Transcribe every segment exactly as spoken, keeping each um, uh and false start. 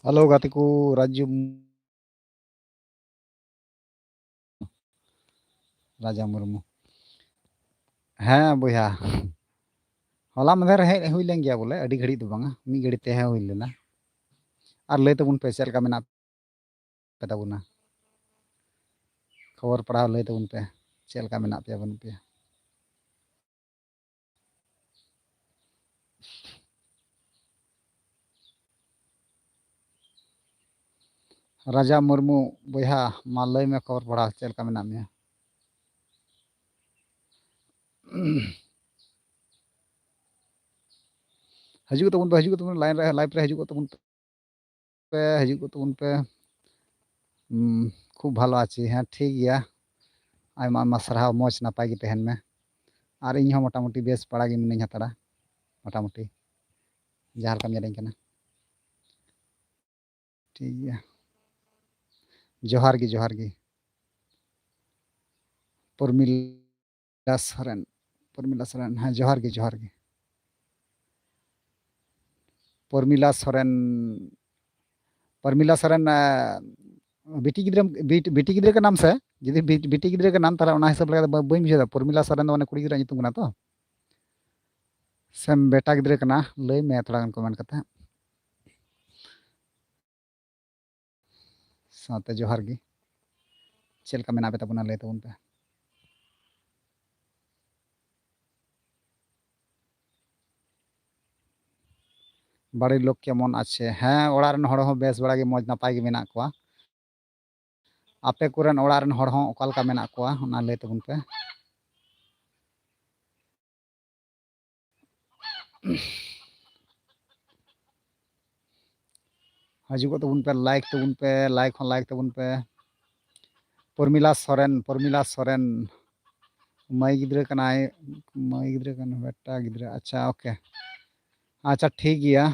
Hello ᱜᱟᱛᱮ ᱠᱚ, ᱨᱟᱡᱩ, ᱨᱟᱡᱟ ᱢᱩᱨᱢᱩ᱾ ᱦᱮᱸ ᱵᱚᱭᱦᱟ, ᱦᱚᱞᱟ ᱢᱟᱫᱷᱮᱨ ᱦᱮᱡ ᱦᱩᱭ ᱞᱮᱱ ᱜᱮᱭᱟ ᱵᱚᱞᱮ, ᱟᱹᱰᱤ ᱜᱷᱟᱹᱲᱤᱡ ᱫᱚ ᱵᱟᱝᱟ, ᱢᱤᱫ ᱜᱷᱟᱹᱲᱤᱡ ᱛᱟᱦᱮᱸ ᱦᱩᱭ ᱞᱮᱱᱟ᱾ ᱟᱨ ᱞᱟᱹᱭ ᱛᱟᱵᱚᱱ ᱯᱮ ᱪᱮᱫ ᱞᱮᱠᱟ ᱢᱮᱱᱟᱜ ᱯᱮ ᱛᱟᱵᱚᱱᱟ, ᱠᱷᱚᱵᱚᱨ ᱯᱟᱲᱦᱟᱣ ᱞᱟᱹᱭ ᱛᱟᱵᱚᱱ ᱯᱮ, ᱪᱮᱫ ᱞᱮᱠᱟ ᱢᱮᱱᱟᱜ ᱯᱮᱭᱟ ᱵᱟᱹᱱᱩᱜ ᱯᱮᱭᱟ? ᱨᱟᱡᱟ ᱢᱩᱨᱢᱩ ᱵᱚᱭᱦᱟ, ᱢᱟ ᱞᱟᱹᱭ ᱢᱮ, ᱠᱷᱚᱵᱚᱨ ᱯᱟᱲᱦᱟᱣ ᱪᱮᱫ ᱞᱮᱠᱟ ᱢᱮᱱᱟᱜ ᱢᱮᱭᱟ? ᱦᱤᱡᱩᱜ ᱛᱟᱵᱚᱱ ᱯᱮ, ᱦᱤᱡᱩᱜ ᱛᱟᱵᱚᱱ, ᱞᱟᱭᱤᱱ ᱨᱮ, ᱞᱟᱭᱤᱵᱷ ᱨᱮ ᱦᱤᱡᱩᱜ ᱛᱟᱵᱚᱱ ᱯᱮ, ᱦᱤᱡᱩᱜ ᱛᱟᱵᱚᱱ ᱯᱮ᱾ ᱦᱩᱸ, ᱠᱷᱩᱵ ᱵᱷᱟᱞᱚ ᱟᱪᱷᱮ, ᱦᱮᱸ, ᱴᱷᱤᱠ ᱜᱮᱭᱟ᱾ ᱟᱭᱢᱟ ᱟᱭᱢᱟ ᱥᱟᱨᱦᱟᱣ, ᱢᱚᱡᱽ ᱱᱟᱯᱟᱭ ᱜᱮ ᱛᱟᱦᱮᱱ ᱢᱮ᱾ ᱟᱨ ᱤᱧ ᱦᱚᱸ ᱢᱚᱴᱟᱢᱩᱴᱤ ᱵᱮᱥ ᱵᱟᱲᱟ ᱜᱮ ᱢᱤᱱᱟᱹᱧ ᱦᱟᱛᱟᱲᱟ, ᱢᱚᱴᱟᱢᱩᱴᱤ ᱡᱟᱦᱟᱸ ᱞᱮᱠᱟᱢ ᱧᱮᱞᱤᱧ ᱠᱟᱱᱟ᱾ ᱴᱷᱤᱠ ᱜᱮᱭᱟ, ᱡᱚᱦᱟᱨ ᱜᱮ, ᱡᱚᱦᱟᱨ ᱜᱮ᱾ ᱯᱨᱚᱢᱤᱞᱟ ᱥᱚᱨᱮᱱ, ᱯᱨᱚᱢᱤᱞᱟ ᱥᱚᱨᱮᱱ, ᱦᱮᱸ, ᱡᱚᱦᱟᱨ ᱜᱮ, ᱡᱚᱦᱟᱨ ᱜᱮ᱾ ᱯᱨᱚᱢᱤᱞᱟ ᱥᱚᱨᱮᱱ, ᱯᱨᱚᱢᱤᱞᱟ ᱥᱚᱨᱮᱱ, ᱮ, ᱵᱤᱴᱤ ᱜᱤᱫᱽᱨᱟᱹ, ᱵᱤᱴ-, ᱵᱤᱴᱤ ᱜᱤᱫᱽᱨᱟᱹ ᱠᱟᱱᱟᱢ ᱥᱮ? ᱡᱩᱫᱤ ᱵᱤ-, ᱵᱤᱴᱤ ᱜᱤᱫᱽᱨᱟᱹ ᱠᱟᱱᱟᱢ, ᱛᱟᱦᱚᱞᱮ ᱚᱱᱟ ᱦᱤᱥᱟᱹᱵ ᱞᱮᱠᱟᱛᱮ ᱵᱟᱹ-, ᱵᱟᱹᱧ ᱵᱩᱡᱷᱟᱹᱣ ᱫᱟ᱾ ᱯᱨᱚᱢᱤᱞᱟ ᱥᱚᱨᱮᱱ ᱫᱚ ᱢᱟᱱᱮ ᱠᱩᱲᱤ ᱜᱤᱫᱽᱨᱟᱹ ᱧᱩᱛᱩᱢ ᱠᱟᱱᱟ ᱛᱚ? ᱥᱮᱢ ᱵᱮᱴᱟ ᱜᱤᱫᱽᱨᱟᱹ ᱠᱟᱱᱟ? ᱞᱟᱹᱭ ᱢᱮ ᱛᱷᱚᱲᱟ ᱜᱟᱱ ᱠᱚᱢᱮᱱᱴ ᱠᱟᱛᱮ᱾ ᱥᱟᱶᱛᱮ ᱡᱚᱦᱟᱨ ᱜᱮ᱾ ᱪᱮᱫ ᱞᱮᱠᱟ ᱢᱮᱱᱟᱜ ᱯᱮ ᱛᱟᱵᱚᱱᱟ, ᱞᱟᱹᱭ ᱛᱟᱵᱚᱱ ᱯᱮ᱾ ᱵᱟᱲᱤ ᱞᱳᱠ ᱠᱮᱢᱚᱱ ᱟᱪᱷᱮ? ᱦᱮᱸ, ᱚᱲᱟᱜ ᱨᱮᱱ ᱦᱚᱲ ᱦᱚᱸ ᱵᱮᱥ ᱵᱟᱲᱟ ᱜᱮ, ᱢᱚᱡᱽ ᱱᱟᱯᱟᱭ ᱜᱮ ᱢᱮᱱᱟᱜ ᱠᱚᱣᱟ᱾ ᱟᱯᱮ ᱠᱚᱨᱮᱱ ᱚᱲᱟᱜ ᱨᱮᱱ ᱦᱚᱲ ᱦᱚᱸ ᱚᱠᱟ ᱞᱮᱠᱟ ᱢᱮᱱᱟᱜ ᱠᱚᱣᱟ, ᱚᱱᱟ ᱞᱟᱹᱭ ᱛᱟᱵᱚᱱ ᱯᱮ᱾ ᱦᱤᱡᱩᱜᱚᱜ ᱛᱟᱵᱚᱱ ᱯᱮ, ᱞᱟᱭᱤᱠ ᱛᱟᱵᱚᱱ ᱯᱮ, ᱞᱟᱭᱤᱠ ᱦᱚᱸ ᱞᱟᱭᱤᱠ ᱛᱟᱵᱚᱱ ᱯᱮ᱾ ᱯᱨᱚᱢᱤᱞᱟ ᱥᱚᱨᱮᱱ, ᱯᱨᱚᱢᱤᱞᱟ ᱥᱚᱨᱮᱱ, ᱢᱟᱹᱭ ᱜᱤᱫᱽᱨᱟᱹ ᱠᱟᱱᱟᱭ, ᱢᱟᱹᱭ ᱜᱤᱫᱽᱨᱟᱹ ᱠᱟᱱᱟᱭ, ᱵᱮᱴᱟ ᱜᱤᱫᱽᱨᱟᱹ, ᱟᱪᱪᱷᱟ, ᱳᱠᱮ, ᱟᱪᱪᱷᱟ, ᱴᱷᱤᱠ ᱜᱮᱭᱟ᱾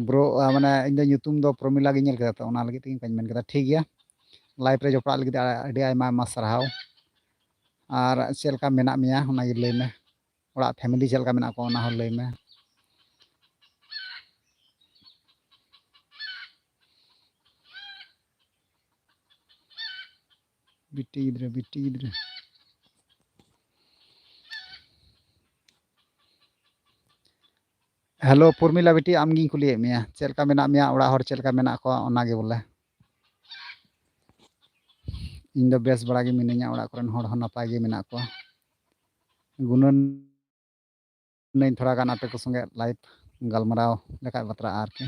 ᱵᱨᱳ, ᱟ, ᱢᱟᱱᱮ ᱤᱧ ᱫᱚ ᱧᱩᱛᱩᱢ ᱫᱚ ᱯᱨᱚᱢᱤᱞᱟ ᱜᱤᱧ ᱧᱮᱞ ᱠᱮᱫᱟ, ᱛᱚ ᱚᱱᱟ ᱞᱟᱹᱜᱤᱫ ᱛᱮᱜᱮ ᱚᱱᱠᱟᱧ ᱢᱮᱱ ᱠᱮᱫᱟ᱾ ᱴᱷᱤᱠ ᱜᱮᱭᱟ, ᱞᱟᱭᱤᱵᱷ ᱨᱮ ᱡᱚᱯᱲᱟᱜ ᱞᱟᱹᱜᱤᱫ ᱟ-, ᱟᱹᱰᱤ ᱟᱭᱢᱟ ᱟᱭᱢᱟ ᱥᱟᱨᱦᱟᱣ᱾ ᱟᱨ ᱪᱮᱫ ᱞᱮᱠᱟ ᱢᱮᱱᱟᱜ ᱢᱮᱭᱟ, ᱚᱱᱟᱜᱮ ᱞᱟᱹᱭ ᱢᱮ᱾ ᱚᱲᱟᱜ ᱯᱷᱮᱢᱮᱞᱤ ᱪᱮᱫ ᱞᱮᱠᱟ ᱢᱮᱱᱟᱜ ᱠᱚᱣᱟ, ᱚᱱᱟ ᱦᱚᱸ ᱞᱟᱹᱭ ᱢᱮ᱾ ᱵᱤᱴᱤ ᱜᱤᱫᱽᱨᱟᱹ, ᱵᱤᱴᱤ ᱜᱤᱫᱽᱨᱟᱹ᱾ ᱦᱮᱞᱳ ᱯᱩᱨᱢᱤᱞᱟ ᱵᱤᱴᱤ, ᱟᱢᱜᱤᱧ ᱠᱩᱞᱤᱭᱮᱫ ᱢᱮᱭᱟ, ᱪᱮᱫ ᱞᱮᱠᱟ ᱢᱮᱱᱟᱜ ᱢᱮᱭᱟ, ᱚᱲᱟᱜ ᱦᱚᱲ ᱪᱮᱫ ᱞᱮᱠᱟ ᱢᱮᱱᱟᱜ ᱠᱚᱣᱟ, ᱚᱱᱟᱜᱮ ᱵᱚᱞᱮ᱾ ᱤᱧ ᱫᱚ ᱵᱮᱥ ᱵᱟᱲᱟ ᱜᱮ ᱢᱤᱱᱟᱹᱧᱟ, ᱚᱲᱟᱜ ᱠᱚᱨᱮᱱ ᱦᱚᱲ ᱦᱚᱸ ᱱᱟᱯᱟᱭ ᱜᱮ ᱢᱮᱱᱟᱜ ᱠᱚᱣᱟ᱾ ᱜᱩᱱᱟᱹᱱ ᱱᱟᱹᱧ ᱛᱷᱚᱲᱟ ᱜᱟᱱ ᱟᱯᱮ ᱠᱚ ᱥᱚᱸᱜᱮ live ᱜᱟᱞᱢᱟᱨᱟᱣ ᱞᱮᱠᱷᱟᱡ ᱵᱟᱛᱨᱟᱜᱼᱟ ᱟᱨᱠᱤ᱾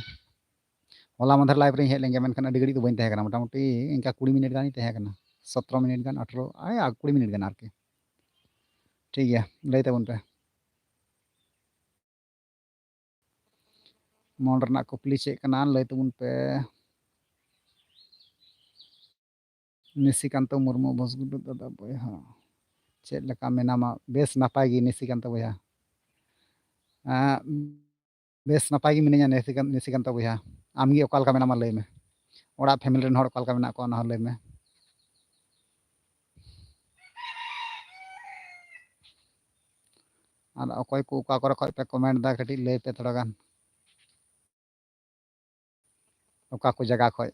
ᱦᱚᱞᱟ ᱢᱟᱫᱷᱮᱨ live ᱨᱤᱧ ᱦᱮᱡ ᱞᱮᱱ ᱜᱮᱭᱟ, ᱢᱮᱱᱠᱷᱟᱱ ᱟᱹᱰᱤ ᱜᱷᱟᱹᱲᱤᱡ ᱫᱚ ᱵᱟᱹᱧ ᱛᱟᱦᱮᱸ ᱠᱟᱱᱟ, ᱢᱚᱴᱟᱢᱩᱴᱤ ᱤᱱᱠᱟ ᱠᱩᱲᱤ ᱢᱤᱱᱤᱴ ᱜᱟᱱᱤᱧ ᱛᱟᱦᱮᱸ ᱠᱟᱱᱟ, ᱥᱚᱛᱨᱚ ᱢᱤᱱᱤᱴ ᱜᱟᱱ, ᱟᱴᱷᱨᱚ, ᱟᱭ, ᱠᱩᱲᱤ ᱢᱤᱱᱤᱴ ᱜᱟᱱ ᱟᱨᱠᱤ᱾ ᱴᱷᱤᱠ ᱜᱮᱭᱟ, ᱞᱟᱹᱭ ᱛᱟᱵᱚᱱ ᱯᱮ᱾ ᱢᱚᱱ ᱨᱮᱱᱟᱜ ᱠᱩᱠᱞᱤ ᱪᱮᱫ ᱠᱟᱱᱟ, ᱞᱟᱹᱭ ᱛᱟᱵᱚᱱ ᱯᱮ᱾ ᱱᱤᱥᱤᱠᱟᱱᱛᱚ ᱢᱩᱨᱢᱩ, ᱵᱚᱥᱜᱩᱰᱩ ᱫᱟᱫᱟ ᱵᱚᱭᱦᱟ, ᱪᱮᱫ ᱞᱮᱠᱟ ᱢᱮᱱᱟᱢᱟ? ᱵᱮᱥ ᱱᱟᱯᱟᱭ ᱜᱮ ᱱᱤᱥᱤᱠᱟᱱᱛᱚ ᱵᱚᱭᱦᱟ᱾ ᱟᱸ, ᱵᱮᱥ ᱱᱟᱯᱟᱭ ᱜᱮ ᱢᱤᱱᱟᱹᱧᱟ ᱱᱤᱥᱤᱠᱟᱱ-, ᱱᱤᱥᱤᱠᱟᱱᱛᱚ ᱵᱚᱭᱦᱟ᱾ ᱟᱢᱜᱮ ᱚᱠᱟ ᱞᱮᱠᱟ ᱢᱮᱱᱟᱢᱟ ᱞᱟᱹᱭ ᱢᱮ᱾ ᱚᱲᱟᱜ family ᱨᱮᱱ ᱦᱚᱲ ᱚᱠᱟ ᱞᱮᱠᱟ ᱢᱮᱱᱟᱜ ᱠᱚᱣᱟ ᱚᱱᱟ ᱦᱚᱸ ᱞᱟᱹᱭ ᱢᱮ᱾ ᱟᱨ ᱚᱠᱚᱭ ᱠᱚ ᱚᱠᱟ ᱠᱚᱨᱮ ᱠᱷᱚᱡ ᱯᱮ comment ᱫᱟ, ᱠᱟᱹᱴᱤᱡ ᱞᱟᱹᱭ ᱯᱮ ᱛᱷᱚᱲᱟ ᱜᱟᱱ᱾ ᱚᱠᱟ ᱠᱚ ᱡᱟᱭᱜᱟ ᱠᱷᱚᱡ?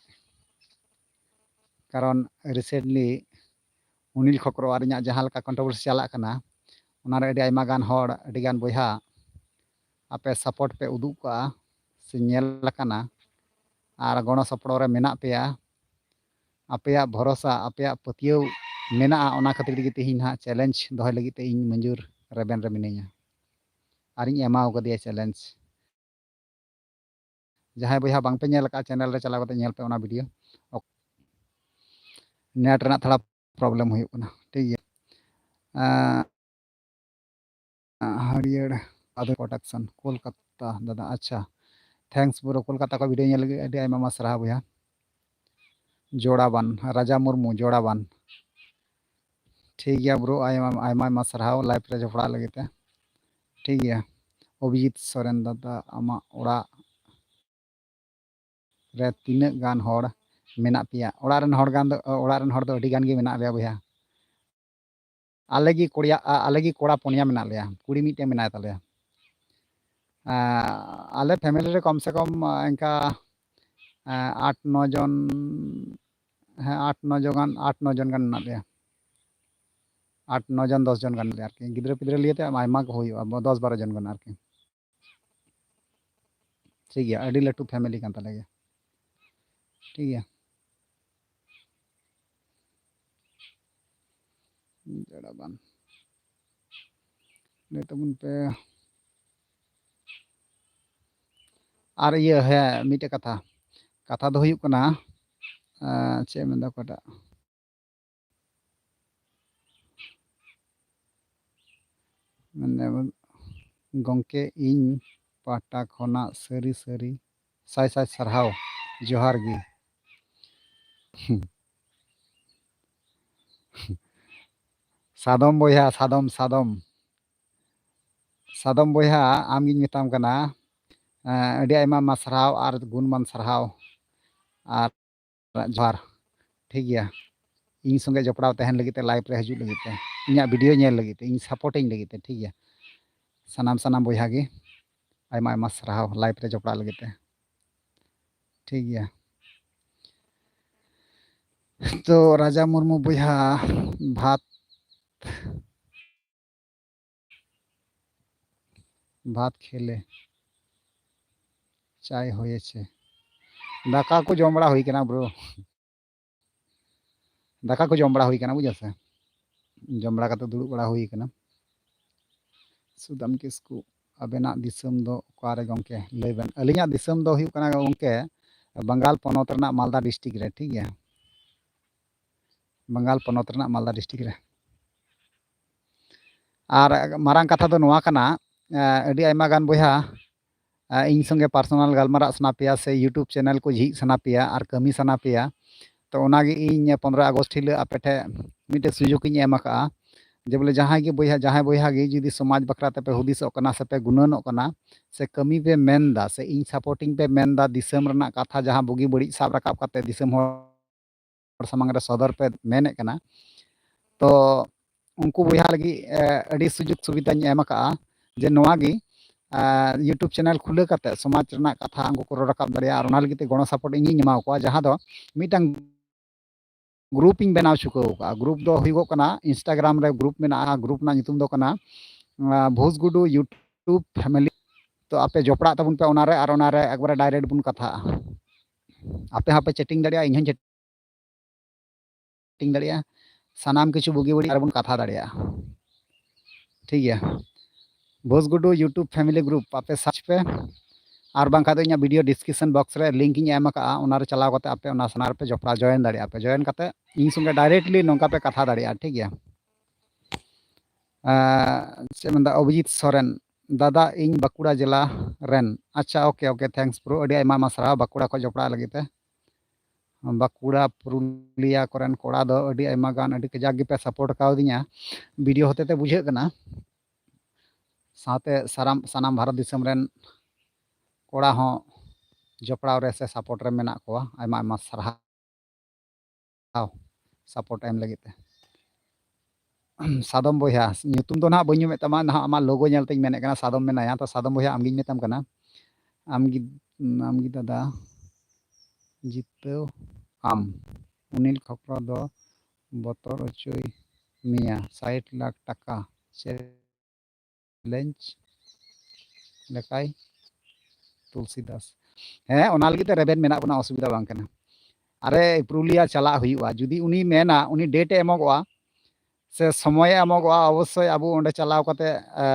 ᱠᱟᱨᱚᱱ recently ᱚᱱᱤᱞ ᱠᱷᱚᱠᱨᱚ ᱟᱨ ᱤᱧᱟᱹᱜ ᱡᱟᱦᱟᱸ ᱞᱮᱠᱟ controversy ᱪᱟᱞᱟᱜ ᱠᱟᱱᱟ, ᱚᱱᱟᱨᱮ ᱟᱹᱰᱤ ᱟᱭᱢᱟ ᱜᱟᱱ ᱦᱚᱲ, ᱟᱹᱰᱤ ᱜᱟᱱ ᱵᱚᱭᱦᱟ ᱟᱯᱮ support ᱯᱮ ᱩᱫᱩᱜ ᱠᱟᱜᱼᱟ, ᱥᱮ ᱧᱮᱞ ᱟᱠᱟᱱᱟ, ᱟᱨ ᱜᱚᱲᱚ ᱥᱚᱯᱚᱦᱚᱫ ᱨᱮ ᱢᱮᱱᱟᱜ ᱯᱮᱭᱟ᱾ ᱟᱯᱮᱭᱟᱜ ᱵᱷᱚᱨᱚᱥᱟ, ᱟᱯᱮᱭᱟᱜ ᱯᱟᱹᱛᱭᱟᱹᱣ ᱢᱮᱱᱟᱜᱼᱟ, ᱚᱱᱟ ᱠᱷᱟᱹᱛᱤᱨ ᱛᱮᱜᱮ ᱛᱮᱦᱮᱧ ᱦᱟᱸᱜ challenge ᱫᱚᱦᱚᱭ ᱞᱟᱹᱜᱤᱫ ᱛᱮ ᱤᱧ ᱢᱚᱧᱡᱩᱨ ᱨᱮᱵᱮᱱ ᱨᱮ ᱢᱤᱱᱟᱹᱧᱟ, ᱟᱨᱤᱧ ᱮᱢᱟᱣ ᱠᱟᱫᱮᱭᱟ challenge᱾ ᱡᱟᱦᱟᱸᱭ ᱵᱚᱭᱦᱟ ᱵᱟᱝᱯᱮ ᱧᱮᱞ ᱟᱠᱟᱫᱼᱟ, channel ᱨᱮ ᱪᱟᱞᱟᱣ ᱠᱟᱛᱮ ᱧᱮᱞ ᱯᱮ ᱚᱱᱟ video᱾ ᱚᱠ-, net ᱨᱮᱱᱟᱜ ᱛᱷᱚᱲᱟ problem ᱦᱩᱭᱩᱜ ᱠᱟᱱᱟ, ᱴᱷᱤᱠ ᱜᱮᱭᱟ᱾ ᱟᱸ, ᱦᱟᱹᱨᱭᱟᱹᱲ ᱟᱫᱚ production, ᱠᱳᱞᱠᱟᱛᱟ ᱫᱟᱫᱟ, ᱟᱪᱪᱷᱟ᱾ Thanks bro, ᱠᱳᱞᱠᱟᱛᱟ ᱠᱷᱚᱱ video ᱧᱮᱞ ᱞᱟᱹᱜᱤᱫ ᱟᱹᱰᱤ ᱟᱭᱢᱟ ᱟᱭᱢᱟ ᱥᱟᱨᱦᱟᱣ ᱵᱚᱭᱦᱟ᱾ ᱡᱚᱲᱟᱣᱟᱱ, ᱨᱟᱡᱟ ᱢᱩᱨᱢᱩ, ᱡᱚᱲᱟᱣᱟᱱ᱾ ᱴᱷᱤᱠ ᱜᱮᱭᱟ bro, ᱟᱭᱢᱟ, ᱟᱭᱢᱟ, ᱟᱭᱢᱟ ᱥᱟᱨᱦᱟᱣ live ᱨᱮ ᱡᱚᱯᱲᱟᱜ ᱞᱟᱹᱜᱤᱫ ᱛᱮ᱾ ᱴᱷᱤᱠ ᱜᱮᱭᱟ᱾ ᱚᱵᱷᱤᱡᱤᱛ ᱥᱚᱨᱮᱱ ᱫᱟᱫᱟ, ᱟᱢᱟᱜ ᱚᱲᱟᱜ ᱨᱮ ᱛᱤᱱᱟᱹᱜ ᱜᱟᱱ ᱦᱚᱲ ᱢᱮᱱᱟᱜ ᱯᱮᱭᱟ? ᱚᱲᱟᱜ ᱨᱮᱱ ᱦᱚᱲ ᱜᱟᱱ ᱫᱚ, ᱚᱲᱟᱜ ᱨᱮᱱ ᱦᱚᱲ ᱫᱚ ᱟᱹᱰᱤ ᱜᱟᱱ ᱜᱮ ᱢᱮᱱᱟᱜ ᱞᱮᱭᱟ ᱵᱚᱭᱦᱟ᱾ ᱟᱞᱮ ᱜᱮ ᱠᱚᱲᱟ, ᱟ-, ᱟᱞᱮ ᱜᱮ ᱠᱚᱲᱟ ᱯᱩᱱᱭᱟ ᱢᱮᱱᱟᱜ ᱞᱮᱭᱟ, ᱠᱩᱲᱤ ᱢᱤᱫᱴᱮᱱ ᱢᱮᱱᱟᱭ ᱛᱟᱞᱮᱭᱟ᱾ ᱟ, ᱟᱞᱮ family ᱨᱮ ᱠᱚᱢ ᱥᱮ ᱠᱚᱢ, ᱟ, ᱤᱱᱠᱟ, ᱟ, ᱟᱴ ᱱᱚ ᱡᱚᱱ ᱦᱮᱸ, ᱟᱴ ᱱᱚ ᱡᱚᱱ ᱜᱟᱱ, ᱟᱴ ᱱᱚ ᱡᱚᱱ ᱜᱟᱱ ᱢᱮᱱᱟᱜ ᱞᱮᱭᱟ᱾ ᱟᱴ ᱱᱚ ᱡᱚᱱ, ᱫᱚᱥ ᱡᱚᱱ ᱜᱟᱱ ᱢᱮᱱᱟᱜ ᱞᱮᱭᱟ ᱟᱨᱠᱤ᱾ ᱜᱤᱫᱽᱨᱟᱹ ᱯᱤᱫᱽᱨᱟᱹ ᱞᱤᱭᱮ ᱛᱮ ᱟᱭᱢᱟ ᱠᱚ ᱦᱩᱭᱩᱜᱼᱟ, ᱫᱚᱥ ᱵᱟᱨᱚ ᱡᱚᱱ ᱜᱟᱱ ᱟᱨᱠᱤ᱾ ᱴᱷᱤᱠ ᱜᱮᱭᱟ, ᱟᱹᱰᱤ ᱞᱟᱹᱴᱩ family ᱠᱟᱱ ᱛᱟᱞᱮ ᱜᱮᱭᱟ᱾ ᱴᱷᱤᱠ ᱜᱮᱭᱟ᱾ ᱡᱚᱲᱟ ᱵᱟᱝ᱾ ᱞᱟᱹᱭ ᱛᱟᱵᱚᱱ ᱯᱮ᱾ ᱟᱨ ᱤᱭᱟᱹ, ᱦᱮᱸ, ᱢᱤᱫᱴᱮᱡ ᱠᱟᱛᱷᱟ, ᱠᱟᱛᱷᱟ ᱫᱚ ᱦᱩᱭᱩᱜ ᱠᱟᱱᱟ, ᱮᱸ, ᱪᱮᱫ ᱢᱮᱱᱫᱟ ᱚᱠᱟᱴᱟᱜ? ᱢᱮᱱᱫᱟ, ᱜᱚᱢᱠᱮ, ᱤᱧ ᱯᱟᱦᱴᱟ ᱠᱷᱚᱱᱟᱜ ᱥᱟᱹᱨᱤ ᱥᱟᱹᱨᱤ ᱥᱟᱭ ᱥᱟᱭ ᱥᱟᱨᱦᱟᱣ, ᱡᱚᱦᱟᱨ ᱜᱮ᱾ ᱥᱟᱫᱚᱢ ᱵᱚᱭᱦᱟ, ᱥᱟᱫᱚᱢ, ᱥᱟᱫᱚᱢ, ᱥᱟᱫᱚᱢ ᱵᱚᱭᱦᱟ, ᱟᱢᱜᱤᱧ ᱢᱮᱛᱟᱢ ᱠᱟᱱᱟ, ᱮᱸ, ᱟᱹᱰᱤ ᱟᱭᱢᱟ ᱟᱭᱢᱟ ᱥᱟᱨᱦᱟᱣ ᱟᱨ ᱜᱩᱱᱢᱟᱱ ᱥᱟᱨᱦᱟᱣ ᱟᱨ ᱡᱚᱦᱟᱨ᱾ ᱴᱷᱤᱠ ᱜᱮᱭᱟ, ᱤᱧ ᱥᱚᱸᱜᱮ ᱡᱚᱯᱲᱟᱣ ᱛᱟᱦᱮᱱ ᱞᱟᱹᱜᱤᱫ ᱛᱮ, live ᱨᱮ ᱦᱤᱡᱩᱜ ᱞᱟᱹᱜᱤᱫ ᱛᱮ, ᱤᱧᱟᱹᱜ video ᱧᱮᱞ ᱞᱟᱹᱜᱤᱫ ᱛᱮ, ᱤᱧ supportᱤᱧ ᱞᱟᱹᱜᱤᱫ ᱛᱮ, ᱴᱷᱤᱠ ᱜᱮᱭᱟ᱾ ᱥᱟᱱᱟᱢ ᱥᱟᱱᱟᱢ ᱵᱚᱭᱦᱟ ᱜᱮ ᱟᱭᱢᱟ ᱟᱭᱢᱟ ᱥᱟᱨᱦᱟᱣ live ᱨᱮ ᱡᱚᱯᱲᱟᱣ ᱞᱟᱹᱜᱤᱫ ᱛᱮ᱾ ᱴᱷᱤᱠ ᱜᱮᱭᱟ᱾ ᱛᱚ ᱨᱟᱡᱟ ᱢᱩᱨᱢᱩ ᱵᱚᱭᱦᱟ, ᱵᱷᱟᱛ, ᱵᱷᱟᱛ ᱠᱷᱮᱞᱮ ᱪᱟᱭ ᱦᱚᱭᱮᱪᱷᱮ᱾ ᱫᱟᱠᱟ ᱠᱚ ᱡᱚᱢ ᱵᱟᱲᱟ ᱦᱩᱭ ᱠᱟᱱᱟ bro᱾ ᱫᱟᱠᱟ ᱠᱚ ᱡᱚᱢ ᱵᱟᱲᱟ ᱦᱩᱭ ᱠᱟᱱᱟ, ᱵᱩᱡᱷᱟᱹᱣ ᱥᱮ᱾ ᱡᱚᱢ ᱵᱟᱲᱟ ᱠᱟᱛᱮ ᱫᱩᱲᱩᱵ ᱵᱟᱲᱟ ᱦᱩᱭ ᱠᱟᱱᱟ᱾ ᱥᱩᱫᱟᱢ ᱠᱤᱥᱠᱩ, ᱟᱵᱮᱱᱟᱜ ᱫᱤᱥᱚᱢ ᱫᱚ ᱚᱠᱟᱨᱮ ᱜᱚᱢᱠᱮ? ᱞᱟᱹᱭ ᱵᱮᱱ᱾ ᱟᱹᱞᱤᱧᱟᱜ ᱫᱤᱥᱚᱢ ᱫᱚ ᱦᱩᱭᱩᱜ ᱠᱟᱱᱟ ᱜᱚᱢᱠᱮ, ᱵᱟᱝᱜᱟᱞ ᱯᱚᱱᱚᱛ ᱨᱮᱱᱟᱜ ᱢᱟᱞᱫᱟ district ᱨᱮ, ᱴᱷᱤᱠ ᱜᱮᱭᱟ᱾ ᱵᱟᱝᱜᱟᱞ ᱯᱚᱱᱚᱛ ᱨᱮᱱᱟᱜ ᱢᱟᱞᱫᱟ district ᱨᱮ᱾ ᱟᱨ ᱢᱟᱨᱟᱝ ᱠᱟᱛᱷᱟ ᱫᱚ ᱱᱚᱣᱟ ᱠᱟᱱᱟ, ᱮ, ᱟᱹᱰᱤ ᱟᱭᱢᱟ ᱜᱟᱱ ᱵᱚᱭᱦᱟ, ᱮ, ᱤᱧ ᱥᱚᱸᱜᱮ personal ᱜᱟᱞᱢᱟᱨᱟᱜ ᱥᱟᱱᱟ ᱯᱮᱭᱟ ᱥᱮ YouTube channel ᱠᱚ ᱡᱷᱤᱡ ᱥᱟᱱᱟ ᱯᱮᱭᱟ ᱟᱨ ᱠᱟᱹᱢᱤ ᱥᱟᱱᱟ ᱯᱮᱭᱟ, ᱛᱚ ᱚᱱᱟᱜᱮ ᱤᱧ ᱯᱚᱱᱨᱚᱭ ᱟᱜᱚᱥᱴ ᱦᱤᱞᱳᱜ ᱟᱯᱮ ᱴᱷᱮᱱ ᱢᱤᱫᱴᱮᱡ ᱥᱩᱡᱳᱜᱽ ᱤᱧ ᱮᱢ ᱟᱠᱟᱫᱼᱟ, ᱡᱮ ᱵᱚᱞᱮ ᱡᱟᱦᱟᱸᱭ ᱜᱮ ᱵᱚᱭᱦᱟ, ᱡᱟᱦᱟᱸᱭ ᱵᱚᱭᱦᱟ ᱜᱮ ᱡᱩᱫᱤ ᱥᱚᱢᱟᱡᱽ ᱵᱟᱠᱷᱨᱟ ᱛᱮᱯᱮ ᱦᱩᱫᱤᱥᱚᱜ ᱠᱟᱱᱟ ᱥᱮᱯᱮ ᱜᱩᱱᱟᱹᱱᱚᱜ ᱠᱟᱱᱟ ᱥᱮ ᱠᱟᱹᱢᱤ ᱯᱮ ᱢᱮᱱᱫᱟ ᱥᱮ ᱤᱧ supporting ᱯᱮ ᱢᱮᱱᱫᱟ, ᱫᱤᱥᱚᱢ ᱨᱮᱱᱟᱜ ᱠᱟᱛᱷᱟ ᱡᱟᱦᱟᱸ ᱵᱩᱜᱤ ᱵᱟᱹᱲᱤᱡ ᱥᱟᱵ ᱨᱟᱠᱟᱵ ᱠᱟᱛᱮ ᱫᱤᱥᱚᱢ ᱦᱚᱲ ᱥᱟᱢᱟᱝ ᱨᱮ ᱥᱚᱫᱚᱨ ᱯᱮ ᱢᱮᱱᱮᱫ ᱠᱟᱱᱟ, ᱛᱚ ᱩᱱᱠᱩ ᱵᱚᱭᱦᱟ ᱞᱟᱹᱜᱤᱫ, ᱮ, ᱟᱹᱰᱤ ᱥᱩᱡᱳᱜᱽ ᱥᱩᱵᱤᱫᱷᱟᱧ ᱮᱢ ᱟᱠᱟᱫᱼᱟ, ᱡᱮ ᱱᱚᱣᱟ ᱜᱮ, ᱮ, YouTube channel ᱠᱷᱩᱞᱟᱹᱣ ᱠᱟᱛᱮ ᱥᱚᱢᱟᱡᱽ ᱨᱮᱱᱟᱜ ᱠᱟᱛᱷᱟ ᱩᱱᱠᱩ ᱠᱚ ᱨᱚᱲ ᱨᱟᱠᱟᱵ ᱫᱟᱲᱮᱭᱟᱜᱼᱟ᱾ ᱟᱨ ᱚᱱᱟ ᱞᱟᱹᱜᱤᱫ ᱛᱮ ᱜᱚᱲᱚ support ᱤᱧᱤᱧ ᱮᱢᱟ ᱠᱚᱣᱟ, ᱡᱟᱦᱟᱸ ᱫᱚ ᱢᱤᱫᱴᱟᱝ ᱜᱨᱩᱯ ᱤᱧ ᱵᱮᱱᱟᱣ ᱪᱩᱠᱟᱹᱣ ᱠᱟᱜᱼᱟ᱾ ᱜᱨᱩᱯ ᱫᱚ ᱦᱩᱭᱩᱜᱚᱜ ᱠᱟᱱᱟ, ᱤᱱᱥᱴᱟᱜᱨᱟᱢ ᱨᱮ ᱜᱨᱩᱯ ᱢᱮᱱᱟᱜᱼᱟ, ᱜᱨᱩᱯ ᱨᱮᱱᱟᱜ ᱧᱩᱛᱩᱢ ᱫᱚ ᱠᱟᱱᱟ ᱟᱸ, ᱵᱷᱩᱥᱜᱩᱰᱩ YouTube family᱾ ᱛᱚ ᱟᱯᱮ ᱡᱚᱯᱲᱟᱜ ᱛᱟᱵᱚᱱ ᱯᱮ ᱚᱱᱟᱨᱮ, ᱟᱨ ᱚᱱᱟᱨᱮ ᱮᱠᱵᱟᱨᱮ ᱰᱟᱭᱨᱮᱠᱴ ᱵᱚᱱ ᱠᱟᱛᱷᱟᱜᱼᱟ᱾ ᱟᱯᱮ ᱦᱚᱸᱯᱮ ᱪᱮᱴᱤᱝ ᱫᱟᱲᱮᱭᱟᱜᱼᱟ, ᱤᱧ ᱦᱚᱸᱧ ᱪᱮᱴᱤᱝ ᱫᱟᱲᱮᱭᱟᱜᱼᱟ, ᱥᱟᱱᱟᱢ ᱠᱤᱪᱷᱩ ᱵᱩᱜᱤ ᱵᱟᱹᱲᱤᱡ ᱟᱨ ᱵᱚᱱ ᱠᱟᱛᱷᱟ ᱫᱟᱲᱮᱭᱟᱜᱼᱟ᱾ ᱴᱷᱤᱠ ᱜᱮᱭᱟ, ᱵᱷᱩᱥᱜᱩᱰᱩ YouTube family group ᱟᱯᱮ ᱥᱟᱨᱪ ᱯᱮ, ᱟᱨ ᱵᱟᱝᱠᱷᱟᱱ ᱫᱚ ᱤᱧᱟᱹᱜ ᱵᱷᱤᱰᱤᱭᱳ ᱰᱤᱥᱠᱨᱤᱯᱥᱚᱱ ᱵᱚᱠᱥ ᱨᱮ ᱞᱤᱝᱠ ᱤᱧ ᱮᱢ ᱟᱠᱟᱫᱼᱟ, ᱚᱱᱟᱨᱮ ᱪᱟᱞᱟᱣ ᱠᱟᱛᱮ ᱟᱯᱮ ᱚᱱᱟ ᱥᱟᱱᱟ ᱨᱮᱯᱮ ᱡᱚᱯᱲᱟᱣ ᱡᱚᱭᱮᱱ ᱫᱟᱲᱮᱭᱟᱜᱼᱟ ᱯᱮ᱾ ᱡᱚᱭᱮᱱ ᱠᱟᱛᱮ ᱤᱧ ᱥᱚᱸᱜᱮ ᱰᱟᱭᱨᱮᱠᱴᱞᱤ ᱱᱚᱝᱠᱟ ᱯᱮ ᱠᱟᱛᱷᱟ ᱫᱟᱲᱮᱭᱟᱜᱼᱟ᱾ ᱴᱷᱤᱠ ᱜᱮᱭᱟ, ᱟᱸ, ᱪᱮᱫ ᱢᱮᱱᱫᱟ ᱚᱵᱷᱤᱡᱤᱛ ᱥᱚᱨᱮᱱ, ᱫᱟᱫᱟ ᱤᱧ ᱵᱟᱸᱠᱩᱲᱟ ᱡᱮᱞᱟ ᱨᱮᱱ᱾ ᱟᱪᱪᱷᱟ, ᱳᱠᱮ ᱳᱠᱮ, ᱛᱷᱮᱝᱠᱥ ᱵᱨᱳ, ᱟᱹᱰᱤ ᱟᱭᱢᱟ ᱟᱭᱢᱟ ᱥᱟᱨᱦᱟᱣ ᱵᱟᱸᱠᱩᱲᱟ ᱠᱷᱚᱱ ᱡᱚᱯᱲᱟᱜ ᱞᱟᱹᱜᱤᱫ ᱛᱮ᱾ ᱵᱟᱸᱠᱩᱲᱟ ᱯᱩᱨᱩᱞᱤᱭᱟ ᱠᱚᱨᱮᱱ ᱠᱚᱲᱟ ᱫᱚ ᱟᱹᱰᱤ ᱟᱭᱢᱟ ᱜᱟᱱ, ᱟᱹᱰᱤ ᱠᱟᱡᱟᱠ ᱜᱮᱯᱮ ᱥᱟᱯᱳᱨᱴ ᱠᱟᱣᱫᱤᱧᱟ ᱵᱷᱤᱰᱤᱭᱳ ᱦᱚᱛᱮ ᱛᱮ, ᱵᱩᱡᱷᱟᱹᱜ ᱠᱟᱱᱟ᱾ ᱥᱟᱶᱛᱮ ᱥᱟᱨᱟᱢ-, ᱥᱟᱱᱟᱢ ᱵᱷᱟᱨᱚᱛ ᱫᱤᱥᱚᱢ ᱨᱮᱱ ᱠᱚᱲᱟ ᱦᱚᱸ ᱡᱚᱯᱲᱟᱣ ᱨᱮ ᱥᱮ ᱥᱟᱯᱳᱨᱴ ᱨᱮ ᱢᱮᱱᱟᱜ ᱠᱚᱣᱟ᱾ ᱟᱭᱢᱟ ᱟᱭᱢᱟ ᱥᱟᱨᱦᱟᱣ ᱥᱟᱯᱳᱨᱴ ᱮᱢ ᱞᱟᱹᱜᱤᱫ ᱛᱮ᱾ ᱥᱟᱫᱚᱢ ᱵᱚᱭᱦᱟ, ᱧᱩᱛᱩᱢ ᱫᱚ ᱱᱟᱦᱟᱜ ᱵᱟᱹᱧ ᱧᱩᱢᱮᱫ ᱛᱟᱢᱟ, ᱱᱟᱦᱟᱜ ᱟᱢᱟᱜ ᱞᱳᱜᱳ ᱧᱮᱞ ᱛᱮᱧ ᱢᱮᱱᱮᱫ ᱠᱟᱱᱟ ᱥᱟᱫᱚᱢ ᱢᱮᱱᱟᱭᱟ᱾ ᱛᱚ ᱥᱟᱫᱚᱢ ᱵᱚᱭᱦᱟ, ᱟᱢᱜᱤᱧ ᱢᱮᱛᱟᱢ ᱠᱟᱱᱟ, ᱟᱢᱜᱮ, ᱟᱢᱜᱮ ᱫᱟᱫᱟ ᱡᱤᱛᱟᱹᱣ ᱟᱢ᱾ ᱚᱱᱤᱞ ᱠᱷᱚᱠᱨᱚ ᱫᱚ ᱵᱚᱛᱚᱨ ᱦᱚᱪᱚᱭ ᱢᱮᱭᱟ ᱥᱟᱴ ᱞᱟᱠᱷ ᱴᱟᱠᱟ᱾ ᱪᱮᱞᱮᱧᱡᱽ ᱞᱮᱠᱟᱭ ᱛᱩᱞᱥᱤ ᱫᱟᱥ᱾ ᱦᱮᱸ, ᱚᱱᱟ ᱞᱟᱹᱜᱤᱫ ᱛᱮ ᱨᱮᱵᱮᱱ ᱢᱮᱱᱟᱜ ᱵᱚᱱᱟ, ᱚᱥᱩᱵᱤᱫᱷᱟ ᱵᱟᱝ ᱠᱟᱱᱟ᱾ ᱟᱨᱮ, ᱯᱩᱨᱩᱞᱤᱭᱟ ᱪᱟᱞᱟᱜ ᱦᱩᱭᱩᱜᱼᱟ᱾ ᱡᱩᱫᱤ ᱩᱱᱤ ᱢᱮᱱᱟ, ᱩᱱᱤ ᱰᱮᱴ ᱮ ᱮᱢᱚᱜᱚᱜᱼᱟ ᱥᱮ ᱥᱚᱢᱚᱭᱮ ᱮᱢᱚᱜᱚᱜᱼᱟ, ᱚᱵᱚᱥᱥᱳᱭ ᱟᱵᱚ ᱚᱸᱰᱮ ᱪᱟᱞᱟᱣ ᱠᱟᱛᱮ, ᱮ,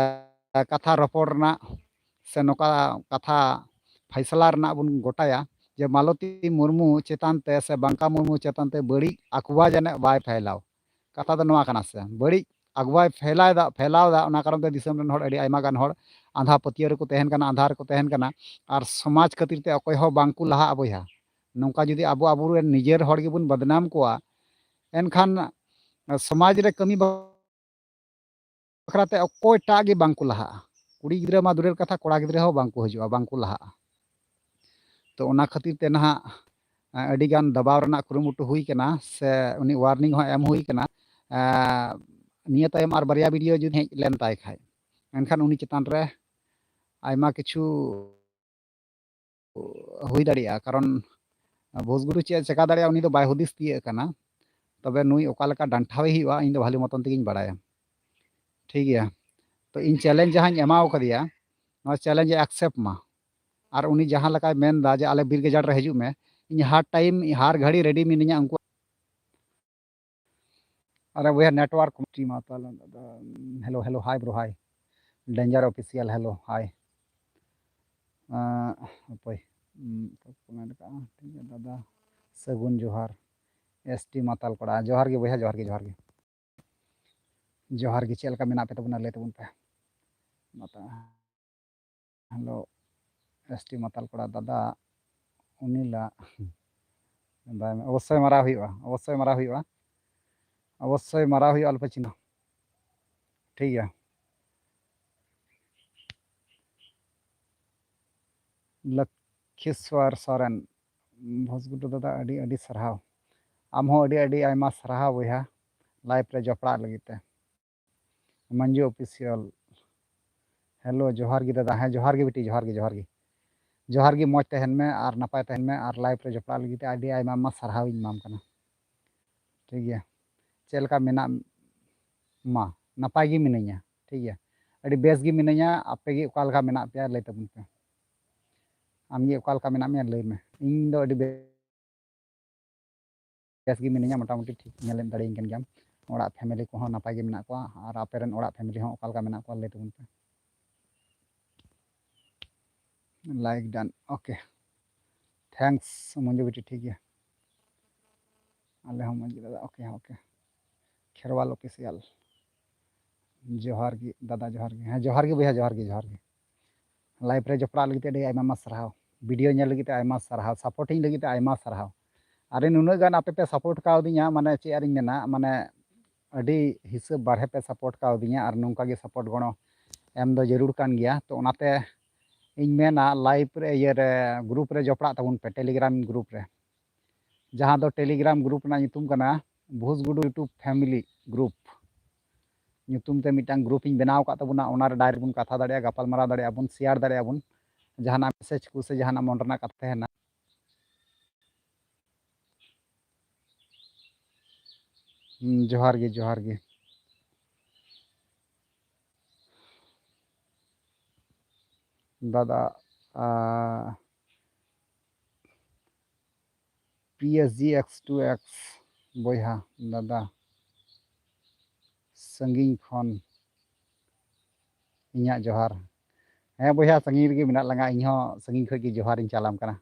ᱠᱟᱛᱷᱟ ᱨᱚᱯᱚᱲ ᱨᱮᱱᱟᱜ ᱥᱮ ᱱᱚᱝᱠᱟ ᱠᱟᱛᱷᱟ ᱯᱷᱟᱭᱥᱟᱞᱟ ᱨᱮᱱᱟᱜ ᱵᱚᱱ ᱜᱚᱴᱟᱭᱟ ᱡᱮ ᱢᱟᱞᱚᱛᱤ ᱢᱩᱨᱢᱩ ᱪᱮᱛᱟᱱ ᱛᱮ ᱥᱮ ᱵᱟᱝᱠᱟ ᱢᱩᱨᱢᱩ ᱪᱮᱛᱟᱱ ᱛᱮ ᱵᱟᱹᱲᱤᱡ ᱟᱜᱽᱣᱟ ᱡᱟᱹᱱᱤᱡ ᱵᱟᱭ ᱯᱷᱮᱞᱟᱣ᱾ ᱠᱟᱛᱷᱟ ᱫᱚ ᱱᱚᱣᱟ ᱠᱟᱱᱟ ᱥᱮ, ᱵᱟᱹᱲᱤᱡ ᱟᱜᱽᱣᱟᱭ ᱯᱷᱮᱞᱟᱣ ᱮᱫᱟ, ᱯᱷᱮᱞᱟᱣ ᱮᱫᱟ, ᱚᱱᱟ ᱠᱟᱨᱚᱱ ᱛᱮ ᱫᱤᱥᱚᱢ ᱨᱮᱱ ᱦᱚᱲ, ᱟᱹᱰᱤ ᱟᱭᱢᱟ ᱜᱟᱱ ᱦᱚᱲ ᱟᱸᱫᱷᱟ ᱯᱟᱹᱛᱭᱟᱹᱣ ᱨᱮᱠᱚ ᱛᱟᱦᱮᱱ ᱠᱟᱱᱟ, ᱟᱸᱫᱷᱟ ᱨᱮᱠᱚ ᱛᱟᱦᱮᱱ ᱠᱟᱱᱟ, ᱟᱨ ᱥᱚᱢᱟᱡᱽ ᱠᱷᱟᱹᱛᱤᱨ ᱛᱮ ᱚᱠᱚᱭ ᱦᱚᱸ ᱵᱟᱝ ᱠᱚ ᱞᱟᱦᱟᱜᱼᱟ ᱵᱚᱭᱦᱟ᱾ ᱱᱚᱝᱠᱟ ᱡᱩᱫᱤ ᱟᱵᱚ ᱟᱵᱚᱨᱮᱱ ᱱᱤᱡᱮᱨ ᱦᱚᱲ ᱜᱮᱵᱚᱱ ᱵᱚᱫᱱᱟᱢ ᱠᱚᱣᱟ, ᱮᱱᱠᱷᱟᱱ ᱥᱚᱢᱟᱡᱽ ᱨᱮ ᱠᱟᱹᱢᱤ ᱵᱟᱠᱷᱨᱟ ᱛᱮ ᱚᱠᱚᱭᱴᱟᱜ ᱜᱮ ᱵᱟᱝ ᱠᱚ ᱞᱟᱦᱟᱜᱼᱟ᱾ ᱠᱩᱲᱤ ᱜᱤᱫᱽᱨᱟᱹ ᱢᱟ ᱫᱩᱨᱮᱨ ᱠᱟᱛᱷᱟ, ᱠᱚᱲᱟ ᱜᱤᱫᱽᱨᱟᱹ ᱦᱚᱸ ᱵᱟᱝ ᱠᱚ ᱦᱤᱡᱩᱜᱼᱟ, ᱵᱟᱝ ᱠᱚ ᱞᱟᱦᱟᱜᱼᱟ᱾ ᱛᱚ ᱚᱱᱟ ᱠᱷᱟᱹᱛᱤᱨ ᱛᱮ ᱱᱟᱦᱟᱜ, ᱮ, ᱟᱹᱰᱤ ᱜᱟᱱ ᱫᱟᱵᱟᱣ ᱨᱮᱱᱟᱜ ᱠᱩᱨᱩᱢᱩᱴᱩ ᱦᱩᱭ ᱠᱟᱱᱟ, ᱥᱮ ᱩᱱᱤ ᱣᱟᱨᱱᱤᱝ ᱦᱚᱸ ᱮᱢ ᱦᱩᱭ ᱠᱟᱱᱟ᱾ ᱮ, ᱱᱤᱭᱟᱹ ᱛᱟᱭᱚᱢ ᱟᱨ ᱵᱟᱨᱭᱟ ᱵᱷᱤᱰᱤᱭᱳ ᱡᱩᱫᱤ ᱦᱮᱡ ᱞᱮᱱ ᱛᱟᱭ ᱠᱷᱟᱡ, ᱮᱱᱠᱷᱟᱱ ᱩᱱᱤ ᱪᱮᱛᱟᱱ ᱨᱮ ᱟᱭᱢᱟ ᱠᱤᱪᱷᱩ ᱦᱩᱭ ᱫᱟᱲᱮᱭᱟᱜᱼᱟ᱾ ᱠᱟᱨᱚᱱ ᱵᱷᱩᱥᱜᱩᱰᱩ ᱪᱮᱫ ᱮ ᱪᱮᱠᱟ ᱫᱟᱲᱮᱭᱟᱜᱼᱟ, ᱩᱱᱤ ᱫᱚ ᱵᱟᱭ ᱦᱩᱫᱤᱥ ᱛᱤᱭᱟᱹᱜ ᱠᱟᱱᱟ᱾ ᱛᱚᱵᱮ ᱱᱩᱭ ᱚᱠᱟ ᱞᱮᱠᱟ ᱰᱟᱱᱴᱷᱟᱣᱮ ᱦᱩᱭᱩᱜᱼᱟ, ᱤᱧ ᱫᱚ ᱵᱷᱟᱞᱤ ᱢᱚᱛᱚᱱ ᱛᱮᱜᱤᱧ ᱵᱟᱲᱟᱭᱟ᱾ ᱴᱷᱤᱠ ᱜᱮᱭᱟ, ᱛᱚ ᱤᱧ challenge ᱡᱟᱦᱟᱸᱧ ᱮᱢᱟᱣ ᱠᱟᱫᱮᱭᱟ, ᱱᱚᱣᱟ challenge ᱮ accept ᱢᱟ᱾ ᱟᱨ ᱩᱱᱤ ᱡᱟᱦᱟᱸ ᱞᱮᱠᱟᱭ ᱢᱮᱱ ᱮᱫᱟ ᱡᱮ ᱟᱞᱮ ᱵᱤᱨ ᱜᱟᱡᱟᱲ ᱨᱮ ᱦᱤᱡᱩᱜ ᱢᱮ, ᱤᱧ ᱦᱟᱨ time, ᱦᱟᱨ ᱜᱷᱟᱹᱲᱤ ready ᱢᱤᱱᱟᱹᱧᱟ ᱩᱱᱠᱩ᱾ ᱟᱨᱮ ᱵᱚᱭᱦᱟ, network ᱴᱤᱢ ᱟᱛᱟᱞ᱾ Hello, hello, hi bro, hi. Danger Official, hello, hi. ᱟᱸ, ᱚᱠᱚᱭ? ᱩᱸ, ᱚᱠᱚᱭ ᱠᱚ ᱢᱮᱱ ᱠᱟᱜᱼᱟ? ᱴᱷᱤᱠ ᱜᱮᱭᱟ ᱫᱟᱫᱟ, ᱥᱟᱹᱜᱩᱱ ᱡᱚᱦᱟᱨ᱾ S T ᱢᱟᱛᱟᱞ ᱠᱚᱲᱟ, ᱡᱚᱦᱟᱨ ᱜᱮ ᱵᱚᱭᱦᱟ, ᱡᱚᱦᱟᱨ ᱜᱮ, ᱡᱚᱦᱟᱨ ᱜᱮ᱾ ᱡᱚᱦᱟᱨ ᱜᱮ, ᱪᱮᱫ ᱞᱮᱠᱟ ᱢᱮᱱᱟᱜ ᱯᱮ ᱛᱟᱵᱚᱱᱟ? ᱞᱟᱹᱭ ᱛᱟᱵᱚᱱ ᱯᱮ᱾ ᱢᱟᱛᱟ-, hello, S T ᱢᱟᱛᱟᱞ ᱠᱚᱲᱟ ᱫᱟᱫᱟ, ᱩᱱᱤ ᱞᱟ-, ᱵᱟᱭ-, ᱚᱵᱚᱥᱥᱳᱭ ᱢᱟᱨᱟᱣ ᱦᱩᱭᱩᱜᱼᱟ, ᱚᱵᱚᱥᱥᱳᱭ ᱢᱟᱨᱟᱣ ᱦᱩᱭᱩᱜᱼᱟ, ᱚᱵᱚᱥᱥᱳᱭ ᱢᱟᱨᱟᱣ ᱦᱩᱭᱩᱜᱼᱟ, ᱟᱞᱚᱯᱮ ᱪᱤᱱᱛᱟᱹ᱾ ᱴᱷᱤᱠ ᱜᱮᱭᱟ᱾ ᱞᱚᱠᱠᱷᱮᱥᱣᱚᱨ ᱥᱚᱨᱮᱱ, ᱵᱷᱚᱥᱜᱩᱰᱩ ᱫᱟᱫᱟ, ᱟᱹᱰᱤ ᱟᱹᱰᱤ ᱥᱟᱨᱦᱟᱣ᱾ ᱟᱢ ᱦᱚᱸ ᱟᱹᱰᱤ ᱟᱹᱰᱤ ᱟᱭᱢᱟ ᱥᱟᱨᱦᱟᱣ ᱵᱚᱭᱦᱟ, live ᱨᱮ ᱡᱚᱯᱲᱟᱜ ᱞᱟᱹᱜᱤᱫ ᱛᱮ᱾ ᱢᱟᱹᱱᱡᱩ Official, hello, ᱡᱚᱦᱟᱨ ᱜᱮ ᱫᱟᱫᱟ᱾ ᱦᱮᱸ, ᱡᱚᱦᱟᱨ ᱜᱮ ᱵᱤᱴᱤ, ᱡᱚᱦᱟᱨ ᱜᱮ, ᱡᱚᱦᱟᱨ ᱜᱮ᱾ ᱡᱚᱦᱟᱨ ᱜᱮ, ᱢᱚᱡᱽ ᱛᱟᱦᱮᱱ ᱢᱮ ᱟᱨ ᱱᱟᱯᱟᱭ ᱛᱟᱦᱮᱱ ᱢᱮ ᱟᱨ live ᱨᱮ ᱡᱚᱯᱲᱟᱜ ᱞᱟᱹᱜᱤᱫ ᱛᱮ ᱟᱹᱰᱤ ᱟᱭᱢᱟ ᱟᱭᱢᱟ ᱥᱟᱨᱦᱟᱣ ᱤᱧ ᱮᱢᱟᱢ ᱠᱟᱱᱟ᱾ ᱴᱷᱤᱠ ᱜᱮᱭᱟ, ᱪᱮᱫ ᱞᱮᱠᱟ ᱢᱮᱱᱟᱜ ᱢᱟ? ᱱᱟᱯᱟᱭ ᱜᱮ ᱢᱤᱱᱟᱹᱧᱟ᱾ ᱴᱷᱤᱠ ᱜᱮᱭᱟ, ᱟᱹᱰᱤ ᱵᱮᱥ ᱜᱮ ᱢᱤᱱᱟᱹᱧᱟ᱾ ᱟᱯᱮ ᱜᱮ ᱚᱠᱟ ᱞᱮᱠᱟ ᱢᱮᱱᱟᱜ ᱯᱮᱭᱟ ᱞᱟᱹᱭ ᱛᱟᱵᱚᱱ ᱯᱮ᱾ ᱟᱢ ᱜᱮ ᱚᱠᱟ ᱞᱮᱠᱟ ᱢᱮᱱᱟᱜ ᱢᱮᱭᱟ ᱞᱟᱹᱭ ᱢᱮ᱾ ᱤᱧ ᱫᱚ ᱟᱹᱰᱤ ᱵᱮᱥ ᱵᱮᱥ ᱜᱮ ᱢᱤᱱᱟᱹᱧᱟ, ᱢᱚᱴᱟᱢᱩᱴᱤ ᱴᱷᱤᱠ ᱧᱮᱞ ᱫᱟᱲᱮᱭᱟᱹᱧ ᱠᱟᱱ ᱜᱮᱭᱟᱢ᱾ ᱚᱲᱟᱜ family ᱠᱚᱦᱚᱸ ᱱᱟᱯᱟᱭ ᱜᱮ ᱢᱮᱱᱟᱜ ᱠᱚᱣᱟ, ᱟᱨ ᱟᱯᱮ ᱨᱮᱱ ᱚᱲᱟᱜ family ᱦᱚᱸ ᱚᱠᱟ ᱞᱮᱠᱟ ᱢᱮᱱᱟᱜ ᱠᱚᱣᱟ ᱞᱟᱹᱭ ᱛᱟᱵᱚᱱ ᱯᱮ᱾ Like done, okay, thanks Manju ᱵᱤᱴᱤ, ᱴᱷᱤᱠ ᱜᱮᱭᱟ, ᱟᱞᱮ ᱦᱚᱸ ᱢᱚᱡᱽ ᱜᱮ ᱫᱟᱫᱟ, okay, okay᱾ ᱠᱷᱮᱨᱣᱟᱞ Official, ᱡᱚᱦᱟᱨ ᱜᱮ ᱫᱟᱫᱟ, ᱡᱚᱦᱟᱨ ᱜᱮ᱾ ᱦᱮᱸ, ᱡᱚᱦᱟᱨ ᱜᱮ ᱵᱚᱭᱦᱟ, ᱡᱚᱦᱟᱨ ᱜᱮ, ᱡᱚᱦᱟᱨ ᱜᱮ᱾ Live ᱨᱮ ᱡᱚᱯᱲᱟᱜ ᱞᱟᱹᱜᱤᱫ ᱛᱮ ᱟᱹᱰᱤ ᱟᱭᱢᱟ ᱟᱭᱢᱟ ᱥᱟᱨᱦᱟᱣ, video ᱧᱮᱞ ᱞᱟᱹᱜᱤᱫ ᱛᱮ ᱟᱭᱢᱟ ᱥᱟᱨᱦᱟᱣ, supporting ᱞᱟᱹᱜᱤᱫ ᱛᱮ ᱟᱭᱢᱟ ᱥᱟᱨᱦᱟᱣ᱾ ᱟᱨ ᱱᱩᱱᱟᱹᱜ ᱜᱟᱱ ᱟᱯᱮ ᱯᱮ support ᱠᱟᱣᱫᱤᱧᱟ, ᱢᱟᱱᱮ ᱪᱮᱫ ᱟᱨᱤᱧ ᱢᱮᱱᱟ, ᱢᱟᱱᱮ ᱟᱹᱰᱤ ᱦᱤᱥᱟᱹᱵ ᱵᱟᱨᱦᱮ ᱯᱮ support ᱠᱟᱣᱫᱤᱧᱟ, ᱟᱨ ᱱᱚᱝᱠᱟ ᱜᱮ support ᱜᱚᱲᱚ ᱮᱢ ᱫᱚ ᱡᱟᱹᱨᱩᱲ ᱠᱟᱱ ᱜᱮᱭᱟ᱾ ᱛᱚ ᱚᱱᱟᱛᱮ ᱤᱧ ᱢᱮᱱᱟ, live ᱨᱮ, ᱤᱭᱟᱹ ᱨᱮ, group ᱨᱮ ᱡᱚᱯᱲᱟᱜ ᱛᱟᱵᱚᱱ ᱯᱮ, Telegram group ᱨᱮ, ᱡᱟᱦᱟᱸ ᱫᱚ Telegram group ᱨᱮᱱᱟᱜ ᱧᱩᱛᱩᱢ ᱠᱟᱱᱟ ᱵᱷᱩᱥᱜᱩᱰᱩ YouTube Family Group ᱧᱩᱛᱩᱢ ᱛᱮ ᱢᱤᱫᱴᱟᱝ group ᱤᱧ ᱵᱮᱱᱟᱣ ᱟᱠᱟᱫ ᱛᱟᱵᱚᱱᱟ᱾ ᱚᱱᱟ ᱨᱮ direct ᱵᱚᱱ ᱠᱟᱛᱷᱟ ᱫᱟᱲᱮᱭᱟᱜᱼᱟ, ᱜᱟᱯᱟᱞ ᱢᱟᱨᱟᱣ ᱫᱟᱲᱮᱭᱟᱜᱼᱟ ᱵᱚᱱ, share ᱫᱟᱲᱮᱭᱟᱜᱼᱟ ᱵᱚᱱ, ᱡᱟᱦᱟᱱᱟᱜ message ᱠᱚ ᱥᱮ ᱡᱟᱦᱟᱱᱟᱜ ᱢᱚᱱ ᱨᱮᱱᱟᱜ ᱠᱟᱛᱷᱟ ᱛᱟᱦᱮᱱᱟ᱾ ᱦᱩᱸ, ᱡᱚᱦᱟᱨ ᱜᱮ, ᱡᱚᱦᱟᱨ ᱜᱮ᱾ ᱫᱟᱫᱟ, ᱟ, P S G X two X ᱵᱚᱭᱦᱟ, ᱫᱟᱫᱟ, ᱥᱟᱺᱜᱤᱧ ᱠᱷᱚᱱ ᱤᱧᱟᱹᱜ ᱡᱚᱦᱟᱨ᱾ ᱦᱮᱸ ᱵᱚᱭᱦᱟ, ᱥᱟᱺᱜᱤᱧ ᱨᱮᱜᱮ ᱢᱮᱱᱟᱜ ᱞᱟᱝᱟ, ᱤᱧ ᱦᱚᱸ ᱥᱟᱺᱜᱤᱧ ᱠᱷᱚᱱ ᱜᱮ ᱡᱚᱦᱟᱨᱤᱧ ᱪᱟᱞᱟᱢ ᱠᱟᱱᱟ᱾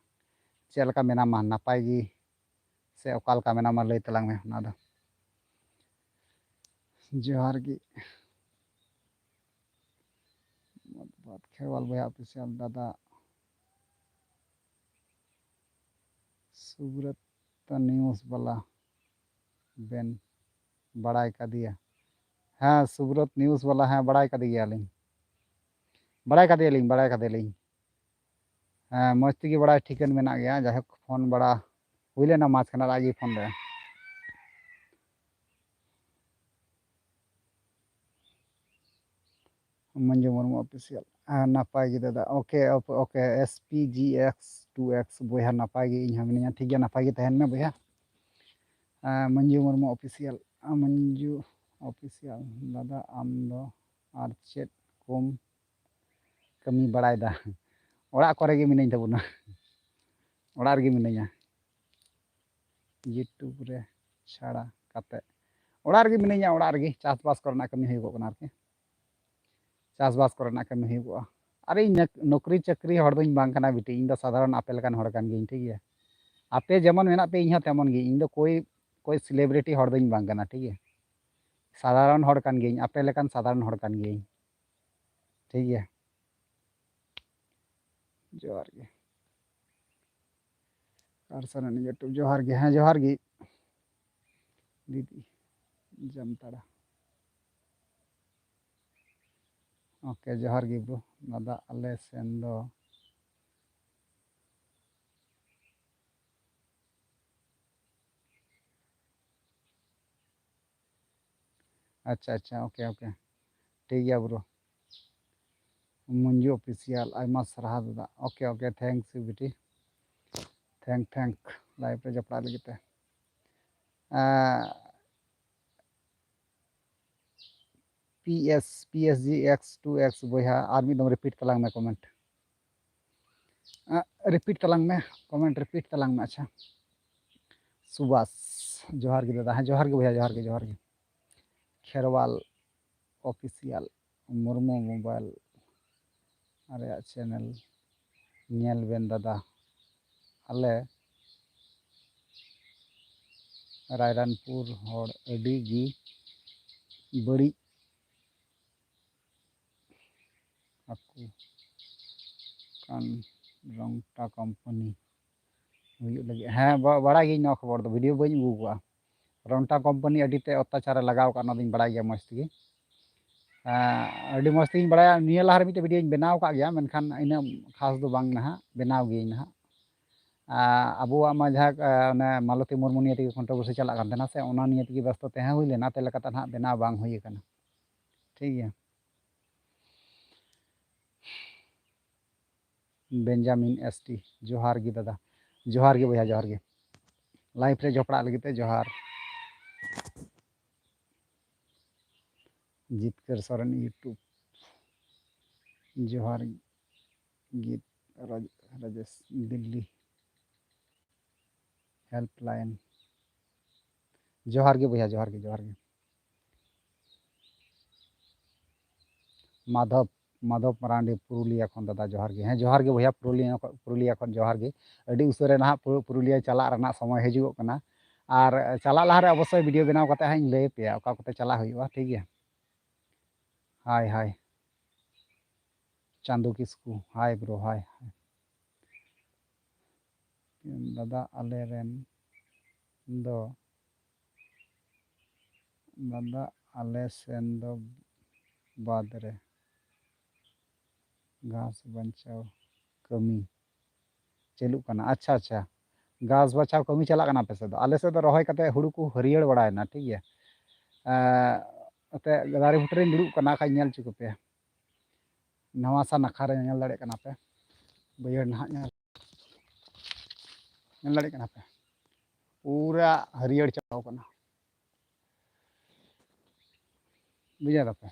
ᱪᱮᱫ ᱞᱮᱠᱟ ᱢᱮᱱᱟᱢᱟ? ᱱᱟᱯᱟᱭ ᱜᱮ ᱥᱮ ᱚᱠᱟ ᱞᱮᱠᱟ ᱢᱮᱱᱟᱢᱟ? ᱞᱟᱹᱭ ᱛᱟᱞᱟᱝ ᱢᱮ ᱚᱱᱟ ᱫᱚ᱾ ᱡᱚᱦᱟᱨ ᱜᱮ᱾ ᱢᱚᱛᱵᱟᱫ ᱠᱷᱮᱨᱣᱟᱞ ᱵᱚᱭᱦᱟ ᱚᱯᱷᱤᱥᱤᱭᱟᱞ ᱫᱟᱫᱟ᱾ ᱥᱩᱵᱨᱚᱛ ᱱᱤᱭᱩᱡᱽ ᱵᱟᱞᱟ ᱵᱮᱱ ᱵᱟᱲᱟᱭ ᱠᱟᱫᱮᱭᱟ? ᱦᱮᱸ, ᱥᱩᱵᱨᱚᱛ ᱱᱤᱭᱩᱡᱽ ᱵᱟᱞᱟ, ᱦᱮᱸ, ᱵᱟᱲᱟᱭ ᱠᱟᱫᱮ ᱜᱮᱭᱟᱞᱤᱧ, ᱵᱟᱲᱟᱭ ᱠᱟᱫᱮᱭᱟᱞᱤᱧ, ᱵᱟᱲᱟᱭ ᱠᱟᱫᱮᱭᱟᱞᱤᱧ᱾ ᱦᱮᱸ, ᱢᱚᱡᱽ ᱛᱮᱜᱮ ᱵᱟᱲᱟᱭ ᱴᱷᱤᱠᱟᱹᱱ ᱢᱮᱱᱟᱜ ᱜᱮᱭᱟ᱾ ᱡᱟᱭᱦᱳᱠ, ᱯᱷᱳᱱ ᱵᱟᱲᱟ ᱦᱩᱭ ᱞᱮᱱᱟ, ᱢᱟᱡᱽ ᱠᱷᱟᱱ ᱟᱡ ᱜᱮ ᱯᱷᱳᱱ ᱞᱮᱫᱟ᱾ ᱢᱚᱧᱡᱩ ᱢᱩᱨᱢᱩ ᱚᱯᱷᱤᱥᱤᱭᱟᱞ᱾ ᱦᱮᱸ, ᱱᱟᱯᱟᱭ ᱜᱮ ᱫᱟᱫᱟ᱾ Okay, okay, S P G X two X ᱵᱚᱭᱦᱟ, ᱱᱟᱯᱟᱭ ᱜᱮ ᱤᱧ ᱦᱚᱸ ᱢᱤᱱᱟᱹᱧᱟ᱾ ᱴᱷᱤᱠ ᱜᱮᱭᱟ, ᱱᱟᱯᱟᱭ ᱜᱮ ᱛᱟᱦᱮᱱ ᱢᱮ ᱵᱚᱭᱦᱟ᱾ ᱦᱮᱸ, ᱢᱚᱧᱡᱩ ᱢᱩᱨᱢᱩ ᱚᱯᱷᱤᱥᱤᱭᱟᱞ᱾ ᱦᱮᱸ, ᱢᱚᱧᱡᱩ ᱚᱯᱷᱤᱥᱤᱭᱟᱞ, ᱫᱟᱫᱟ ᱟᱢ ᱫᱚ ᱟᱨ ᱪᱮᱫ ᱠᱚᱢ ᱠᱟᱹᱢᱤ ᱵᱟᱲᱟᱭᱮᱫᱟ? ᱚᱲᱟᱜ ᱠᱚᱨᱮ ᱜᱮ ᱢᱤᱱᱟᱹᱧ ᱛᱟᱵᱚᱱᱟ, ᱚᱲᱟᱜ ᱨᱮᱜᱮ ᱢᱤᱱᱟᱹᱧᱟ᱾ YouTube ᱨᱮ ᱪᱷᱟᱲᱟ ᱠᱟᱛᱮ ᱚᱲᱟᱜ ᱨᱮᱜᱮ ᱢᱤᱱᱟᱹᱧᱟ, ᱚᱲᱟᱜ ᱨᱮᱜᱮ ᱪᱟᱥᱵᱟᱥ ᱠᱚᱨᱮᱱᱟᱜ ᱠᱟᱹᱢᱤ ᱦᱩᱭᱩᱜᱚᱜ ᱠᱟᱱᱟ ᱟᱨᱠᱤ᱾ ᱪᱟᱥᱵᱟᱥ ᱠᱚᱨᱮᱱᱟᱜ ᱠᱟᱹᱢᱤ ᱦᱩᱭᱩᱜᱚᱜᱼᱟ᱾ ᱟᱨ ᱤᱧ ᱱᱚᱠ-, ᱱᱚᱠᱨᱤ ᱪᱟᱹᱠᱨᱤ ᱦᱚᱲ ᱫᱚᱧ ᱵᱟᱝ ᱠᱟᱱᱟ ᱵᱤᱴᱤ, ᱤᱧ ᱫᱚ ᱥᱟᱫᱷᱟᱨᱚᱱ ᱟᱯᱮ ᱞᱮᱠᱟᱱ ᱦᱚᱲ ᱠᱟᱱ ᱜᱤᱭᱟᱹᱧ, ᱴᱷᱤᱠ ᱜᱮᱭᱟ? ᱟᱯᱮ ᱡᱮᱢᱚᱱ ᱢᱮᱱᱟᱜ ᱯᱮ, ᱤᱧ ᱦᱚᱸ ᱛᱮᱢᱚᱱ ᱜᱮ᱾ ᱤᱧ ᱫᱚ ᱠᱳᱭ, ᱠᱳᱭ celebrity ᱦᱚᱲ ᱫᱚᱧ ᱵᱟᱝ ᱠᱟᱱᱟ, ᱴᱷᱤᱠ ᱜᱮᱭᱟ? ᱥᱟᱫᱷᱟᱨᱚᱱ ᱦᱚᱲ ᱠᱟᱱ ᱜᱤᱭᱟᱹᱧ, ᱟᱯᱮ ᱞᱮᱠᱟᱱ ᱥᱟᱫᱷᱟᱨᱚᱱ ᱦᱚᱲ ᱠᱟᱱ ᱜᱤᱭᱟᱹᱧ, ᱴᱷᱤᱠ ᱜᱮᱭᱟ? ᱡᱚᱦᱟᱨ ᱜᱮ᱾ ᱠᱟᱨᱥᱟᱱᱟᱱᱤ YouTube, ᱡᱚᱦᱟᱨ ᱜᱮ᱾ ᱦᱮᱸ, ᱡᱚᱦᱟᱨ ᱜᱮ ᱫᱤᱫᱤ ᱡᱟᱢᱛᱟᱲᱟ᱾ ᱳᱠᱮ, ᱡᱚᱦᱟᱨ ᱜᱮ ᱵᱨᱳ᱾ ᱫᱟᱫᱟ, ᱟᱞᱮ ᱥᱮᱱ ᱫᱚ ᱟᱪᱪᱷᱟ, ᱟᱪᱪᱷᱟ, ᱳᱠᱮ, ᱳᱠᱮ, ᱴᱷᱤᱠ ᱜᱮᱭᱟ ᱵᱨᱳ᱾ ᱢᱚᱧᱡᱩ ᱚᱯᱷᱤᱥᱤᱭᱟᱞ, ᱟᱭᱢᱟ ᱥᱟᱨᱦᱟᱣ ᱫᱟᱫᱟ᱾ ᱳᱠᱮ, ᱳᱠᱮ, thanks ᱵᱤᱴᱤ, thank, thank live ᱨᱮ ᱡᱚᱯᱲᱟᱜ ᱞᱟᱹᱜᱤᱫ ᱛᱮ᱾ ᱮᱸ, P S, P S G X two X ᱵᱚᱭᱦᱟ, ᱟᱨ ᱢᱤᱫ ᱫᱚᱢ repeat ᱛᱟᱞᱟᱝ ᱢᱮ comment᱾ ᱟᱸ, repeat ᱛᱟᱞᱟᱝ ᱢᱮ, comment repeat ᱛᱟᱞᱟᱝ ᱢᱮ᱾ ᱟᱪᱪᱷᱟ, ᱥᱩᱵᱟᱥ, ᱡᱚᱦᱟᱨ ᱜᱮ ᱫᱟᱫᱟ᱾ ᱦᱮᱸ, ᱡᱚᱦᱟᱨ ᱜᱮ ᱵᱚᱭᱦᱟ, ᱡᱚᱦᱟᱨ ᱜᱮ, ᱡᱚᱦᱟᱨ ᱜᱮ᱾ ᱠᱷᱮᱨᱣᱟᱞ official, ᱢᱩᱨᱢᱩ mobile ᱨᱮᱭᱟᱜ channel ᱧᱮᱞ ᱵᱮᱱ ᱫᱟᱫᱟ᱾ ᱟᱞᱮ ᱨᱟᱭᱨᱟᱱᱯᱩᱨ ᱦᱚᱲ ᱟᱹᱰᱤ ᱜᱮ ᱵᱟᱹᱲᱤᱡ ᱟᱠᱚ ᱠᱟᱱ ᱨᱚᱝᱴᱟ company ᱦᱩᱭᱩᱜ ᱞᱟᱹᱜᱤᱫ᱾ ᱦᱮᱸ, ᱵᱟ-, ᱵᱟᱲᱟᱭ ᱜᱤᱭᱟᱹᱧ ᱱᱚᱣᱟ ᱠᱷᱚᱵᱚᱨ ᱫᱚ, video ᱵᱟᱹᱧ ᱟᱹᱜᱩ ᱠᱚᱣᱟ᱾ ᱨᱚᱝᱴᱟ company ᱟᱹᱰᱤ ᱛᱮ ᱚᱛᱛᱟᱪᱟᱨᱮ ᱞᱟᱜᱟᱣ ᱠᱟᱜ, ᱚᱱᱟ ᱫᱚᱧ ᱵᱟᱲᱟᱭ ᱜᱮᱭᱟ ᱢᱚᱡᱽ ᱛᱮᱜᱮ᱾ ᱦᱮᱸ, ᱟᱹᱰᱤ ᱢᱚᱡᱽ ᱛᱮᱜᱮᱧ ᱵᱟᱲᱟᱭᱟ᱾ ᱱᱤᱭᱟᱹ ᱞᱟᱦᱟ ᱨᱮ ᱢᱤᱫᱴᱮᱡ videoᱧ ᱵᱮᱱᱟᱣ ᱠᱟᱜ ᱜᱮᱭᱟ, ᱢᱮᱱᱠᱷᱟᱱ ᱤᱱᱟᱹᱜ ᱠᱷᱟᱥ ᱫᱚ ᱵᱟᱝ ᱱᱟᱦᱟᱜ, ᱵᱮᱱᱟᱣ ᱜᱤᱭᱟᱹᱧ ᱱᱟᱦᱟᱜ᱾ ᱟᱨ ᱟᱵᱚᱣᱟᱜ ᱢᱟ ᱡᱟᱦᱟᱸ, ᱟᱨ ᱚᱱᱮ ᱢᱟᱞᱚᱛᱤ ᱢᱩᱨᱢᱩ ᱱᱤᱭᱮ ᱛᱮᱜᱮ controversy ᱪᱟᱞᱟᱜ ᱠᱟᱱ ᱛᱟᱦᱮᱱᱟ ᱥᱮ, ᱚᱱᱟ ᱱᱤᱭᱮ ᱛᱮᱜᱮ ᱵᱮᱥᱛᱚ ᱛᱟᱦᱮᱸ ᱦᱩᱭ ᱞᱮᱱᱟ, ᱛᱮ ᱞᱮᱠᱟᱛᱮ ᱱᱟᱦᱟᱜ ᱵᱮᱱᱟᱣ ᱵᱟᱝ ᱦᱩᱭ ᱟᱠᱟᱱᱟ᱾ ᱴᱷᱤᱠ ᱜᱮᱭᱟ᱾ ᱵᱮᱧᱡᱟᱢᱤᱱ S T, ᱡᱚᱦᱟᱨ ᱜᱮ ᱫᱟᱫᱟ᱾ ᱡᱚᱦᱟᱨ ᱜᱮ ᱵᱚᱭᱦᱟ, ᱡᱚᱦᱟᱨ ᱜᱮ᱾ Live ᱨᱮ ᱡᱚᱯᱲᱟᱜ ᱞᱟᱹᱜᱤᱫ ᱛᱮ ᱡᱚᱦᱟᱨ᱾ ᱡᱤᱛᱠᱟᱹᱨ ᱥᱚᱨᱮᱱ YouTube, ᱡᱚᱦᱟᱨ ᱜᱮ᱾ ᱨᱟᱡ-, ᱨᱟᱡᱮᱥ ᱫᱤᱞᱞᱤ helpline, ᱡᱚᱦᱟᱨ ᱜᱮ ᱵᱚᱭᱦᱟ, ᱡᱚᱦᱟᱨ ᱜᱮ, ᱡᱚᱦᱟᱨ ᱜᱮ᱾ ᱢᱟᱫᱷᱚᱵ, ᱢᱟᱫᱷᱚᱵ ᱢᱟᱨᱟᱱᱰᱤ, ᱯᱩᱨᱩᱞᱤᱭᱟ ᱠᱷᱚᱱ ᱫᱟᱫᱟ, ᱡᱚᱦᱟᱨ ᱜᱮ᱾ ᱦᱮᱸ, ᱡᱚᱦᱟᱨ ᱜᱮ ᱵᱚᱭᱦᱟ, ᱯᱩᱨᱩᱞᱤᱭᱟ ᱠᱷᱚᱱ, ᱯᱩᱨᱩᱞᱤᱭᱟ ᱠᱷᱚᱱ ᱡᱚᱦᱟᱨ ᱜᱮ᱾ ᱟᱹᱰᱤ ᱩᱥᱟᱹᱨᱟ ᱱᱟᱦᱟᱜ ᱯᱩ-, ᱯᱩᱨᱩᱞᱤᱭᱟ ᱪᱟᱞᱟᱜ ᱨᱮᱱᱟᱜ ᱥᱚᱢᱚᱭ ᱦᱤᱡᱩᱜᱚᱜ ᱠᱟᱱᱟ᱾ ᱟᱨ ᱪᱟᱞᱟᱜ ᱞᱟᱦᱟᱨᱮ ᱚᱵᱚᱥᱥᱳᱭ video ᱵᱮᱱᱟᱣ ᱠᱟᱛᱮ ᱦᱟᱸᱜ ᱤᱧ ᱞᱟᱹᱭ ᱟᱯᱮᱭᱟ ᱚᱠᱟ ᱠᱚᱛᱮ ᱪᱟᱞᱟᱜ ᱦᱩᱭᱩᱜᱼᱟ, ᱴᱷᱤᱠ ᱜᱮᱭᱟ? ᱦᱟᱭ, ᱦᱟᱭ᱾ ᱪᱟᱸᱫᱩ ᱠᱤᱥᱠᱩ, ᱦᱟᱭ bro, ᱦᱟᱭ, ᱦᱟᱭ᱾ ᱫᱟᱫᱟ, ᱟᱞᱮ ᱨᱮᱱ ᱫᱚ, ᱫᱟᱫᱟ, ᱟᱞᱮ ᱥᱮᱱ ᱫᱚ ᱵᱟᱫᱽ ᱨᱮ ᱜᱷᱟᱥ ᱵᱟᱧᱪᱟᱣ ᱠᱟᱹᱢᱤ ᱪᱟᱹᱞᱩᱜ ᱠᱟᱱᱟ᱾ ᱟᱪᱪᱷᱟ, ᱟᱪᱪᱷᱟ, ᱜᱷᱟᱥ ᱵᱟᱪᱷᱟᱣ ᱠᱟᱹᱢᱤ ᱪᱟᱞᱟᱜ ᱠᱟᱱᱟ ᱟᱯᱮ ᱥᱮᱫ ᱫᱚ? ᱟᱞᱮ ᱥᱮᱫ ᱫᱚ ᱨᱚᱦᱚᱭ ᱠᱟᱛᱮ ᱦᱩᱲᱩ ᱠᱚ ᱦᱟᱹᱨᱭᱟᱹᱲ ᱵᱟᱲᱟᱭᱮᱱᱟ, ᱴᱷᱤᱠ ᱜᱮᱭᱟ᱾ ᱮᱸ, ᱮᱱᱛᱮ ᱫᱟᱨᱮ ᱵᱩᱴᱟᱹ ᱨᱮᱧ ᱫᱩᱲᱩᱵ ᱠᱟᱱᱟ, ᱠᱷᱟᱡ ᱧᱮᱞ ᱦᱚᱪᱚ ᱠᱚᱯᱮ᱾ ᱱᱟᱣᱟ ᱥᱟ ᱱᱟᱠᱷᱟ ᱨᱮ ᱧᱮᱞ ᱫᱟᱲᱮᱭᱟᱜ ᱠᱟᱱᱟ ᱯᱮ, ᱵᱟᱹᱭᱦᱟᱹᱲ ᱱᱟᱦᱟᱜ ᱧᱮᱞ, ᱧᱮᱞ ᱫᱟᱲᱮᱭᱟᱜ ᱠᱟᱱᱟ ᱯᱮ, ᱯᱩᱨᱟᱹ ᱦᱟᱹᱨᱭᱟᱹᱲ ᱪᱟᱵᱟᱣ ᱠᱟᱱᱟ᱾ ᱵᱩᱡᱷᱟᱹᱣ ᱫᱟᱯᱮ?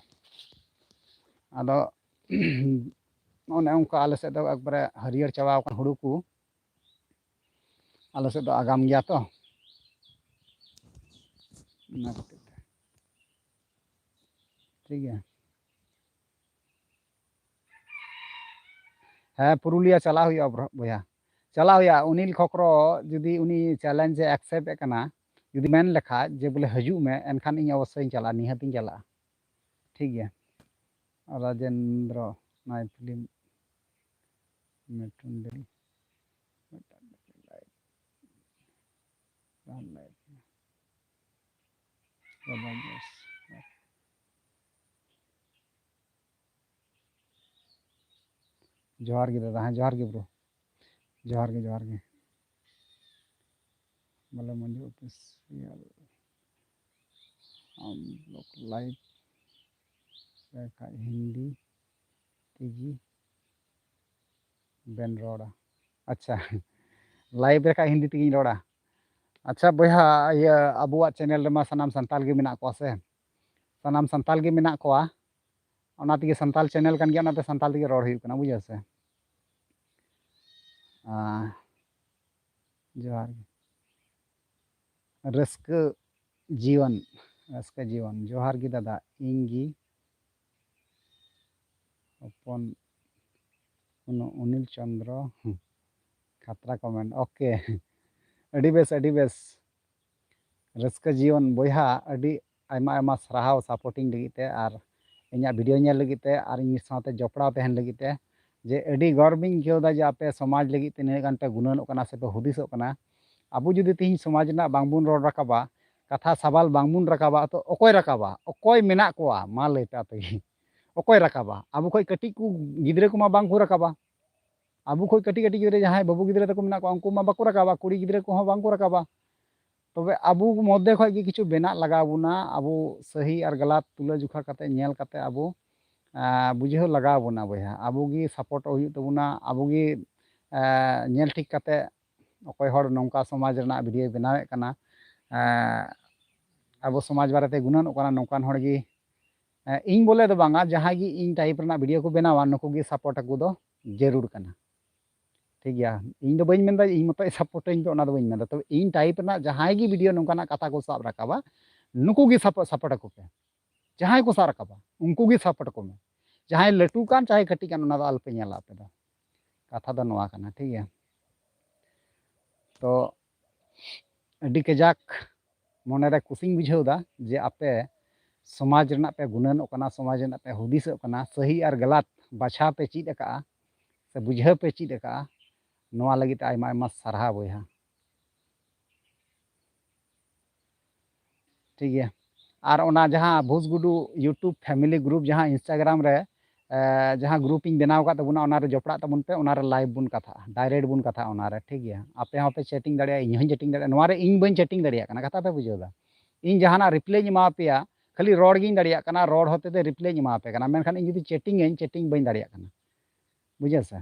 ᱟᱫᱚ ᱚᱱᱮ ᱚᱱᱠᱟ ᱟᱞᱮ ᱥᱮᱫ ᱫᱚ ᱮᱠᱵᱟᱨᱮ ᱦᱟᱹᱨᱭᱟᱹᱲ ᱪᱟᱵᱟ ᱟᱠᱟᱱ ᱦᱩᱲᱩ ᱠᱚ᱾ ᱟᱞᱮ ᱥᱮᱫ ᱫᱚ ᱟᱜᱟᱢ ᱜᱮᱭᱟ ᱛᱚ, ᱚᱱᱟ ᱠᱷᱟᱹᱛᱤᱨ ᱛᱮ᱾ ᱴᱷᱤᱠ ᱜᱮᱭᱟ᱾ ᱦᱮᱸ, ᱯᱩᱨᱩᱞᱤᱭᱟ ᱪᱟᱞᱟᱜ ᱦᱩᱭᱩᱜᱼᱟ, ᱵᱨᱚ-, ᱵᱚᱭᱦᱟ᱾ ᱪᱟᱞᱟᱜ ᱦᱩᱭᱩᱜᱼᱟ᱾ ᱚᱱᱤᱞ ᱠᱷᱚᱠᱨᱚ ᱡᱩᱫᱤ ᱩᱱᱤ challenge ᱮ accept ᱮᱫ ᱠᱟᱱᱟ, ᱡᱩᱫᱤ ᱢᱮᱱ ᱞᱮᱠᱷᱟᱡ ᱡᱮ, ᱵᱚᱞᱮ, "ᱦᱤᱡᱩᱜ ᱢᱮ", ᱮᱱᱠᱷᱟᱱ ᱤᱧ ᱚᱵᱚᱥᱥᱳᱭᱤᱧ ᱪᱟᱞᱟᱜᱼᱟ, ᱱᱤᱦᱟᱹᱛᱤᱧ ᱪᱟᱞᱟᱜᱼᱟ᱾ ᱴᱷᱤᱠ ᱜᱮᱭᱟ᱾ ᱨᱟᱡᱮᱱᱫᱨᱚ ᱱᱟᱭ ᱯᱷᱤᱞᱢ ᱢᱤᱴᱷᱩᱱ ᱰᱮᱞᱤ᱾ ᱡᱚᱦᱟᱨ ᱜᱮ ᱫᱟᱫᱟ, ᱦᱮᱸ, ᱡᱚᱦᱟᱨ ᱜᱮ bro, ᱡᱚᱦᱟᱨ ᱜᱮ, ᱡᱚᱦᱟᱨ ᱜᱮ᱾ ᱵᱚᱞᱮ ᱢᱚᱧᱡᱩ official ᱟᱢ ᱵᱞᱚᱜ live ᱨᱮ ᱠᱷᱟᱡ ᱦᱤᱱᱫᱤ ᱛᱮᱜᱮ ᱵᱮᱱ ᱨᱚᱲᱟ᱾ ᱟᱪᱪᱷᱟ, live ᱨᱮ ᱠᱷᱟᱡ ᱦᱤᱱᱫᱤ ᱛᱮᱜᱮᱧ ᱨᱚᱲᱟ᱾ ᱟᱪᱪᱷᱟ ᱵᱚᱭᱦᱟ, ᱤᱭᱟᱹ, ᱟᱵᱚᱣᱟᱜ channel ᱨᱮᱢᱟ ᱥᱟᱱᱟᱢ ᱥᱟᱱᱛᱟᱞ ᱜᱮ ᱢᱮᱱᱟᱜ ᱠᱚᱣᱟ ᱥᱮ, ᱥᱟᱱᱟᱢ ᱥᱟᱱᱛᱟᱞ ᱜᱮ ᱢᱮᱱᱟᱜ ᱠᱚᱣᱟ, ᱚᱱᱟ ᱛᱮᱜᱮ ᱥᱟᱱᱛᱟᱞ channel ᱠᱟᱱ ᱜᱮᱭᱟ, ᱚᱱᱟᱛᱮ ᱥᱟᱱᱛᱟᱞ ᱛᱮᱜᱮ ᱨᱚᱲ ᱦᱩᱭᱩᱜ ᱠᱟᱱᱟ, ᱵᱩᱡᱷᱟᱹᱣ ᱥᱮ? ᱟᱸ, ᱡᱚᱦᱟᱨ ᱜᱮ᱾ ᱨᱟᱹᱥᱠᱟᱹ ᱡᱤᱭᱚᱱ, ᱨᱟᱹᱥᱠᱟᱹ ᱡᱤᱭᱚᱱ᱾ ᱡᱚᱦᱟᱨ ᱜᱮ ᱫᱟᱫᱟ, ᱤᱧ ᱜᱮ ᱦᱚᱯᱚᱱ ᱩᱱᱤ ᱚᱱᱤᱞ ᱪᱚᱸᱫᱽᱨᱚ ᱠᱷᱟᱛᱨᱟ comment᱾ OK, ᱟᱹᱰᱤ ᱵᱮᱥ, ᱟᱹᱰᱤ ᱵᱮᱥ᱾ ᱨᱟᱹᱥᱠᱟᱹ ᱡᱤᱭᱚᱱ ᱵᱚᱭᱦᱟ, ᱟᱹᱰᱤ ᱟᱭᱢᱟ ᱟᱭᱢᱟ ᱥᱟᱨᱦᱟᱣ supporting ᱞᱟᱹᱜᱤᱫ ᱛᱮ ᱟᱨ ᱤᱧᱟᱹᱜ video ᱧᱮᱞ ᱞᱟᱹᱜᱤᱫ ᱛᱮ ᱟᱨ ᱤᱧ ᱥᱟᱶᱛᱮ ᱡᱚᱯᱲᱟᱣ ᱛᱟᱦᱮᱱ ᱞᱟᱹᱜᱤᱫ ᱛᱮ᱾ ᱡᱮ ᱟᱹᱰᱤ ᱜᱚᱨᱵᱤᱧ ᱟᱹᱭᱠᱟᱹᱣ ᱮᱫᱟ ᱡᱮ ᱟᱯᱮ ᱥᱚᱢᱟᱡᱽ ᱞᱟᱹᱜᱤᱫ ᱛᱤᱱᱟᱹᱜ ᱜᱟᱱ ᱯᱮ ᱜᱩᱱᱟᱹᱱᱚᱜ ᱠᱟᱱᱟ ᱥᱮ ᱯᱮ ᱦᱩᱫᱤᱥᱚᱜ ᱠᱟᱱᱟ᱾ ᱟᱵᱚ ᱡᱩᱫᱤ ᱛᱮᱦᱮᱧ ᱥᱚᱢᱟᱡᱽ ᱨᱮᱱᱟᱜ ᱵᱟᱝᱵᱚᱱ ᱨᱚᱲ ᱨᱟᱠᱟᱵᱟ, ᱠᱟᱛᱷᱟ ᱥᱟᱵᱟᱞ ᱵᱟᱝᱵᱚᱱ ᱨᱟᱠᱟᱵᱟ, ᱛᱚ ᱚᱠᱚᱭ ᱨᱟᱠᱟᱵᱟ? ᱚᱠᱚᱭ ᱢᱮᱱᱟᱜ ᱠᱚᱣᱟ? ᱢᱟ ᱞᱟᱹᱭ ᱯᱮ ᱟᱯᱮ ᱜᱮ᱾ ᱚᱠᱚᱭ ᱨᱟᱠᱟᱵᱟ? ᱟᱵᱚ ᱠᱷᱚᱡ ᱠᱟᱹᱴᱤᱡ ᱠᱚ ᱜᱤᱫᱽᱨᱟᱹ ᱠᱚᱢᱟ ᱵᱟᱝ ᱠᱚ ᱨᱟᱠᱟᱵᱟ᱾ ᱟᱵᱚ ᱠᱷᱚᱡ ᱠᱟᱹᱴᱤᱡ ᱠᱟᱹᱴᱤᱡ ᱜᱤᱫᱽᱨᱟᱹ ᱡᱟᱦᱟᱸᱭ ᱵᱟᱹᱵᱩ ᱜᱤᱫᱽᱨᱟᱹ ᱛᱟᱠᱚ ᱢᱮᱱᱟᱜ ᱠᱚᱣᱟ, ᱩᱱᱠᱩ ᱢᱟ ᱵᱟᱠᱚ ᱨᱟᱠᱟᱵᱟ, ᱠᱩᱲᱤ ᱜᱤᱫᱽᱨᱟᱹ ᱠᱚᱦᱚᱸ ᱵᱟᱝ ᱠᱚ ᱨᱟᱠᱟᱵᱟ᱾ ᱛᱚᱵᱮ ᱟᱵᱚ ᱢᱚᱫᱽᱫᱷᱮ ᱠᱷᱚᱡ ᱜᱮ ᱠᱤᱪᱷᱩ ᱵᱮᱱᱟᱜ ᱞᱟᱜᱟᱣ ᱵᱚᱱᱟ, ᱟᱵᱚ ᱥᱟᱹᱦᱤ ᱟᱨ ᱜᱟᱞᱟᱛ ᱛᱩᱞᱟᱹ ᱡᱚᱠᱷᱟ ᱠᱟᱛᱮ ᱧᱮᱞ ᱠᱟᱛᱮ ᱟᱵᱚ, ᱟᱸ, ᱵᱩᱡᱷᱟᱹᱣ ᱞᱟᱜᱟᱣ ᱵᱚᱱᱟ ᱵᱚᱭᱦᱟ᱾ ᱟᱵᱚ ᱜᱮ supportᱚᱜ ᱦᱩᱭᱩᱜ ᱛᱟᱵᱚᱱᱟ, ᱟᱵᱚ ᱜᱮ, ᱟᱸ, ᱧᱮᱞ ᱴᱷᱤᱠ ᱠᱟᱛᱮ ᱚᱠᱚᱭ ᱦᱚᱲ ᱱᱚᱝᱠᱟ ᱥᱚᱢᱟᱡᱽ ᱨᱮᱱᱟᱜ videoᱭ ᱵᱮᱱᱟᱣᱮᱫ ᱠᱟᱱᱟ, ᱟᱸ, ᱟᱵᱚ ᱥᱚᱢᱟᱡᱽ ᱵᱟᱨᱮᱛᱮ ᱜᱩᱱᱟᱹᱱᱚᱜ ᱠᱟᱱᱟ, ᱱᱚᱝᱠᱟᱱ ᱦᱚᱲ ᱜᱮ ᱮ, ᱤᱧ ᱵᱚᱞᱮ ᱫᱚ ᱵᱟᱝᱟ, ᱡᱟᱦᱟᱸᱭ ᱜᱮ ᱤᱧ type ᱨᱮᱱᱟᱜ video ᱠᱚ ᱵᱮᱱᱟᱣᱟ, ᱱᱩᱠᱩ ᱜᱮ support ᱟᱠᱚ ᱫᱚ ᱡᱟᱹᱨᱩᱲ ᱠᱟᱱᱟ᱾ ᱴᱷᱤᱠ ᱜᱮᱭᱟ, ᱤᱧ ᱫᱚ ᱵᱟᱹᱧ ᱢᱮᱱᱫᱟ ᱤᱧ ᱢᱚᱛᱚᱡ support ᱟᱹᱧ ᱫᱚ, ᱚᱱᱟ ᱫᱚ ᱵᱟᱹᱧ ᱢᱮᱱᱫᱟ᱾ ᱛᱚᱵᱮ ᱤᱧ type ᱨᱮᱱᱟᱜ ᱡᱟᱦᱟᱸᱭ ᱜᱮ video ᱱᱚᱝᱠᱟᱱᱟᱜ ᱠᱟᱛᱷᱟ ᱠᱚ ᱥᱟᱵ ᱨᱟᱠᱟᱵᱟ, ᱱᱩᱠᱩ ᱜᱮ support, support ᱟᱠᱚ ᱯᱮ᱾ ᱡᱟᱦᱟᱸᱭ ᱠᱚ ᱥᱟᱵ ᱨᱟᱠᱟᱵᱟ, ᱩᱱᱠᱩ ᱜᱮ support ᱠᱚᱢᱮ᱾ ᱡᱟᱦᱟᱸᱭ ᱞᱟᱹᱴᱩ ᱠᱟᱱ ᱪᱟᱦᱮ ᱠᱟᱹᱴᱤᱡ ᱠᱟᱱ, ᱚᱱᱟ ᱫᱚ ᱟᱞᱚᱯᱮ ᱧᱮᱞᱟ ᱟᱯᱮ ᱫᱚ᱾ ᱠᱟᱛᱷᱟ ᱫᱚ ᱱᱚᱣᱟ ᱠᱟᱱᱟ, ᱴᱷᱤᱠ ᱜᱮᱭᱟ? ᱛᱚ ᱟᱹᱰᱤ ᱠᱟᱡᱟᱠ ᱢᱚᱱᱮᱨᱮ ᱠᱩᱥᱤᱧ ᱵᱩᱡᱷᱟᱹᱣ ᱮᱫᱟ ᱡᱮ ᱟᱯᱮ ᱥᱚᱢᱟᱡᱽ ᱨᱮᱱᱟᱜ ᱯᱮ ᱜᱩᱱᱟᱹᱱᱚᱜ ᱠᱟᱱᱟ, ᱥᱚᱢᱟᱡᱽ ᱨᱮᱱᱟᱜ ᱯᱮ ᱦᱩᱫᱤᱥᱚᱜ ᱠᱟᱱᱟ, ᱥᱟᱹᱦᱤ ᱟᱨ ᱜᱟᱞᱟᱛ ᱵᱟᱪᱷᱟᱣ ᱯᱮ ᱪᱮᱫ ᱟᱠᱟᱫᱼᱟ ᱥᱮ ᱵᱩᱡᱷᱟᱹᱣ ᱯᱮ ᱪᱮᱫ ᱟᱠᱟᱫᱼᱟ, ᱱᱚᱣᱟ ᱞᱟᱹᱜᱤᱫ ᱛᱮ ᱟᱭᱢᱟ ᱟᱭᱢᱟ ᱥᱟᱨᱦᱟᱣ ᱵᱚᱭᱦᱟ᱾ ᱴᱷᱤᱠ ᱜᱮᱭᱟ, ᱟᱨ ᱚᱱᱟ ᱡᱟᱦᱟᱸ ᱵᱷᱩᱥ ᱜᱩᱰᱩ YouTube family group, ᱡᱟᱦᱟᱸ Instagram ᱨᱮ ᱮ, ᱡᱟᱦᱟᱸ group ᱤᱧ ᱵᱮᱱᱟᱣ ᱟᱠᱟᱫ ᱛᱟᱵᱚᱱᱟ, ᱚᱱᱟᱨᱮ ᱡᱚᱯᱲᱟᱜ ᱛᱟᱵᱚᱱ ᱯᱮ, ᱚᱱᱟᱨᱮ live ᱵᱚᱱ ᱠᱟᱛᱷᱟᱜᱼᱟ, direct ᱵᱚᱱ ᱠᱟᱛᱷᱟᱜᱼᱟ ᱚᱱᱟᱨᱮ, ᱴᱷᱤᱠ ᱜᱮᱭᱟ? ᱟᱯᱮ ᱦᱚᱸᱯᱮ chatting ᱫᱟᱲᱮᱭᱟᱜᱼᱟ, ᱤᱧ ᱦᱚᱸᱧ chatting ᱫᱟᱲᱮᱭᱟᱜᱼᱟ᱾ ᱱᱚᱣᱟᱨᱮ ᱤᱧ ᱵᱟᱹᱧ chatting ᱫᱟᱲᱮᱭᱟᱜ ᱠᱟᱱᱟ, ᱠᱟᱛᱷᱟ ᱯᱮ ᱵᱩᱡᱷᱟᱹᱣ ᱮᱫᱟ? ᱤᱧ ᱡᱟᱦᱟᱱᱟᱜ reply ᱤᱧ ᱮᱢᱟ ᱯᱮᱭᱟ, ᱠᱷᱟᱹᱞᱤ ᱨᱚᱲ ᱜᱤᱧ ᱫᱟᱲᱮᱭᱟᱜ ᱠᱟᱱᱟ, ᱨᱚᱲ ᱦᱚᱛᱮᱛᱮ reply ᱤᱧ ᱮᱢᱟ ᱯᱮ ᱠᱟᱱᱟ, ᱢᱮᱱᱠᱷᱟᱱ ᱤᱧ ᱡᱩᱫᱤ chatting ᱟᱹᱧ, chatting ᱵᱟᱹᱧ ᱫᱟᱲᱮᱭᱟᱜ ᱠᱟᱱᱟ, ᱵᱩᱡᱷᱟᱹᱣ ᱥᱮ?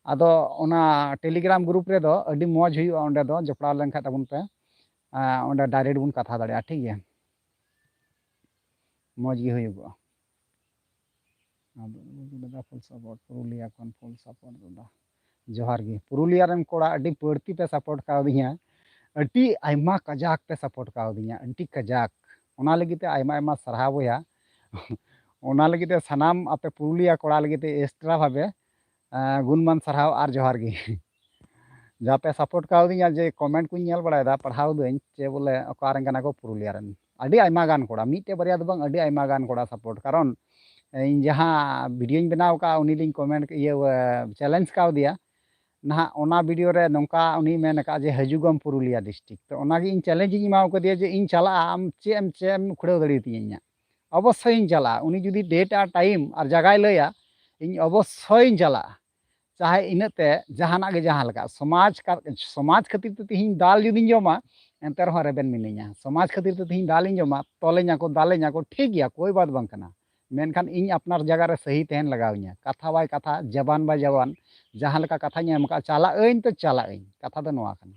ᱟᱫᱚ ᱚᱱᱟ Telegram group ᱨᱮᱫᱚ ᱟᱹᱰᱤ ᱢᱚᱡᱽ ᱦᱩᱭᱩᱜᱼᱟ, ᱚᱸᱰᱮ ᱫᱚ ᱡᱚᱯᱲᱟᱣ ᱞᱮᱱᱠᱷᱟᱱ ᱛᱟᱵᱚᱱ ᱯᱮ, ᱟᱸ, ᱚᱸᱰᱮ direct ᱵᱚᱱ ᱠᱟᱛᱷᱟ ᱫᱟᱲᱮᱭᱟᱜᱼᱟ, ᱴᱷᱤᱠ ᱜᱮᱭᱟ? ᱢᱚᱡᱽ ᱜᱮ ᱦᱩᱭᱩᱜᱚᱜᱼᱟ᱾ ᱟᱫᱚ ᱫᱟᱫᱟ full support, ᱯᱩᱨᱩᱞᱤᱭᱟ ᱠᱷᱚᱱ full support ᱫᱟᱫᱟ᱾ ᱡᱚᱦᱟᱨ ᱜᱮ᱾ ᱯᱩᱨᱩᱞᱤᱭᱟ ᱨᱮᱱ ᱠᱚᱲᱟ ᱟᱹᱰᱤ ᱵᱟᱹᱲᱛᱤ ᱯᱮ support ᱠᱟᱣᱫᱤᱧᱟ, ᱟᱹᱰᱤ ᱟᱭᱢᱟ ᱠᱟᱡᱟᱠ ᱯᱮ support ᱠᱟᱣᱫᱤᱧᱟ, ᱟᱹᱰᱤ ᱠᱟᱡᱟᱠ᱾ ᱚᱱᱟ ᱞᱟᱹᱜᱤᱫ ᱛᱮ ᱟᱭᱢᱟ ᱟᱭᱢᱟ ᱥᱟᱨᱦᱟᱣ ᱵᱚᱭᱦᱟ᱾ ᱚᱱᱟ ᱞᱟᱹᱜᱤᱫ ᱛᱮ ᱥᱟᱱᱟᱢ ᱟᱯᱮ ᱯᱩᱨᱩᱞᱤᱭᱟ ᱠᱚᱲᱟ ᱞᱟᱹᱜᱤᱫ ᱛᱮ extra ᱵᱷᱟᱵᱮ, ᱟᱸ, ᱜᱩᱱᱢᱟᱱ ᱥᱟᱨᱦᱟᱣ ᱟᱨ ᱡᱚᱦᱟᱨ ᱜᱮ᱾ ᱡᱟᱯᱮ support ᱠᱟᱣᱫᱤᱧᱟ, ᱡᱮ comment ᱠᱚᱧ ᱧᱮᱞ ᱵᱟᱲᱟᱭᱮᱫᱟ, ᱯᱟᱲᱦᱟᱣ ᱫᱟᱹᱧ, ᱪᱮ ᱵᱚᱞᱮ ᱚᱠᱟ ᱨᱮᱱ ᱠᱟᱱᱟ ᱠᱚ ᱯᱩᱨᱩᱞᱤᱭᱟ ᱨᱮᱱ᱾ ᱟᱹᱰᱤ ᱟᱭᱢᱟ ᱜᱟᱱ ᱠᱚᱲᱟ, ᱢᱤᱫᱴᱮᱡ ᱵᱟᱨᱭᱟ ᱫᱚ ᱵᱟᱝ, ᱟᱹᱰᱤ ᱟᱭᱢᱟ ᱜᱟᱱ ᱠᱚᱲᱟ support᱾ ᱠᱟᱨᱚᱱ ᱤᱧ ᱡᱟᱦᱟᱸ videoᱧ ᱵᱮᱱᱟᱣ ᱠᱟᱜᱼᱟ, ᱩᱱᱤ ᱞᱤᱧ comment, ᱤᱭᱟᱹ, challenge ᱠᱟᱣᱫᱮᱭᱟ᱾ ᱱᱟᱦᱟᱜ ᱚᱱᱟ video ᱨᱮ ᱱᱚᱝᱠᱟ ᱩᱱᱤᱭ ᱢᱮᱱ ᱟᱠᱟᱫᱼᱟ ᱡᱮ, "ᱦᱤᱡᱩᱜᱚᱜ ᱟᱢ ᱯᱩᱨᱩᱞᱤᱭᱟ district?" ᱛᱚ ᱚᱱᱟᱜᱮ ᱤᱧ challenge ᱤᱧ ᱮᱢᱟ ᱠᱟᱫᱮᱭᱟ ᱡᱮ, "ᱤᱧ ᱪᱟᱞᱟᱜᱼᱟ, ᱟᱢ ᱪᱮᱫ ᱮᱢ, ᱪᱮᱫ ᱮᱢ ᱩᱠᱷᱲᱟᱹᱣ ᱫᱟᱲᱮᱭᱟᱛᱤᱧᱟ ᱤᱧᱟᱹᱜ?" ᱚᱵᱚᱥᱥᱳᱭᱤᱧ ᱪᱟᱞᱟᱜᱼᱟ᱾ ᱩᱱᱤ ᱡᱩᱫᱤ date ᱟᱨ time ᱟᱨ ᱡᱟᱭᱜᱟᱭ ᱞᱟᱹᱭᱟ, ᱤᱧ ᱚᱵᱚᱥᱥᱳᱭᱤᱧ ᱪᱟᱞᱟᱜᱼᱟ᱾ ᱪᱟᱦᱮ ᱤᱱᱟᱹᱜ ᱛᱮ ᱡᱟᱦᱟᱱᱟᱜ ᱜᱮ ᱡᱟᱦᱟᱸ ᱞᱮᱠᱟ, ᱥᱚᱢᱟᱡᱽ ᱠᱟ-, ᱥᱚᱢᱟᱡᱽ ᱠᱷᱟᱹᱛᱤᱨ ᱛᱮ ᱛᱤᱦᱤᱧ ᱫᱟᱞ ᱡᱩᱫᱤᱧ ᱡᱚᱢᱟ, ᱮᱱᱛᱮ ᱨᱮᱦᱚᱸ ᱨᱮᱵᱮᱱ ᱢᱤᱱᱟᱹᱧᱟ᱾ ᱥᱚᱢᱟᱡᱽ ᱠᱷᱟᱹᱛᱤᱨ ᱛᱮ ᱛᱤᱦᱤᱧ ᱫᱟᱞᱤᱧ ᱡᱚᱢᱟ, ᱛᱚᱞᱮᱧᱟ ᱠᱚ, ᱫᱟᱞᱮᱧᱟ ᱠᱚ, ᱴᱷᱤᱠ ᱜᱮᱭᱟ, ᱠᱳᱭ ᱵᱟᱛ ᱵᱟᱝ ᱠᱟᱱᱟ᱾ ᱢᱮᱱᱠᱷᱟᱱ ᱤᱧ ᱟᱯᱱᱟᱨ ᱡᱟᱭᱜᱟ ᱨᱮ ᱥᱟᱹᱦᱤ ᱛᱟᱦᱮᱱ ᱞᱟᱜᱟᱣ ᱤᱧᱟ᱾ ᱠᱟᱛᱷᱟ ᱵᱟᱭ ᱠᱟᱛᱷᱟ, ᱡᱟᱵᱟᱱ ᱵᱟᱭ ᱡᱟᱵᱟᱱ, ᱡᱟᱦᱟᱸ ᱞᱮᱠᱟ ᱠᱟᱛᱷᱟᱧ ᱮᱢ ᱟᱠᱟᱫᱼᱟ, ᱪᱟᱞᱟᱜ ᱟᱹᱧ ᱛᱚ ᱪᱟᱞᱟᱜ ᱟᱹᱧ᱾ ᱠᱟᱛᱷᱟ ᱫᱚ ᱱᱚᱣᱟ ᱠᱟᱱᱟ᱾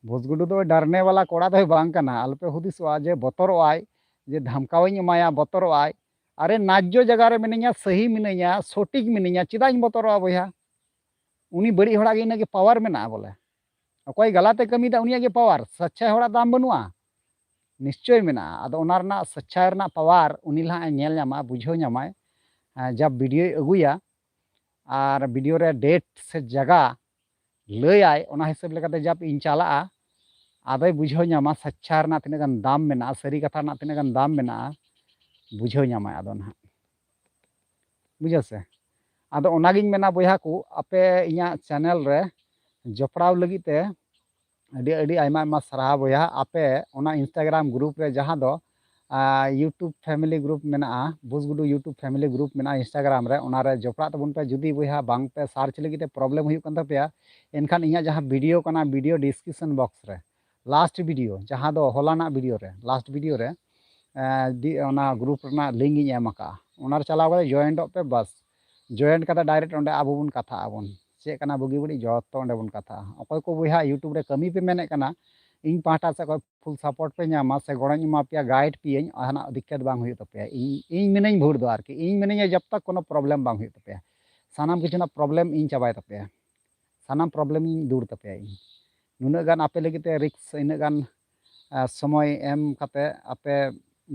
ᱵᱷᱩᱥᱜᱩᱰᱩ ᱫᱚ ᱰᱟᱨᱱᱮ ᱵᱟᱞᱟ ᱠᱚᱲᱟ ᱫᱚᱭ ᱵᱟᱝ ᱠᱟᱱᱟ, ᱟᱞᱚᱯᱮ ᱦᱩᱫᱤᱥᱚᱜᱼᱟ ᱡᱮ ᱵᱚᱛᱚᱨᱚᱜ ᱟᱭ᱾ ᱡᱮ ᱫᱷᱟᱢᱠᱟᱣᱤᱧ ᱮᱢᱟᱭᱟ, ᱵᱚᱛᱚᱨᱚᱜ ᱟᱭ᱾ ᱟᱨᱮ, ᱱᱟᱡᱽᱡᱚ ᱡᱟᱭᱜᱟ ᱨᱮ ᱢᱤᱱᱟᱹᱧᱟ, ᱥᱟᱹᱦᱤ ᱢᱤᱱᱟᱹᱧᱟ, ᱥᱚᱴᱷᱤᱠ ᱢᱤᱱᱟᱹᱧᱟ, ᱪᱮᱫᱟᱜ ᱤᱧ ᱵᱚᱛᱚᱨᱚᱜᱼᱟ ᱵᱚᱭᱦᱟ? ᱩᱱᱤ ᱵᱟᱹᱲᱤᱡ ᱦᱚᱲᱟᱜ ᱜᱮ ᱤᱱᱟᱹᱜ ᱜᱮ ᱯᱟᱣᱟᱨ ᱢᱮᱱᱟᱜᱼᱟ ᱵᱚᱞᱮ᱾ ᱚᱠᱚᱭ ᱜᱟᱞᱟᱛᱮ ᱠᱟᱹᱢᱤᱭᱮᱫᱟ ᱩᱱᱤᱭᱟᱜ ᱜᱮ ᱯᱟᱣᱟᱨ, ᱥᱟᱪᱪᱟᱭ ᱦᱚᱲᱟᱜ ᱫᱟᱢ ᱵᱟᱹᱱᱩᱜᱼᱟ᱾ ᱱᱤᱥᱪᱚᱭ ᱢᱮᱱᱟᱜᱼᱟ᱾ ᱟᱫᱚ ᱚᱱᱟ ᱨᱮᱱᱟᱜ ᱥᱟᱪᱪᱟᱭ ᱨᱮᱱᱟᱜ ᱯᱟᱣᱟᱨ ᱩᱱᱤ ᱞᱟᱦᱟᱜ ᱮ ᱧᱮᱞ ᱧᱟᱢᱟ, ᱵᱩᱡᱷᱟᱹᱣ ᱧᱟᱢᱟᱭ᱾ ᱦᱮᱸ, ᱡᱟᱵ ᱵᱷᱤᱰᱤᱭᱳᱭ ᱟᱹᱜᱩᱭᱟ ᱟᱨ ᱵᱷᱤᱰᱤᱭᱳ ᱨᱮ ᱰᱮᱴ ᱥᱮ ᱡᱟᱭᱜᱟ ᱞᱟᱹᱭᱟᱭ, ᱚᱱᱟ ᱦᱤᱥᱟᱹᱵ ᱞᱮᱠᱟᱛᱮ ᱡᱟᱵ ᱤᱧ ᱪᱟᱞᱟᱜᱼᱟ, ᱟᱫᱚᱭ ᱵᱩᱡᱷᱟᱹᱣ ᱧᱟᱢᱟ ᱥᱟᱪᱪᱟ ᱨᱮᱱᱟᱜ ᱛᱤᱱᱟᱹᱜ ᱜᱟᱱ ᱫᱟᱢ ᱢᱮᱱᱟᱜᱼᱟ, ᱥᱟᱹᱨᱤ ᱠᱟᱛᱷᱟ ᱨᱮᱱᱟᱜ ᱛᱤᱱᱟᱹᱜ ᱜᱟᱱ ᱫᱟᱢ ᱢᱮᱱᱟᱜᱼᱟ, ᱵᱩᱡᱷᱟᱹᱣ ᱧᱟᱢᱟᱭ ᱟᱫᱚ ᱱᱟᱦᱟᱜ᱾ ᱵᱩᱡᱷᱟᱹᱣ ᱥᱮ? ᱟᱫᱚ ᱚᱱᱟᱜᱤᱧ ᱢᱮᱱᱟ ᱵᱚᱭᱦᱟ ᱠᱚ, ᱟᱯᱮ ᱤᱧᱟᱹᱜ ᱪᱮᱱᱮᱞ ᱨᱮ ᱡᱚᱯᱲᱟᱣ ᱞᱟᱹᱜᱤᱫ ᱛᱮ ᱟᱹᱰᱤ, ᱟᱹᱰᱤ ᱟᱭᱢᱟ, ᱟᱭᱢᱟ ᱥᱟᱨᱦᱟᱣ ᱵᱚᱭᱦᱟ᱾ ᱟᱯᱮ ᱚᱱᱟ Instagram ᱜᱨᱩᱯ ᱨᱮ, ᱡᱟᱦᱟᱸ ᱫᱚ, ᱟ, YouTube family group ᱢᱮᱱᱟᱜᱼᱟ, ᱵᱩᱥᱜᱩᱰᱩ YouTube family group ᱢᱮᱱᱟᱜᱼᱟ Instagram ᱨᱮ, ᱚᱱᱟ ᱨᱮ ᱡᱚᱯᱲᱟᱜ ᱛᱟᱵᱚᱱ ᱯᱮ᱾ ᱡᱩᱫᱤ ᱵᱚᱭᱦᱟ ᱵᱟᱝ ᱯᱮ ᱥᱟᱨᱪ ᱞᱟᱹᱜᱤᱫ ᱛᱮ ᱯᱨᱚᱵᱞᱮᱢ ᱦᱩᱭᱩᱜ ᱠᱟᱱ ᱛᱟᱯᱮᱭᱟ, ᱮᱱᱠᱷᱟᱱ ᱤᱧᱟᱹᱜ ᱡᱟᱦᱟᱸ ᱵᱷᱤᱰᱤᱭᱳ ᱠᱟᱱᱟ, ᱵᱷᱤᱰᱤᱭᱳ ᱰᱤᱥᱠᱨᱤᱯᱥᱚᱱ ᱵᱚᱠᱥ ᱨᱮ, ᱞᱟᱥᱴ ᱵᱷᱤᱰᱤᱭᱳ, ᱡᱟᱦᱟᱸ ᱫᱚ ᱦᱚᱞᱟᱱᱟᱜ ᱵᱷᱤᱰᱤᱭᱳ ᱨᱮ, ᱞᱟᱥᱴ ᱵᱷᱤᱰᱤᱭᱳ ᱨᱮ, ᱮ, ᱰᱤ-, ᱚᱱᱟ ᱜᱨᱩᱯ ᱨᱮᱱᱟᱜ ᱞᱤᱝᱠ ᱤᱧ ᱮᱢ ᱟᱠᱟᱫᱼᱟ, ᱚᱱᱟ ᱨᱮ ᱪᱟᱞᱟᱣ ᱠᱟᱛᱮ ᱡᱚᱭᱮᱱᱴᱚᱜ ᱯᱮ, ᱵᱟᱥ᱾ ᱡᱚᱭᱮᱱᱴ ᱠᱟᱛᱮ ᱰᱟᱭᱨᱮᱠᱴ ᱚᱸᱰᱮ ᱟᱵᱚ ᱵᱚᱱ ᱠᱟᱛᱷᱟᱜ ᱟᱵᱚᱱ, ᱪᱮᱫ ᱠᱟᱱᱟ ᱵᱩᱜᱤ ᱵᱟᱹᱲᱤᱡ ᱡᱚᱛᱚ ᱚᱸᱰᱮ ᱵᱚᱱ ᱠᱟᱛᱷᱟᱜᱼᱟ᱾ ᱚᱠᱚᱭ ᱠᱚ ᱵᱚᱭᱦᱟ YouTube ᱨᱮ ᱠᱟᱹᱢᱤ ᱯᱮ ᱢᱮᱱᱮᱫ ᱠᱟᱱᱟ, ᱤᱧ ᱯᱟᱦᱴᱟ ᱥᱮᱫ ᱠᱷᱚᱱ ᱯᱷᱩᱞ ᱥᱟᱯᱳᱨᱴ ᱯᱮ ᱧᱟᱢᱟ ᱥᱮ ᱜᱚᱲᱚᱧ ᱮᱢᱟ ᱯᱮᱭᱟ, ᱜᱟᱭᱤᱰ ᱯᱮᱭᱟᱹᱧ, ᱡᱟᱦᱟᱱᱟᱜ ᱫᱤᱠᱠᱟᱛ ᱵᱟᱝ ᱦᱩᱭᱩᱜ ᱛᱟᱯᱮᱭᱟ᱾ ᱤᱧ, ᱤᱧ ᱢᱤᱱᱟᱹᱧ ᱵᱷᱳᱨ ᱫᱚ ᱟᱨᱠᱤ, ᱤᱧ ᱢᱤᱱᱟᱹᱧᱟ ᱡᱚᱵ ᱛᱚᱠ ᱠᱳᱱᱳ ᱯᱨᱚᱵᱞᱮᱢ ᱵᱟᱝ ᱦᱩᱭᱩᱜ ᱛᱟᱯᱮᱭᱟ᱾ ᱥᱟᱱᱟᱢ ᱠᱤᱪᱷᱩ ᱨᱮᱱᱟᱜ ᱯᱨᱚᱵᱞᱮᱢ ᱤᱧ ᱪᱟᱵᱟᱭ ᱛᱟᱯᱮᱭᱟ, ᱥᱟᱱᱟᱢ ᱯᱨᱚᱵᱞᱮᱢ ᱤᱧ ᱫᱩᱨ ᱛᱟᱯᱮᱭᱟ᱾ ᱤᱧ ᱱᱩᱱᱟᱹᱜ ᱜᱟᱱ ᱟᱯᱮ ᱞᱟᱹᱜᱤᱫ ᱛᱮ ᱨᱤᱠᱥ, ᱤᱱᱟᱹᱜ ᱜᱟᱱ, ᱟ, ᱥᱚᱢᱚᱭ ᱮᱢ ᱠᱟᱛᱮ ᱟᱯᱮ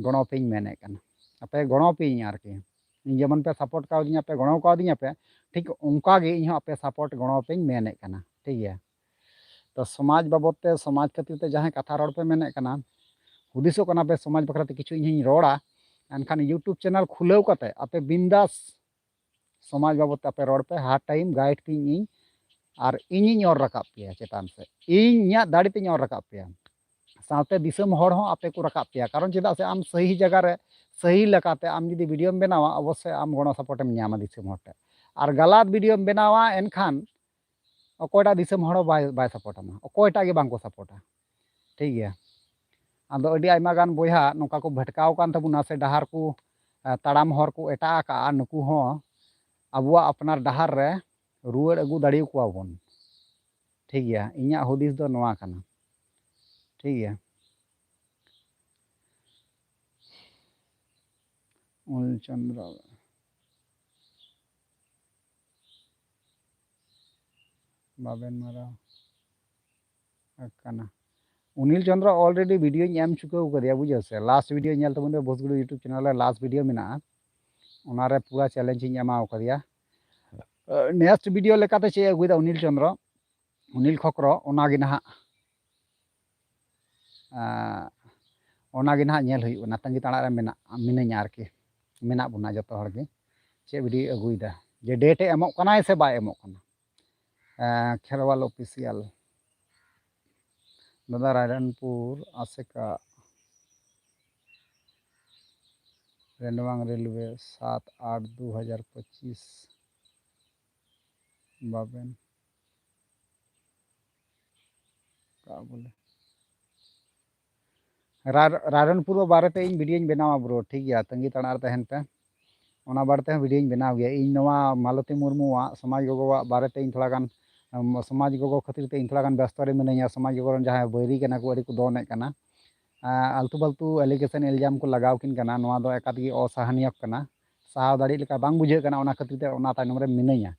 ᱜᱚᱲᱚ ᱯᱮᱧ ᱢᱮᱱᱮᱫ ᱠᱟᱱᱟ, ᱟᱯᱮ ᱜᱚᱲᱚ ᱯᱮᱭᱟᱹᱧ ᱟᱨᱠᱤ᱾ ᱤᱧ ᱡᱮᱢᱚᱱ ᱯᱮ ᱥᱟᱯᱳᱨᱴ ᱠᱟᱣᱫᱤᱧᱟ, ᱯᱮ ᱜᱚᱲᱚ ᱠᱟᱣᱫᱤᱧᱟ ᱯᱮ, ᱴᱷᱤᱠ ᱚᱱᱠᱟ ᱜᱮ ᱤᱧ ᱦᱚᱸ ᱟᱯᱮ ᱥᱟᱯᱳᱨᱴ ᱜᱚᱲᱚ ᱯᱮᱧ ᱢᱮᱱᱮᱫ ᱠᱟᱱᱟ, ᱴᱷᱤᱠ ᱜᱮᱭᱟ? ᱛᱚ ᱥᱚᱢᱟᱡᱽ ᱵᱟᱵᱚᱫ ᱛᱮ, ᱥᱚᱢᱟᱡᱽ ᱠᱷᱟᱹᱛᱤᱨ ᱛᱮ ᱡᱟᱦᱟᱸᱭ ᱠᱟᱛᱷᱟ ᱨᱚᱲ ᱯᱮ ᱢᱮᱱᱮᱫ ᱠᱟᱱᱟ, ᱦᱩᱫᱤᱥᱚᱜ ᱠᱟᱱᱟ ᱯᱮ ᱥᱚᱢᱟᱡᱽ ᱵᱟᱠᱷᱨᱟ ᱛᱮ ᱠᱤᱪᱷᱩ ᱤᱧ ᱦᱚᱧ ᱨᱚᱲᱟ, ᱮᱱᱠᱷᱟᱱ YouTube ᱪᱮᱱᱮᱞ ᱠᱷᱩᱞᱟᱹᱣ ᱠᱟᱛᱮ ᱟᱯᱮ ᱵᱤᱱᱫᱟᱥ ᱥᱚᱢᱟᱡᱽ ᱵᱟᱵᱚᱫ ᱛᱮ ᱟᱯᱮ ᱨᱚᱲ ᱯᱮ, ᱦᱟᱨ ᱴᱟᱭᱤᱢ ᱜᱟᱭᱤᱰ ᱯᱮᱭᱟᱹᱧ ᱤᱧ, ᱟᱨ ᱤᱧᱤᱧ ᱚᱨ ᱨᱟᱠᱟᱵ ᱯᱮᱭᱟ ᱪᱮᱛᱟᱱ ᱥᱮᱫ, ᱤᱧᱟᱹᱜ ᱫᱟᱲᱮ ᱛᱮᱧ ᱚᱨ ᱨᱟᱠᱟᱵ ᱯᱮᱭᱟ᱾ ᱥᱟᱶᱛᱮ ᱫᱤᱥᱚᱢ ᱦᱚᱲ ᱦᱚᱸ ᱟᱯᱮ ᱠᱚ ᱨᱟᱠᱟᱵ ᱯᱮᱭᱟ, ᱠᱟᱨᱚᱱ ᱪᱮᱫᱟᱜ ᱥᱮ ᱟᱢ ᱥᱟᱹᱦᱤ ᱡᱟᱭᱜᱟ ᱨᱮ ᱥᱟᱹᱦᱤ ᱞᱮᱠᱟᱛᱮ ᱟᱢ ᱡᱩᱫᱤ ᱵᱷᱤᱰᱤᱭᱳᱢ ᱵᱮᱱᱟᱣᱟ, ᱚᱵᱚᱥᱥᱳᱭ ᱟᱢ ᱜᱚᱲᱚ ᱥᱟᱯᱳᱨᱴ ᱮᱢ ᱧᱟᱢᱟ ᱫᱤᱥᱚᱢ ᱦᱚᱲ ᱴᱷᱮᱱ᱾ ᱟᱨ ᱜᱟᱞᱟᱛ ᱵᱷᱤᱰᱤᱭᱳᱢ ᱵᱮᱱᱟᱣᱟ, ᱮᱱᱠᱷᱟᱱ ᱚᱠᱚᱭᱴᱟᱜ ᱫᱤᱥᱚᱢ ᱦᱚᱲ ᱦᱚᱸ ᱵᱟᱭ, ᱵᱟᱭ ᱥᱟᱯᱳᱨᱴ ᱟᱢᱟ, ᱚᱠᱚᱭᱴᱟᱜ ᱜᱮ ᱵᱟᱝ ᱠᱚ ᱥᱟᱯᱳᱨᱴᱟ, ᱴᱷᱤᱠ ᱜᱮᱭᱟ? ᱟᱫᱚ ᱟᱹᱰᱤ ᱟᱭᱢᱟ ᱜᱟᱱ ᱵᱚᱭᱦᱟ ᱱᱚᱝᱠᱟ ᱠᱚ ᱵᱷᱟᱴᱠᱟᱣ ᱟᱠᱟᱱ ᱛᱟᱵᱚᱱᱟ ᱥᱮ ᱰᱟᱦᱟᱨ ᱠᱚ, ᱮ, ᱛᱟᱲᱟᱢ ᱦᱚᱨ ᱠᱚ ᱮᱴᱟᱜ ᱟᱠᱟᱜᱼᱟ, ᱱᱩᱠᱩ ᱦᱚᱸ ᱟᱵᱚᱣᱟᱜ ᱟᱯᱱᱟᱨ ᱰᱟᱦᱟᱨ ᱨᱮ ᱨᱩᱣᱟᱹᱲ ᱟᱹᱜᱩ ᱫᱟᱲᱮᱭᱟᱠᱚᱣᱟ ᱵᱚᱱ, ᱴᱷᱤᱠ ᱜᱮᱭᱟ? ᱤᱧᱟᱹᱜ ᱦᱩᱫᱤᱥ ᱫᱚ ᱱᱚᱣᱟ ᱠᱟᱱᱟ, ᱴᱷᱤᱠ ᱜᱮᱭᱟ? ᱚᱱᱤᱞ ᱪᱚᱸᱫᱽᱨᱚ, ᱵᱟᱵᱮᱱ ᱢᱟᱨᱟᱣ ᱟᱠᱟᱱᱟ᱾ ᱚᱱᱤᱞ ᱪᱚᱸᱫᱽᱨᱚ already videoᱧ ᱮᱢ ᱪᱩᱠᱟᱹᱣ ᱠᱟᱫᱮᱭᱟ, ᱵᱩᱡᱷᱟᱹᱣ ᱥᱮ? Last video ᱧᱮᱞ ᱛᱟᱵᱚᱱ ᱯᱮ, ᱵᱷᱳᱡᱽᱜᱩᱲᱩ YouTube channel ᱨᱮ last video ᱢᱮᱱᱟᱜᱼᱟ, ᱚᱱᱟᱨᱮ ᱯᱩᱨᱟ challengeᱤᱧ ᱮᱢᱟᱣ ᱠᱟᱫᱮᱭᱟ᱾ Next video ᱞᱮᱠᱟᱛᱮ ᱪᱮᱫ ᱮ ᱟᱹᱜᱩᱭᱮᱫᱟ ᱚᱱᱤᱞ ᱪᱚᱸᱫᱽᱨᱚ, ᱚᱱᱤᱞ ᱠᱷᱚᱠᱨᱚ, ᱚᱱᱟᱜᱮ ᱱᱟᱦᱟᱜ, ᱟᱸ, ᱚᱱᱟᱜᱮ ᱱᱟᱦᱟᱜ ᱧᱮᱞ ᱦᱩᱭᱩᱜ ᱠᱟᱱᱟ, ᱛᱟᱺᱜᱤ ᱛᱟᱲᱟᱜ ᱨᱮ ᱢᱮᱱᱟᱜ, ᱢᱤᱱᱟᱹᱧᱟ ᱟᱨᱠᱤ, ᱢᱮᱱᱟᱜ ᱵᱚᱱᱟ ᱡᱚᱛᱚ ᱦᱚᱲ ᱜᱮ᱾ ᱪᱮᱫ video ᱟᱹᱜᱩᱭᱮᱫᱟ, ᱡᱮ date ᱮ ᱮᱢᱚᱜ ᱠᱟᱱᱟᱭ ᱥᱮ ᱵᱟᱭ ᱮᱢᱚᱜ ᱠᱟᱱᱟ? ᱟᱸ, ᱠᱷᱮᱨᱣᱟᱞ Official᱾ ᱫᱟᱫᱟ, ᱨᱟᱭᱨᱚᱝᱯᱩᱨ ᱟᱥᱮᱠᱟ ᱨᱮᱱᱰᱣᱟᱝ ᱨᱮᱞᱣᱮ ᱥᱟᱛ ᱟᱴ ᱫᱩ ᱦᱟᱡᱟᱨ ᱯᱚᱸᱪᱤᱥ ᱵᱟᱵᱮᱱ ᱠᱟᱜ ᱵᱚᱞᱮ᱾ ᱨᱟᱭ-, ᱨᱟᱭᱨᱚᱝᱯᱩᱨ ᱵᱟᱨᱮᱛᱮ ᱤᱧ videoᱧ ᱵᱮᱱᱟᱣᱟ bro, ᱴᱷᱤᱠ ᱜᱮᱭᱟ, ᱛᱟᱺᱜᱤ ᱛᱟᱲᱟᱜ ᱨᱮ ᱛᱟᱦᱮᱱ ᱯᱮ᱾ ᱚᱱᱟ ᱵᱟᱨᱮᱛᱮ ᱦᱚᱸ videoᱧ ᱵᱮᱱᱟᱣ ᱜᱮᱭᱟ᱾ ᱤᱧ ᱱᱚᱣᱟ ᱢᱟᱞᱚᱛᱤ ᱢᱩᱨᱢᱩᱣᱟᱜ ᱥᱚᱢᱟᱡᱽ ᱜᱚᱜᱚᱣᱟᱜ ᱵᱟᱨᱮᱛᱮ ᱤᱧ ᱛᱷᱚᱲᱟ ᱜᱟᱱ, ᱮᱢ, ᱥᱚᱢᱟᱡᱽ ᱜᱚᱜᱚ ᱠᱷᱟᱹᱛᱤᱨ ᱛᱮ ᱤᱧ ᱛᱷᱚᱲᱟ ᱜᱟᱱ ᱵᱮᱥᱛᱚ ᱨᱮ ᱢᱤᱱᱟᱹᱧᱟ᱾ ᱥᱚᱢᱟᱡᱽ ᱜᱚᱜᱚ ᱨᱮᱱ ᱡᱟᱦᱟᱸᱭ ᱵᱟᱹᱭᱨᱤ ᱠᱟᱱᱟ ᱠᱚ, ᱟᱹᱰᱤ ᱠᱚ ᱫᱚᱱᱮᱫ ᱠᱟᱱᱟ, ᱟᱸ, ᱟᱞᱛᱩ ᱯᱷᱟᱞᱛᱩ allegation ᱤᱞᱡᱟᱢ ᱠᱚ ᱞᱟᱜᱟᱣ ᱠᱤᱱ ᱠᱟᱱᱟ, ᱱᱚᱣᱟ ᱫᱚ ᱮᱠᱟᱛ ᱜᱮ ᱚᱥᱟᱦᱟᱱᱤᱭᱚᱠ ᱠᱟᱱᱟ᱾ ᱥᱟᱦᱟᱣ ᱫᱟᱲᱮᱭᱟᱜ ᱞᱮᱠᱟ ᱵᱟᱝ ᱵᱩᱡᱷᱟᱹᱜ ᱠᱟᱱᱟ, ᱚᱱᱟ ᱠᱷᱟᱹᱛᱤᱨ ᱛᱮ ᱚᱱᱟ ᱛᱟᱭᱱᱚᱢ ᱨᱮ ᱢᱤᱱᱟᱹᱧᱟ᱾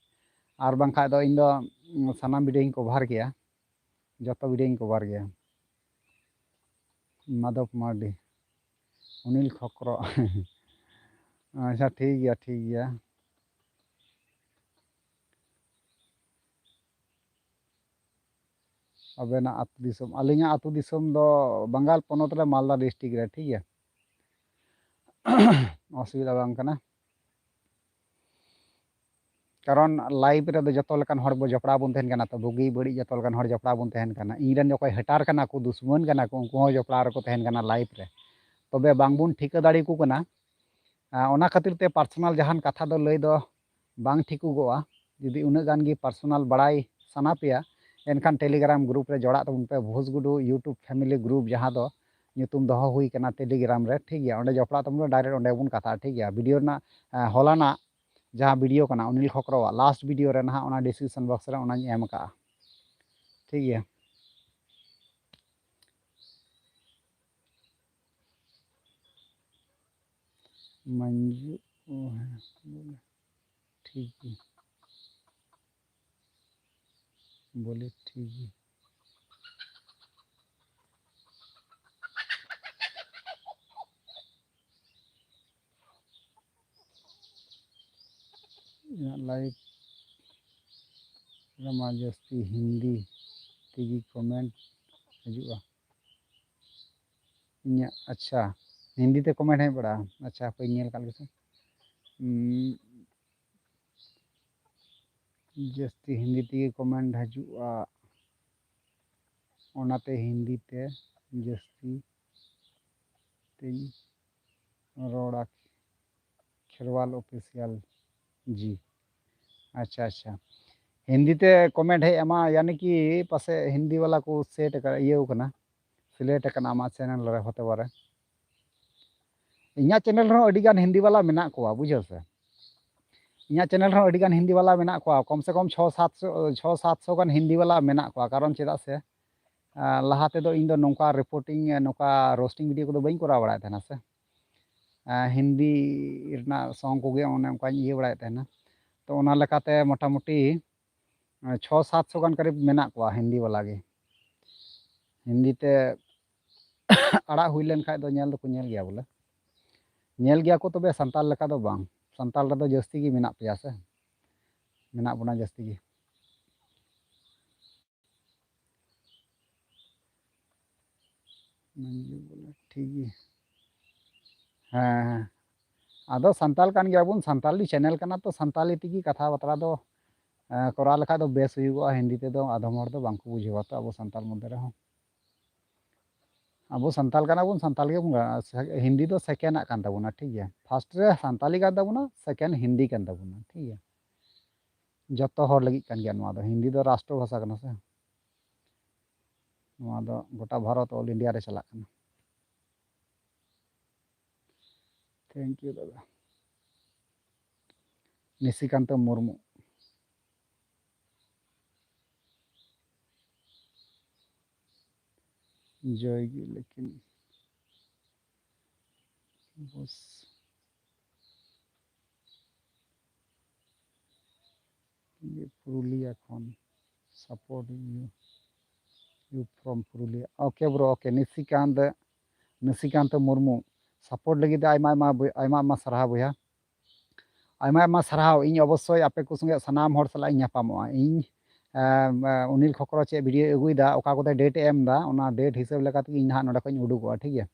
ᱟᱨ ᱵᱟᱝᱠᱷᱟᱡ ᱫᱚ ᱤᱧ ᱫᱚ, ᱩᱸ, ᱥᱟᱱᱟᱢ videoᱧ cover ᱜᱮᱭᱟ, ᱡᱚᱛᱚ videoᱧ cover ᱜᱮᱭᱟ᱾ ᱢᱟᱫᱷᱚᱵ ᱢᱟᱨᱰᱤ, ᱚᱱᱤᱞ ᱠᱷᱚᱠᱨᱚ᱾ ᱟᱪᱪᱷᱟ, ᱴᱷᱤᱠ ᱜᱮᱭᱟ, ᱴᱷᱤᱠ ᱜᱮᱭᱟ᱾ ᱟᱵᱮᱱᱟᱜ ᱟᱹᱛᱩ ᱫᱤᱥᱚᱢ, ᱟᱹᱞᱤᱧᱟᱜ ᱟᱹᱛᱩ ᱫᱤᱥᱚᱢ ᱫᱚ ᱵᱟᱝᱜᱟᱞ ᱯᱚᱱᱚᱛ ᱨᱮ, ᱢᱟᱞᱫᱟ district ᱨᱮ, ᱴᱷᱤᱠ ᱜᱮᱭᱟ᱾ ᱚᱥᱩᱵᱤᱫᱷᱟ ᱵᱟᱝ ᱠᱟᱱᱟ, ᱠᱟᱨᱚᱱ live ᱨᱮᱫᱚ ᱡᱚᱛᱚ ᱞᱮᱠᱟᱱ ᱦᱚᱲ ᱵᱚ ᱡᱚᱯᱲᱟᱣ ᱵᱚᱱ ᱛᱟᱦᱮᱱ ᱠᱟᱱᱟ, ᱛᱚ ᱵᱩᱜᱤ ᱵᱟᱹᱲᱤᱡ ᱡᱚᱛᱚ ᱞᱮᱠᱟᱱ ᱦᱚᱲ ᱡᱚᱯᱲᱟᱣ ᱵᱚᱱ ᱛᱟᱦᱮᱱ ᱠᱟᱱᱟ᱾ ᱤᱧ ᱨᱮᱱ ᱚᱠᱚᱭ hater ᱠᱟᱱᱟ ᱠᱚ, ᱫᱩᱥᱢᱟᱹᱱ ᱠᱟᱱᱟ ᱠᱚ, ᱩᱱᱠᱩ ᱦᱚᱸ ᱡᱚᱯᱲᱟᱣ ᱨᱮᱠᱚ ᱛᱟᱦᱮᱱ ᱠᱟᱱᱟ live ᱨᱮ, ᱛᱚᱵᱮ ᱵᱟᱝᱵᱚᱱ ᱴᱷᱤᱠᱟᱹ ᱫᱟᱲᱮ ᱟᱠᱚ ᱠᱟᱱᱟ᱾ ᱟᱨ ᱚᱱᱟ ᱠᱷᱟᱹᱛᱤᱨ ᱛᱮ personal ᱡᱟᱦᱟᱱ ᱠᱟᱛᱷᱟ ᱫᱚ ᱞᱟᱹᱭ ᱫᱚ ᱵᱟᱝ ᱴᱷᱤᱠᱚᱜᱚᱜᱼᱟ᱾ ᱡᱩᱫᱤ ᱩᱱᱟᱹᱜ ᱜᱟᱱ ᱜᱮ personal ᱵᱟᱲᱟᱭ ᱥᱟᱱᱟ ᱯᱮᱭᱟ, ᱮᱱᱠᱷᱟᱱ Telegram group ᱨᱮ ᱡᱚᱲᱟᱜ ᱛᱟᱵᱚᱱ ᱯᱮ, ᱵᱷᱩᱥᱜᱩᱰᱩ YouTube family group, ᱡᱟᱦᱟᱸ ᱫᱚ ᱧᱩᱛᱩᱢ ᱫᱚᱦᱚ ᱦᱩᱭ ᱠᱟᱱᱟ Telegram ᱨᱮ, ᱴᱷᱤᱠ ᱜᱮᱭᱟ᱾ ᱚᱸᱰᱮ ᱡᱚᱯᱲᱟᱜ ᱛᱟᱵᱚᱱ ᱯᱮ, direct ᱚᱸᱰᱮ ᱵᱚᱱ ᱠᱟᱛᱷᱟᱜᱼᱟ, ᱴᱷᱤᱠ ᱜᱮᱭᱟ᱾ video ᱨᱮᱱᱟᱜ, ᱮᱸ, ᱦᱚᱞᱟᱱᱟᱜ ᱡᱟᱦᱟᱸ video ᱠᱟᱱᱟ ᱚᱱᱤᱞ ᱠᱷᱚᱠᱨᱚᱣᱟᱜ, last video ᱨᱮ ᱱᱟᱦᱟᱜ ᱚᱱᱟ description box ᱨᱮ ᱚᱱᱟᱧ ᱮᱢ ᱟᱠᱟᱜᱼᱟ, ᱴᱷᱤᱠ ᱜᱮᱭᱟ᱾ ᱢᱟᱹᱧᱡᱩ, ᱚ ᱦᱮᱸ, ᱵᱚᱞᱮ ᱴᱷᱤᱠ ᱜᱮ, ᱵᱚᱞᱮ ᱴᱷᱤᱠ ᱜᱮ᱾ ᱤᱧᱟᱹᱜ live ᱨᱮᱢᱟ ᱡᱟᱹᱥᱛᱤ ᱦᱤᱱᱫᱤ ᱛᱮᱜᱮ comment ᱦᱤᱡᱩᱜᱼᱟ᱾ ᱤᱧᱟᱹᱜ, ᱟᱪᱪᱷᱟ, ᱦᱤᱱᱫᱤ ᱛᱮ comment ᱦᱮᱡ ᱵᱟᱲᱟᱜᱼᱟ᱾ ᱟᱪᱪᱷᱟ, ᱦᱟᱯᱮᱧ ᱧᱮᱞ ᱠᱟᱜ ᱞᱮᱜᱮ ᱥᱮ᱾ ᱩᱸ, ᱡᱟᱹᱥᱛᱤ ᱦᱤᱱᱫᱤ ᱛᱮᱜᱮ comment ᱦᱤᱡᱩᱜᱼᱟ, ᱚᱱᱟᱛᱮ ᱦᱤᱱᱫᱤ ᱛᱮ ᱡᱟᱹᱥᱛᱤ ᱛᱤᱧ ᱨᱚᱲᱟ᱾ ᱠᱷᱮᱨᱣᱟᱞ Official ᱡᱤ᱾ ᱟᱪᱪᱷᱟ, ᱟᱪᱪᱷᱟ, ᱦᱤᱱᱫᱤ ᱛᱮ comment ᱦᱮᱡ ᱟᱢᱟ, ᱭᱟᱱᱤ ᱠᱤ ᱯᱟᱥᱮ ᱦᱤᱱᱫᱤ ᱵᱟᱞᱟ ᱠᱚ set ᱟᱠᱟᱫ, ᱤᱭᱟᱹ ᱟᱠᱟᱱᱟ, select ᱟᱠᱟᱱᱟ ᱟᱢᱟᱜ channel ᱨᱮ ᱦᱚᱛᱮ ᱯᱟᱨᱮ᱾ ᱤᱧᱟᱹᱜ channel ᱨᱮᱦᱚᱸ ᱟᱹᱰᱤ ᱜᱟᱱ ᱦᱤᱱᱫᱤ ᱵᱟᱞᱟ ᱢᱮᱱᱟᱜ ᱠᱚᱣᱟ, ᱵᱩᱡᱷᱟᱹᱣ ᱥᱮ᱾ ᱤᱧᱟᱹᱜ channel ᱨᱮᱦᱚᱸ ᱟᱹᱰᱤ ᱜᱟᱱ ᱦᱤᱱᱫᱤ ᱵᱟᱞᱟ ᱢᱮᱱᱟᱜ ᱠᱚᱣᱟ, ᱠᱚᱢ ᱥᱮ ᱠᱚᱢ ᱪᱷᱚ ᱥᱟᱛᱥᱚ, ᱪᱷᱚ ᱥᱟᱛᱥᱚ ᱜᱟᱱ ᱦᱤᱱᱫᱤ ᱵᱟᱞᱟ ᱢᱮᱱᱟᱜ ᱠᱚᱣᱟ᱾ ᱠᱟᱨᱚᱱ ᱪᱮᱫᱟᱜ ᱥᱮ, ᱟᱸ, ᱞᱟᱦᱟ ᱛᱮᱫᱚ ᱤᱧ ᱫᱚ ᱱᱚᱝᱠᱟ reporting, ᱱᱚᱝᱠᱟ roasting video ᱠᱚᱫᱚ ᱵᱟᱹᱧ ᱠᱚᱨᱟᱣ ᱵᱟᱲᱟᱭᱮᱫ ᱛᱟᱦᱮᱱᱟ ᱥᱮ᱾ ᱟᱸ, ᱦᱤᱱᱫᱤ ᱨᱮᱱᱟᱜ song ᱠᱚᱜᱮ ᱚᱱᱮ ᱚᱱᱠᱟᱧ ᱤᱭᱟᱹ ᱵᱟᱲᱟᱭᱮᱫ ᱛᱟᱦᱮᱱᱟ᱾ ᱛᱚ, ᱚᱱᱟ ᱞᱮᱠᱟᱛᱮ ᱢᱚᱴᱟᱢᱩᱴᱤ, ᱟᱸ, ᱪᱷᱚ ᱥᱟᱛᱥᱚ ᱜᱟᱱ ᱠᱟᱨᱤᱵ ᱢᱮᱱᱟᱜ ᱠᱚᱣᱟ ᱦᱤᱱᱫᱤ ᱵᱟᱞᱟ ᱜᱮ᱾ ᱦᱤᱱᱫᱤ ᱛᱮ ᱟᱲᱟᱜ ᱦᱩᱭ ᱞᱮᱱ ᱠᱷᱟᱡ ᱫᱚ ᱧᱮᱞ ᱫᱚᱠᱚ ᱧᱮᱞ ᱜᱮᱭᱟ ᱵᱚᱞᱮ᱾ ᱧᱮᱞ ᱜᱮᱭᱟ ᱠᱚ, ᱛᱚᱵᱮ ᱥᱟᱱᱛᱟᱲ ᱞᱮᱠᱟ ᱫᱚ ᱵᱟᱝ᱾ ᱥᱟᱱᱛᱟᱲ ᱨᱮᱫᱚ ᱡᱟᱹᱥᱛᱤ ᱜᱮ ᱢᱮᱱᱟᱜ ᱯᱮᱭᱟ ᱥᱮ, ᱢᱮᱱᱟᱜ ᱵᱚᱱᱟ ᱡᱟᱹᱥᱛᱤ ᱜᱮ᱾ ᱢᱟᱹᱱᱡᱩ ᱵᱚᱞᱮ ᱴᱷᱤᱠ ᱜᱮ᱾ ᱦᱮᱸ, ᱦᱮᱸ᱾ ᱟᱫᱚ ᱥᱟᱱᱛᱟᱞ ᱠᱟᱱ ᱜᱮᱭᱟᱵᱚᱱ, ᱥᱟᱱᱛᱟᱞᱤ channel ᱠᱟᱱᱟ ᱛᱚ, ᱥᱟᱱᱛᱟᱞᱤ ᱛᱮᱜᱮ ᱠᱟᱛᱷᱟ ᱵᱟᱛᱨᱟ ᱫᱚ, ᱮᱸ, ᱠᱚᱨᱟᱣ ᱞᱮᱠᱷᱟᱡ ᱫᱚ ᱵᱮᱥ ᱦᱩᱭᱩᱜᱚᱜᱼᱟ᱾ ᱦᱤᱱᱫᱤ ᱛᱮᱫᱚ ᱟᱫᱚᱢ ᱦᱚᱲ ᱫᱚ ᱵᱟᱝᱠᱚ ᱵᱩᱡᱷᱟᱹᱣᱟ ᱛᱚ, ᱟᱵᱚ ᱥᱟᱱᱛᱟᱞ ᱢᱚᱫᱽᱫᱷᱮ ᱨᱮᱦᱚᱸ᱾ ᱟᱵᱚ ᱥᱟᱱᱛᱟᱞ ᱠᱟᱱᱟ ᱵᱚᱱ, ᱥᱟᱱᱛᱟᱞ ᱜᱮᱵᱚᱱ ᱜᱟᱱᱚᱜᱼᱟ᱾ ᱥᱮ-, ᱦᱤᱱᱫᱤ ᱫᱚ second ᱟᱜ ᱠᱟᱱ ᱛᱟᱵᱚᱱᱟ, ᱴᱷᱤᱠ ᱜᱮᱭᱟ? First ᱨᱮ ᱥᱟᱱᱛᱟᱞᱤ ᱠᱟᱱ ᱛᱟᱵᱚᱱᱟ, second ᱦᱤᱱᱫᱤ ᱠᱟᱱ ᱛᱟᱵᱚᱱᱟ, ᱴᱷᱤᱠ ᱜᱮᱭᱟ? ᱡᱚᱛᱚ ᱦᱚᱲ ᱞᱟᱹᱜᱤᱫ ᱠᱟᱱ ᱜᱮᱭᱟ ᱱᱚᱣᱟ ᱫᱚ᱾ ᱦᱤᱱᱫᱤ ᱫᱚ ᱨᱟᱥᱴᱨᱚ ᱵᱷᱟᱥᱟ ᱠᱟᱱᱟ ᱥᱮ᱾ ᱱᱚᱣᱟ ᱫᱚ ᱜᱚᱴᱟ ᱵᱷᱟᱨᱚᱛ, all India ᱨᱮ ᱪᱟᱞᱟᱜ ᱠᱟᱱᱟ᱾ Thank you ᱫᱟᱫᱟ᱾ ᱱᱤᱥᱤᱠᱟᱱᱛᱚ ᱢᱩᱨᱢᱩ᱾ ᱡᱚᱭ ᱜᱮ ᱞᱮᱠᱤᱱ ᱵᱚᱥ᱾ ᱯᱩᱨᱩᱞᱤᱭᱟ ᱠᱷᱚᱱ support you, you from Purulia. Okay bro, okay. ᱱᱤᱥᱤᱠᱟᱱᱛ, ᱱᱤᱥᱤᱠᱟᱱᱛ Murmu, support ᱞᱟᱹᱜᱤᱫ ᱛᱮ ᱟᱭᱢᱟ ᱟᱭᱢᱟ ᱵᱚᱭ-, ᱟᱭᱢᱟ ᱟᱭᱢᱟ ᱥᱟᱨᱦᱟᱣ ᱵᱚᱭᱦᱟ, ᱟᱭᱢᱟ ᱟᱭᱢᱟ ᱥᱟᱨᱦᱟᱣ᱾ ᱤᱧ ᱚᱵᱚᱥᱥᱳᱭ ᱟᱯᱮ ᱠᱚ ᱥᱚᱸᱜᱮ ᱥᱟᱱᱟᱢ ᱦᱚᱲ ᱥᱟᱞᱟᱜ ᱤᱧ ᱧᱟᱯᱟᱢᱚᱜᱼᱟ᱾ ᱤᱧ ᱮᱢ, ᱮ, ᱩᱱᱤᱞ ᱠᱷᱚᱠᱨᱚ ᱪᱮᱫ video ᱟᱹᱜᱩᱭᱮᱫᱟ, ᱚᱠᱟ ᱠᱚᱛᱮ date ᱮ ᱮᱢ ᱮᱫᱟ, ᱚᱱᱟ date ᱦᱤᱥᱟᱹᱵ ᱞᱮᱠᱟ ᱛᱮᱜᱮ ᱤᱧ ᱱᱟᱦᱟᱜ ᱱᱚᱰᱮ ᱠᱷᱚᱱ ᱤᱧ ᱩᱰᱩᱠᱚᱜᱼᱟ, ᱴᱷᱤᱠ ᱜᱮᱭᱟ?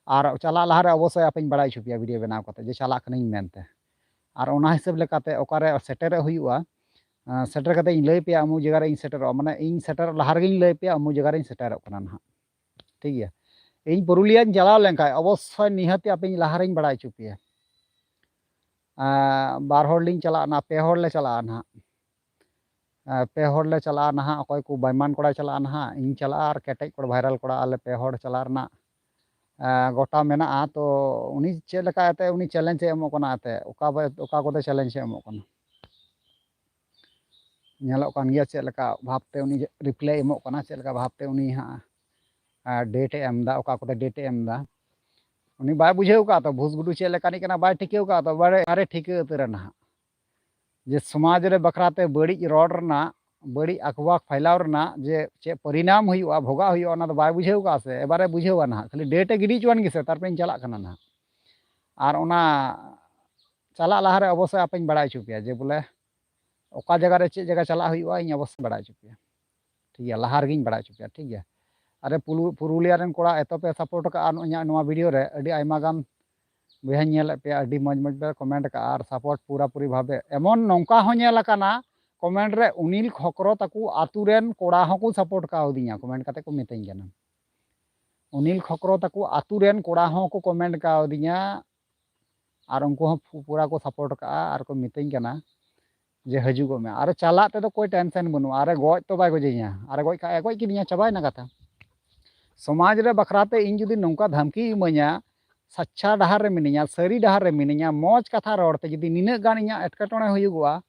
ᱟᱨ ᱪᱟᱞᱟᱜ ᱞᱟᱦᱟᱨᱮ ᱚᱵᱚᱥᱥᱳᱭ ᱟᱯᱮᱧ ᱵᱟᱲᱟᱭ ᱦᱚᱪᱚ ᱯᱮᱭᱟ video ᱵᱮᱱᱟᱣ ᱠᱟᱛᱮ ᱡᱮ ᱪᱟᱞᱟᱜ ᱠᱟᱹᱱᱟᱹᱧ ᱢᱮᱱᱛᱮ᱾ ᱟᱨ ᱚᱱᱟ ᱦᱤᱥᱟᱹᱵ ᱞᱮᱠᱟᱛᱮ ᱚᱠᱟᱨᱮ ᱥᱮᱴᱮᱨᱚᱜ ᱦᱩᱭᱩᱜᱼᱟ, ᱮ, ᱥᱮᱴᱮᱨ ᱠᱟᱛᱮ ᱤᱧ ᱞᱟᱹᱭ ᱯᱮᱭᱟ ᱟᱢᱩ ᱡᱟᱭᱜᱟ ᱨᱮ ᱤᱧ ᱥᱮᱴᱮᱨᱚᱜᱼᱟ, ᱢᱟᱱᱮ ᱤᱧ ᱥᱮᱴᱮᱨᱚᱜ ᱞᱟᱦᱟ ᱨᱮᱜᱮᱧ ᱞᱟᱹᱭ ᱯᱮᱭᱟ ᱟᱢᱩ ᱡᱟᱭᱜᱟ ᱨᱮᱧ ᱥᱮᱴᱮᱨᱚᱜ ᱠᱟᱱᱟ ᱱᱟᱦᱟᱜ, ᱴᱷᱤᱠ ᱜᱮᱭᱟ? ᱤᱧ ᱯᱩᱨᱩᱞᱤᱭᱟᱹᱧ ᱪᱟᱞᱟᱣ ᱞᱮᱱᱠᱷᱟᱱ ᱚᱵᱚᱥᱥᱳᱭ ᱱᱤᱦᱟᱹᱛᱤ ᱟᱯᱮᱧ ᱞᱟᱦᱟᱨᱮᱧ ᱵᱟᱲᱟᱭ ᱦᱚᱪᱚ ᱯᱮᱭᱟ᱾ ᱮ, ᱵᱟᱨ ᱦᱚᱲ ᱞᱤᱧ ᱪᱟᱞᱟᱜᱼᱟ ᱱᱟᱦᱟᱜ, ᱯᱮ ᱦᱚᱲ ᱞᱮ ᱪᱟᱞᱟᱜᱼᱟ ᱱᱟᱦᱟᱜ᱾ ᱮ, ᱯᱮ ᱦᱚᱲ ᱞᱮ ᱪᱟᱞᱟᱜᱼᱟ ᱱᱟᱦᱟᱜ᱾ ᱚᱠᱚᱭ ᱠᱚ ᱵᱟᱭᱢᱟᱱ ᱠᱚᱲᱟᱭ ᱪᱟᱞᱟᱜᱼᱟ ᱱᱟᱦᱟᱜ, ᱤᱧ ᱪᱟᱞᱟᱜᱼᱟ, ᱟᱨ ᱠᱮᱴᱮᱡ ᱠᱚᱲᱟ viral ᱠᱚᱲᱟ, ᱟᱞᱮ ᱯᱮ ᱦᱚᱲ ᱪᱟᱞᱟᱜ ᱨᱮᱱᱟᱜ, ᱮ, ᱜᱚᱴᱟ ᱢᱮᱱᱟᱜᱼᱟ᱾ ᱛᱚ ᱩᱱᱤ ᱪᱮᱫ ᱞᱮᱠᱟ ᱮᱱᱛᱮ ᱩᱱᱤ challenge ᱮ ᱮᱢᱚᱜ ᱠᱟᱱᱟ, ᱮᱱᱛᱮ ᱚᱠᱟ ᱵᱚ-, ᱚᱠᱟ ᱠᱚᱫᱚ challenge ᱮ ᱮᱢᱚᱜ ᱠᱟᱱᱟ, ᱧᱮᱞᱚᱜ ᱠᱟᱱ ᱜᱮᱭᱟ ᱪᱮᱫ ᱞᱮᱠᱟ ᱵᱷᱟᱵᱽᱛᱮ ᱩᱱᱤ reply ᱮᱢᱚᱜ ᱠᱟᱱᱟ, ᱪᱮᱫ ᱞᱮᱠᱟ ᱵᱷᱟᱵᱽᱛᱮ ᱩᱱᱤ ᱦᱟᱸᱜ, ᱮ, date ᱮ ᱮᱢ ᱮᱫᱟ, ᱚᱠᱟ ᱠᱚᱛᱮ date ᱮ ᱮᱢ ᱮᱫᱟ᱾ ᱩᱱᱤ ᱵᱟᱭ ᱵᱩᱡᱷᱟᱹᱣ ᱠᱟᱜᱼᱟ ᱛᱚ, ᱵᱷᱩᱥ ᱜᱩᱰᱩ ᱪᱮᱫ ᱞᱮᱠᱟᱱᱤᱡ ᱠᱟᱱᱟ ᱵᱟᱭ ᱴᱷᱤᱠᱟᱹᱣ ᱠᱟᱜᱼᱟ ᱛᱚ, ᱵᱟᱲᱮ ᱟᱨᱮ ᱴᱷᱤᱠᱟᱹ ᱩᱛᱟᱹᱨᱟ ᱱᱟᱦᱟᱜ᱾ ᱡᱮ ᱥᱚᱢᱟᱡᱽ ᱨᱮ ᱵᱟᱠᱷᱨᱟ ᱛᱮ ᱵᱟᱹᱲᱤᱡ ᱨᱚᱲ ᱨᱮᱱᱟᱜ, ᱵᱟᱹᱲᱤᱡ ᱟᱠᱵᱟᱠ ᱯᱷᱟᱭᱞᱟᱣ ᱨᱮᱱᱟᱜ ᱡᱮ ᱪᱮᱫ ᱯᱚᱨᱤᱱᱟᱢ ᱦᱩᱭᱩᱜᱼᱟ, ᱵᱷᱳᱜᱟᱜ ᱦᱩᱭᱩᱜᱼᱟ, ᱚᱱᱟ ᱫᱚ ᱵᱟᱭ ᱵᱩᱡᱷᱟᱹᱣ ᱠᱟᱜᱼᱟ ᱥᱮ, ᱮᱵᱟᱨᱮ ᱵᱩᱡᱷᱟᱹᱣᱟ ᱱᱟᱦᱟᱜ᱾ ᱠᱷᱟᱹᱞᱤ date ᱮ ᱜᱤᱰᱤ ᱦᱚᱪᱚᱣᱟᱱ ᱜᱮᱥᱮ, ᱛᱟᱨᱯᱚᱨᱮᱧ ᱪᱟᱞᱟᱜ ᱠᱟᱱᱟ ᱱᱟᱦᱟᱜ᱾ ᱟᱨ ᱚᱱᱟ ᱪᱟᱞᱟᱜ ᱞᱟᱦᱟᱨᱮ ᱚᱵᱚᱥᱥᱳᱭ ᱟᱯᱮᱧ ᱵᱟᱲᱟᱭ ᱦᱚᱪᱚ ᱯᱮᱭᱟ ᱡᱮ ᱵᱚᱞᱮ ᱚᱠᱟ ᱡᱟᱭᱜᱟ ᱨᱮ ᱪᱮᱫ ᱡᱟᱭᱜᱟ ᱪᱟᱞᱟᱜ ᱦᱩᱭᱩᱜᱼᱟ, ᱤᱧ ᱚᱵᱚᱥᱥᱳᱭ ᱵᱟᱲᱟᱭ ᱦᱚᱪᱚ ᱯᱮᱭᱟ, ᱴᱷᱤᱠ ᱜᱮᱭᱟ? ᱞᱟᱦᱟ ᱨᱮᱜᱮᱧ ᱵᱟᱲᱟᱭ ᱦᱚᱪᱚ ᱯᱮᱭᱟ, ᱴᱷᱤᱠ ᱜᱮᱭᱟ? ᱟᱨᱮ ᱯᱩᱞᱩ-, ᱯᱩᱨᱩᱞᱤᱭᱟ ᱨᱮᱱ ᱠᱚᱲᱟ, ᱮᱛᱚ ᱯᱮ support ᱠᱟᱜᱼᱟ ᱱᱚᱜᱼᱚᱭ ᱤᱧᱟᱹᱜ ᱱᱚᱣᱟ video ᱨᱮ, ᱟᱹᱰᱤ ᱟᱭᱢᱟ ᱜᱟᱱ ᱵᱚᱭᱦᱟᱧ ᱧᱮᱞᱮᱫ ᱯᱮᱭᱟ, ᱟᱹᱰᱤ ᱢᱚᱡᱽ ᱢᱚᱡᱽ ᱯᱮ comment ᱠᱟᱜᱼᱟ ᱟᱨ support ᱯᱩᱨᱟᱹᱯᱩᱨᱤ ᱵᱷᱟᱵᱮ᱾ ᱮᱢᱚᱱ ᱱᱚᱝᱠᱟ ᱦᱚᱸ ᱧᱮᱞ ᱟᱠᱟᱱᱟ, comment ᱨᱮ ᱩᱱᱤᱞ ᱠᱷᱚᱠᱨᱚ ᱛᱟᱠᱚ ᱟᱛᱩ ᱨᱮᱱ ᱠᱚᱲᱟ ᱦᱚᱸᱠᱚ support ᱠᱟᱣᱫᱤᱧᱟ, comment ᱠᱟᱛᱮ ᱠᱚ ᱢᱤᱛᱟᱹᱧ ᱠᱟᱱᱟ᱾ ᱩᱱᱤᱞ ᱠᱷᱚᱠᱨᱚ ᱛᱟᱠᱚ ᱟᱛᱩ ᱨᱮᱱ ᱠᱚᱲᱟ ᱦᱚᱸᱠᱚ comment ᱠᱟᱣᱫᱤᱧᱟ ᱟᱨ ᱩᱱᱠᱩ ᱦᱚᱸ ᱯᱩ-, ᱯᱩᱨᱟ ᱠᱚ support ᱠᱟᱜᱼᱟ ᱟᱨ ᱠᱚ ᱢᱤᱛᱟᱹᱧ ᱠᱟᱱᱟ ᱡᱮ, "ᱦᱤᱡᱩᱜᱚᱜ ᱢᱮ, ᱟᱨ ᱪᱟᱞᱟᱜ ᱛᱮᱫᱚ ᱠᱳᱭ tension ᱵᱟᱹᱱᱩᱜᱼᱟ, ᱟᱨᱮ ᱜᱚᱡ ᱛᱚ ᱵᱟᱭ ᱜᱚᱡᱮᱧᱟ, ᱟᱨᱮ ᱜᱚᱡ ᱠᱷᱟᱡ ᱮ ᱜᱚᱡ ᱠᱤᱫᱤᱧᱟ, ᱪᱟᱵᱟᱭᱮᱱᱟ ᱠᱟᱛᱷᱟ᱾ ᱥᱚᱢᱟᱡᱽ ᱨᱮ ᱵᱟᱠᱷᱨᱟ ᱛᱮ ᱤᱧ ᱡᱩᱫᱤ ᱱᱚᱝᱠᱟ ᱫᱷᱟᱢᱠᱤ ᱤᱢᱟᱹᱧᱟ, ᱥᱟᱪᱪᱷᱟ ᱰᱟᱦᱟᱨ ᱨᱮ ᱢᱤᱱᱟᱹᱧᱟ, ᱥᱟᱹᱨᱤ ᱰᱟᱦᱟᱨ ᱨᱮ ᱢᱤᱱᱟᱹᱧᱟ, ᱢᱚᱡᱽ ᱠᱟᱛᱷᱟ ᱨᱚᱲ ᱛᱮ ᱡᱩᱫᱤ ᱱᱤᱱᱟᱹᱜ ᱜᱟᱱ ᱤᱧᱟᱹᱜ ᱮᱴᱠᱮᱴᱚᱬᱮ ᱦᱩᱭᱩᱜᱚᱜᱼᱟ,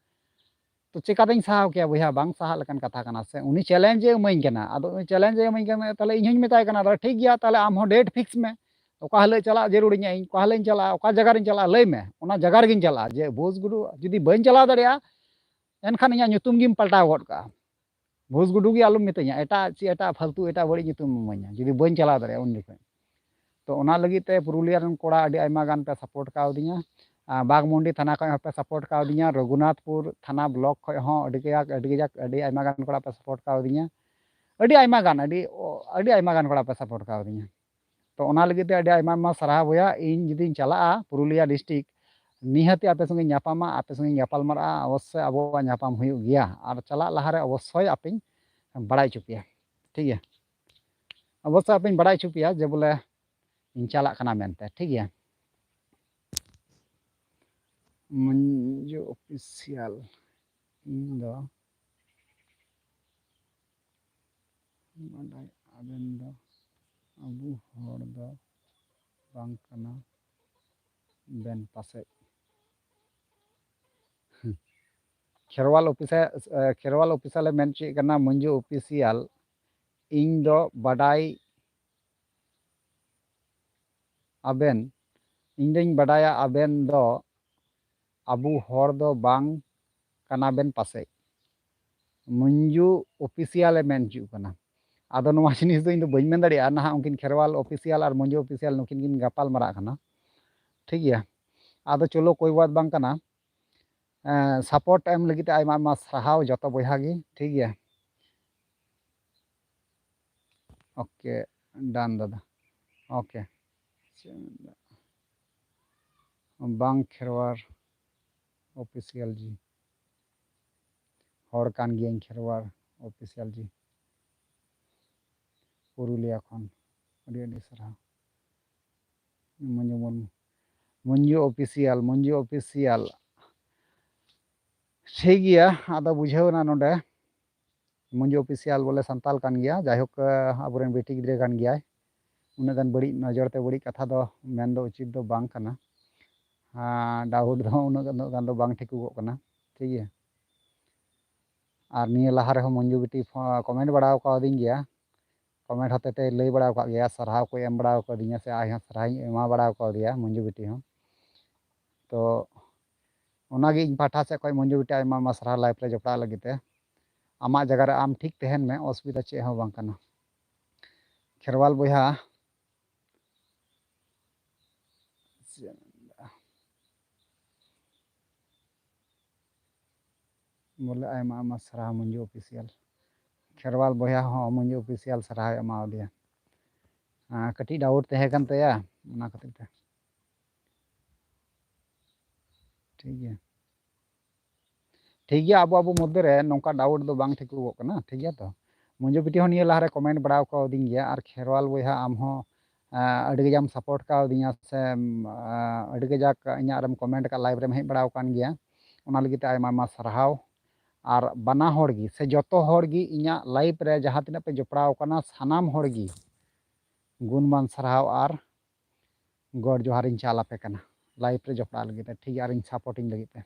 ᱛᱚ ᱪᱮᱠᱟᱛᱤᱧ ᱥᱟᱦᱟᱣ ᱠᱮᱭᱟ ᱵᱚᱭᱦᱟ? ᱵᱟᱝ ᱥᱟᱦᱟᱜ ᱞᱮᱠᱟᱱ ᱠᱟᱛᱷᱟ ᱠᱟᱱᱟ ᱥᱮ?" ᱩᱱᱤ challenge ᱮ ᱤᱢᱟᱹᱧ ᱠᱟᱱᱟ, ᱟᱫᱚ ᱩᱱᱤ challenge ᱮ ᱤᱢᱟᱹᱧ ᱠᱟᱱᱟ, ᱛᱟᱦᱞᱮ ᱤᱧ ᱦᱚᱸᱧ ᱢᱮᱛᱟᱭ ᱠᱟᱱᱟ, "ᱟᱫᱚ ᱴᱷᱤᱠ ᱜᱮᱭᱟ, ᱛᱟᱦᱞᱮ ᱟᱢ ᱦᱚᱸ date fix ᱢᱮ, ᱚᱠᱟ ᱦᱤᱞᱳᱜ ᱪᱟᱞᱟᱜ ᱡᱟᱹᱨᱩᱲᱤᱧᱟ ᱤᱧ, ᱚᱠᱟ ᱦᱤᱞᱳᱜ ᱤᱧ ᱪᱟᱞᱟᱜᱼᱟ, ᱚᱠᱟ ᱡᱟᱭᱜᱟ ᱨᱤᱧ ᱪᱟᱞᱟᱜᱼᱟ, ᱞᱟᱹᱭ ᱢᱮ, ᱚᱱᱟ ᱡᱟᱭᱜᱟ ᱨᱮᱜᱤᱧ ᱪᱟᱞᱟᱜᱼᱟ᱾ ᱡᱮ ᱵᱷᱩᱥ ᱜᱩᱰᱩ ᱡᱩᱫᱤ ᱵᱟᱹᱧ ᱪᱟᱞᱟᱣ ᱫᱟᱲᱮᱭᱟᱜᱼᱟ, ᱮᱱᱠᱷᱟᱱ ᱤᱧᱟᱹᱜ ᱧᱩᱛᱩᱢ ᱜᱮᱢ ᱯᱟᱞᱴᱟᱣ ᱜᱚᱫ ᱠᱟᱜᱼᱟ᱾ ᱵᱷᱩᱥ ᱜᱩᱰᱩ ᱜᱮ ᱟᱞᱚᱢ ᱢᱤᱛᱟᱹᱧᱟ, ᱮᱴᱟᱜ ᱪᱮᱫ, ᱮᱴᱟᱜ ᱯᱷᱟᱞᱛᱩ, ᱮᱴᱟᱜ ᱵᱟᱹᱲᱤᱡ ᱧᱩᱛᱩᱢ ᱮᱢ ᱤᱢᱟᱹᱧᱟ, ᱡᱩᱫᱤ ᱵᱟᱹᱧ ᱪᱟᱞᱟᱣ ᱫᱟᱲᱮᱭᱟᱜᱼᱟ ᱩᱱ ᱡᱚᱠᱷᱚᱱ᱾ ᱛᱚ ᱚᱱᱟ ᱞᱟᱹᱜᱤᱫ ᱛᱮ ᱯᱩᱨᱩᱞᱤᱭᱟᱹ ᱨᱮᱱ ᱠᱚᱲᱟ ᱟᱹᱰᱤ ᱟᱭᱢᱟ ᱜᱟᱱ ᱯᱮ ᱥᱟᱯᱳᱨᱴ ᱠᱟᱣᱫᱤᱧᱟ᱾ ᱟᱨ ᱵᱟᱜᱽᱢᱩᱱᱰᱤ ᱛᱷᱟᱱᱟ ᱠᱷᱚᱱ ᱦᱚᱸᱯᱮ ᱥᱟᱯᱳᱨᱴ ᱠᱟᱣᱫᱤᱧᱟ, ᱨᱚᱜᱷᱩᱱᱟᱛᱷᱯᱩᱨ ᱛᱷᱟᱱᱟ ᱵᱞᱚᱠ ᱠᱷᱚᱱ ᱦᱚᱸ ᱟᱹᱰᱤ ᱠᱟᱡᱟᱠ, ᱟᱹᱰᱤ ᱠᱟᱡᱟᱠ, ᱟᱹᱰᱤ ᱟᱭᱢᱟ ᱜᱟᱱ ᱠᱚᱲᱟ ᱯᱮ ᱥᱟᱯᱳᱨᱴ ᱠᱟᱣᱫᱤᱧᱟ᱾ ᱟᱹᱰᱤ ᱟᱭᱢᱟ ᱜᱟᱱ, ᱟᱹᱰᱤ, ᱟᱹᱰᱤ ᱟᱭᱢᱟ ᱜᱟᱱ ᱠᱚᱲᱟ ᱯᱮ ᱥᱟᱯᱳᱨᱴ ᱠᱟᱣᱫᱤᱧᱟ᱾ ᱛᱚ ᱚᱱᱟ ᱞᱟᱹᱜᱤᱫ ᱛᱮ ᱟᱹᱰᱤ ᱟᱭᱢᱟ ᱟᱭᱢᱟ ᱥᱟᱨᱦᱟᱣ ᱵᱚᱭᱦᱟ᱾ ᱤᱧ ᱡᱩᱫᱤᱧ ᱪᱟᱞᱟᱜᱼᱟ ᱯᱩᱨᱩᱞᱤᱭᱟᱹ ᱰᱤᱥᱴᱨᱤᱠᱴ, ᱱᱤᱦᱟᱹᱛᱤ ᱟᱯᱮ ᱥᱚᱸᱜᱮᱧ ᱧᱟᱯᱟᱢᱟ, ᱟᱯᱮ ᱥᱚᱸᱜᱮᱧ ᱜᱟᱯᱟᱞ ᱢᱟᱨᱟᱜᱼᱟ, ᱚᱵᱚᱥᱥᱳᱭ ᱟᱵᱚᱣᱟᱜ ᱧᱟᱯᱟᱢ ᱦᱩᱭᱩᱜ ᱜᱮᱭᱟ᱾ ᱟᱨ ᱪᱟᱞᱟᱜ ᱞᱟᱦᱟᱨᱮ ᱚᱵᱚᱥᱥᱳᱭ ᱟᱯᱮᱧ ᱵᱟᱲᱟᱭ ᱦᱚᱪᱚ ᱯᱮᱭᱟ, ᱴᱷᱤᱠ ᱜᱮᱭᱟ? ᱚᱵᱚᱥᱥᱳᱭ ᱟᱯᱮᱧ ᱵᱟᱲᱟᱭ ᱦᱚᱪᱚ ᱯᱮᱭᱟ ᱡᱮ ᱵᱚᱞᱮ ᱤᱧ ᱪᱟᱞᱟᱜ ᱠᱟᱱᱟ ᱢᱮᱱᱛᱮ, ᱴᱷᱤᱠ ᱜᱮᱭᱟ? ᱢᱚᱧᱡᱩ ᱚᱯᱷᱤᱥᱤᱭᱟᱞ, ᱤᱧ ᱫᱚ ᱵᱟᱰᱟᱭ, ᱟᱵᱮᱱ ᱫᱚ ᱟᱵᱚ ᱦᱚᱲ ᱫᱚ ᱵᱟᱝ ᱠᱟᱱᱟ ᱵᱮᱱ ᱯᱟᱥᱮᱡ᱾ ᱠᱷᱮᱨᱣᱟᱞ ᱚᱯᱷᱤᱥᱟ-, ᱮ, ᱠᱷᱮᱨᱣᱟᱞ ᱚᱯᱷᱤᱥᱟᱞᱮ ᱢᱮᱱ ᱦᱚᱪᱚᱭᱮᱫ ᱠᱟᱱᱟ, ᱢᱚᱧᱡᱩ ᱚᱯᱷᱤᱥᱤᱭᱟᱞ, ᱤᱧ ᱫᱚ ᱵᱟᱰᱟᱭ ᱟᱵᱮᱱ, ᱤᱧ ᱫᱚᱧ ᱵᱟᱰᱟᱭᱟ ᱟᱵᱮᱱ ᱫᱚ ᱟᱵᱚ ᱦᱚᱲ ᱫᱚ ᱵᱟᱝ ᱠᱟᱱᱟ ᱵᱮᱱ ᱯᱟᱥᱮᱡ᱾ ᱢᱚᱧᱡᱩ ᱚᱯᱷᱤᱥᱤᱭᱟᱞᱮ ᱢᱮᱱ ᱦᱚᱪᱚᱜ ᱠᱟᱱᱟ᱾ ᱟᱫᱚ ᱱᱚᱣᱟ ᱡᱤᱱᱤᱥ ᱫᱚ ᱤᱧ ᱫᱚ ᱵᱟᱹᱧ ᱢᱮᱱ ᱫᱟᱲᱮᱭᱟᱜᱼᱟ, ᱱᱟᱦᱟᱜ ᱩᱱᱠᱤᱱ ᱠᱷᱮᱨᱣᱟᱞ ᱚᱯᱷᱤᱥᱤᱭᱟᱞ ᱟᱨ ᱢᱚᱧᱡᱩ ᱚᱯᱷᱤᱥᱤᱭᱟᱞ ᱱᱩᱠᱤᱱ ᱠᱤᱱ ᱜᱟᱯᱟᱞ ᱢᱟᱨᱟᱜ ᱠᱟᱱᱟ, ᱴᱷᱤᱠ ᱜᱮᱭᱟ? ᱟᱫᱚ ᱪᱚᱞᱚ, ᱠᱳᱭ ᱵᱟᱛ ᱵᱟᱝ ᱠᱟᱱᱟ᱾ ᱮᱸ, ᱥᱟᱯᱳᱨᱴ ᱮᱢ ᱞᱟᱹᱜᱤᱫ ᱛᱮ ᱟᱭᱢᱟ ᱟᱭᱢᱟ ᱥᱟᱨᱦᱟᱣ ᱡᱚᱛᱚ ᱵᱚᱭᱦᱟ ᱜᱮ, ᱴᱷᱤᱠ ᱜᱮᱭᱟ? ᱳᱠᱮ, ᱰᱟᱱ ᱫᱟᱫᱟ᱾ ᱳᱠᱮ᱾ ᱵᱟᱝ ᱠᱷᱮᱨᱣᱟᱲ ᱚᱯᱷᱤᱥᱤᱭᱟᱞ ᱡᱤ᱾ ᱦᱚᱲ ᱠᱟᱱ ᱜᱤᱭᱟᱹᱧ ᱠᱷᱮᱨᱣᱟᱲ ᱚᱯᱷᱤᱥᱤᱭᱟᱞ ᱡᱤ᱾ ᱯᱩᱨᱩᱞᱤᱭᱟ ᱠᱷᱚᱱ᱾ ᱟᱹᱰᱤ ᱟᱹᱰᱤ ᱥᱟᱨᱦᱟᱣ᱾ ᱢᱚᱧᱡᱩ ᱢᱩᱨᱢᱩ᱾ ᱢᱚᱧᱡᱩ ᱚᱯᱷᱤᱥᱤᱭᱟᱞ, ᱢᱚᱧᱡᱩ ᱚᱯᱷᱤᱥᱤᱭᱟᱞ᱾ ᱴᱷᱤᱠ ᱜᱮᱭᱟ, ᱟᱫᱚ ᱵᱩᱡᱷᱟᱹᱣ ᱮᱱᱟ ᱱᱚᱰᱮ᱾ ᱢᱚᱧᱡᱩ ᱚᱯᱷᱤᱥᱤᱭᱟᱞ ᱵᱚᱞᱮ ᱥᱟᱱᱛᱟᱞ ᱠᱟᱱ ᱜᱮᱭᱟ, ᱡᱟᱭᱦᱳᱠ, ᱟᱵᱚᱨᱮᱱ ᱵᱤᱴᱤ ᱜᱤᱫᱽᱨᱟᱹ ᱠᱟᱱ ᱜᱮᱭᱟᱭ᱾ ᱩᱱᱟᱹᱜ ᱜᱟᱱ ᱵᱟᱹᱲᱤᱡ ᱱᱚᱡᱚᱨ ᱛᱮ ᱵᱟᱹᱲᱤᱡ ᱠᱟᱛᱷᱟ ᱫᱚ ᱢᱮᱱ ᱫᱚ ᱩᱪᱤᱛ ᱫᱚ ᱵᱟᱝ ᱠᱟᱱᱟ᱾ ᱟᱨ ᱰᱟᱣᱩᱴ ᱫᱚ ᱩᱱᱟᱹᱜ ᱜᱟᱱ ᱫᱚ, ᱜᱟᱱ ᱫᱚ ᱵᱟᱝ ᱴᱷᱤᱠᱚᱜᱚᱜ ᱠᱟᱱᱟ, ᱴᱷᱤᱠ ᱜᱮᱭᱟ᱾ ᱟᱨ ᱱᱤᱭᱟᱹ ᱞᱟᱦᱟ ᱨᱮᱦᱚᱸ ᱢᱚᱧᱡᱩ ᱵᱤᱴᱤ ᱯᱷᱳ-, ᱠᱚᱢᱮᱱᱴ ᱵᱟᱲᱟ ᱠᱟᱣᱫᱤᱧ ᱜᱮᱭᱟ, ᱠᱚᱢᱮᱱᱴ ᱦᱚᱛᱮᱛᱮ ᱞᱟᱹᱭ ᱵᱟᱲᱟ ᱟᱠᱟᱫ ᱜᱮᱭᱟ, ᱥᱟᱨᱦᱟᱣ ᱠᱚ ᱮᱢ ᱵᱟᱲᱟ ᱠᱟᱣᱫᱤᱧᱟ, ᱥᱮ ᱟᱡ ᱦᱚᱸ ᱥᱟᱨᱦᱟᱣ ᱤᱧ ᱮᱢᱟ ᱵᱟᱲᱟ ᱠᱟᱣᱫᱮᱭᱟ ᱢᱚᱧᱡᱩ ᱵᱤᱴᱤ ᱦᱚᱸ᱾ ᱛᱚ ᱚᱱᱟᱜᱮ ᱤᱧ ᱯᱟᱦᱴᱟ ᱥᱮᱫ ᱠᱷᱚᱱ ᱢᱚᱧᱡᱩ ᱵᱤᱴᱤ ᱟᱭᱢᱟ ᱟᱭᱢᱟ ᱥᱟᱨᱦᱟᱣ live ᱨᱮ ᱡᱚᱯᱲᱟᱜ ᱞᱟᱹᱜᱤᱫ ᱛᱮ᱾ ᱟᱢᱟᱜ ᱡᱟᱭᱜᱟ ᱨᱮ ᱟᱢ ᱴᱷᱤᱠ ᱛᱟᱦᱮᱱ ᱢᱮ, ᱚᱥᱩᱵᱤᱫᱷᱟ ᱪᱮᱫ ᱦᱚᱸ ᱵᱟᱝ ᱠᱟᱱᱟ᱾ ᱠᱷᱮᱨᱣᱟᱞ ᱵᱚᱭᱦᱟ, ᱵᱚᱞᱮ ᱟᱭᱢᱟ ᱟᱭᱢᱟ ᱥᱟᱨᱦᱟᱣ ᱢᱚᱧᱡᱩ Official᱾ ᱠᱷᱮᱨᱣᱟᱞ ᱵᱚᱭᱦᱟ ᱦᱚᱸ ᱢᱚᱧᱡᱩ Official ᱥᱟᱨᱦᱟᱣ ᱮᱢᱟᱣᱟᱫᱮᱭᱟ᱾ ᱟᱸ, ᱠᱟᱹᱴᱤᱡ doubt ᱛᱟᱦᱮᱸ ᱠᱟᱱ ᱛᱟᱭᱟ, ᱚᱱᱟ ᱠᱷᱟᱹᱛᱤᱨ ᱛᱮ᱾ ᱴᱷᱤᱠ ᱜᱮᱭᱟ, ᱴᱷᱤᱠ ᱜᱮᱭᱟ, ᱟᱵᱚ ᱟᱵᱚ ᱢᱚᱫᱽᱫᱷᱮ ᱨᱮ ᱱᱚᱝᱠᱟ doubt ᱫᱚ ᱵᱟᱝ ᱴᱷᱤᱠᱚᱜᱚᱜ ᱠᱟᱱᱟ, ᱴᱷᱤᱠ ᱜᱮᱭᱟ ᱛᱚ? ᱢᱚᱧᱡᱩ ᱵᱤᱴᱤ ᱦᱚᱸ ᱱᱤᱭᱟᱹ ᱞᱟᱦᱟᱨᱮ comment ᱵᱟᱲᱟᱣ ᱠᱟᱣᱫᱤᱧ ᱜᱮᱭᱟ, ᱟᱨ ᱠᱷᱮᱨᱣᱟᱞ ᱵᱚᱭᱦᱟ ᱟᱢ ᱦᱚᱸ, ᱟᱸ, ᱟᱹᱰᱤ ᱠᱟᱡᱟᱢ support ᱠᱟᱣᱫᱤᱧᱟ ᱥᱮ, ᱟᱸ, ᱟᱹᱰᱤ ᱠᱟᱡᱟᱠ ᱤᱧᱟᱹᱜ ᱨᱮᱢ comment ᱟᱠᱟᱫ, live ᱨᱮᱢ ᱦᱮᱡ ᱵᱟᱲᱟᱣ ᱟᱠᱟᱱ ᱜᱮᱭᱟ, ᱚᱱᱟ ᱞᱟᱹᱜᱤᱫ ᱛᱮ ᱟᱭᱢᱟ ᱟᱭᱢᱟ ᱥᱟᱨᱦᱟᱣ᱾ ᱟᱨ ᱵᱟᱱᱟ ᱦᱚᱲ ᱜᱮ ᱥᱮ ᱡᱚᱛᱚ ᱦᱚᱲ ᱜᱮ ᱤᱧᱟᱹᱜ live ᱨᱮ ᱡᱟᱦᱟᱸ ᱛᱤᱱᱟᱹᱜ ᱯᱮ ᱡᱚᱯᱲᱟᱣ ᱟᱠᱟᱱᱟ, ᱥᱟᱱᱟᱢ ᱦᱚᱲ ᱜᱮ ᱜᱩᱱᱢᱟᱱ ᱥᱟᱨᱦᱟᱣ ᱟᱨ ᱜᱚᱰ ᱡᱚᱦᱟᱨᱤᱧ ᱪᱟᱞ ᱟᱯᱮ ᱠᱟᱱᱟ live ᱨᱮ ᱡᱚᱯᱲᱟᱣ ᱞᱟᱹᱜᱤᱫ ᱛᱮ, ᱴᱷᱤᱠ ᱜᱮᱭᱟ, ᱟᱨ ᱤᱧ supportᱤᱧ ᱞᱟᱹᱜᱤᱫ ᱛᱮ᱾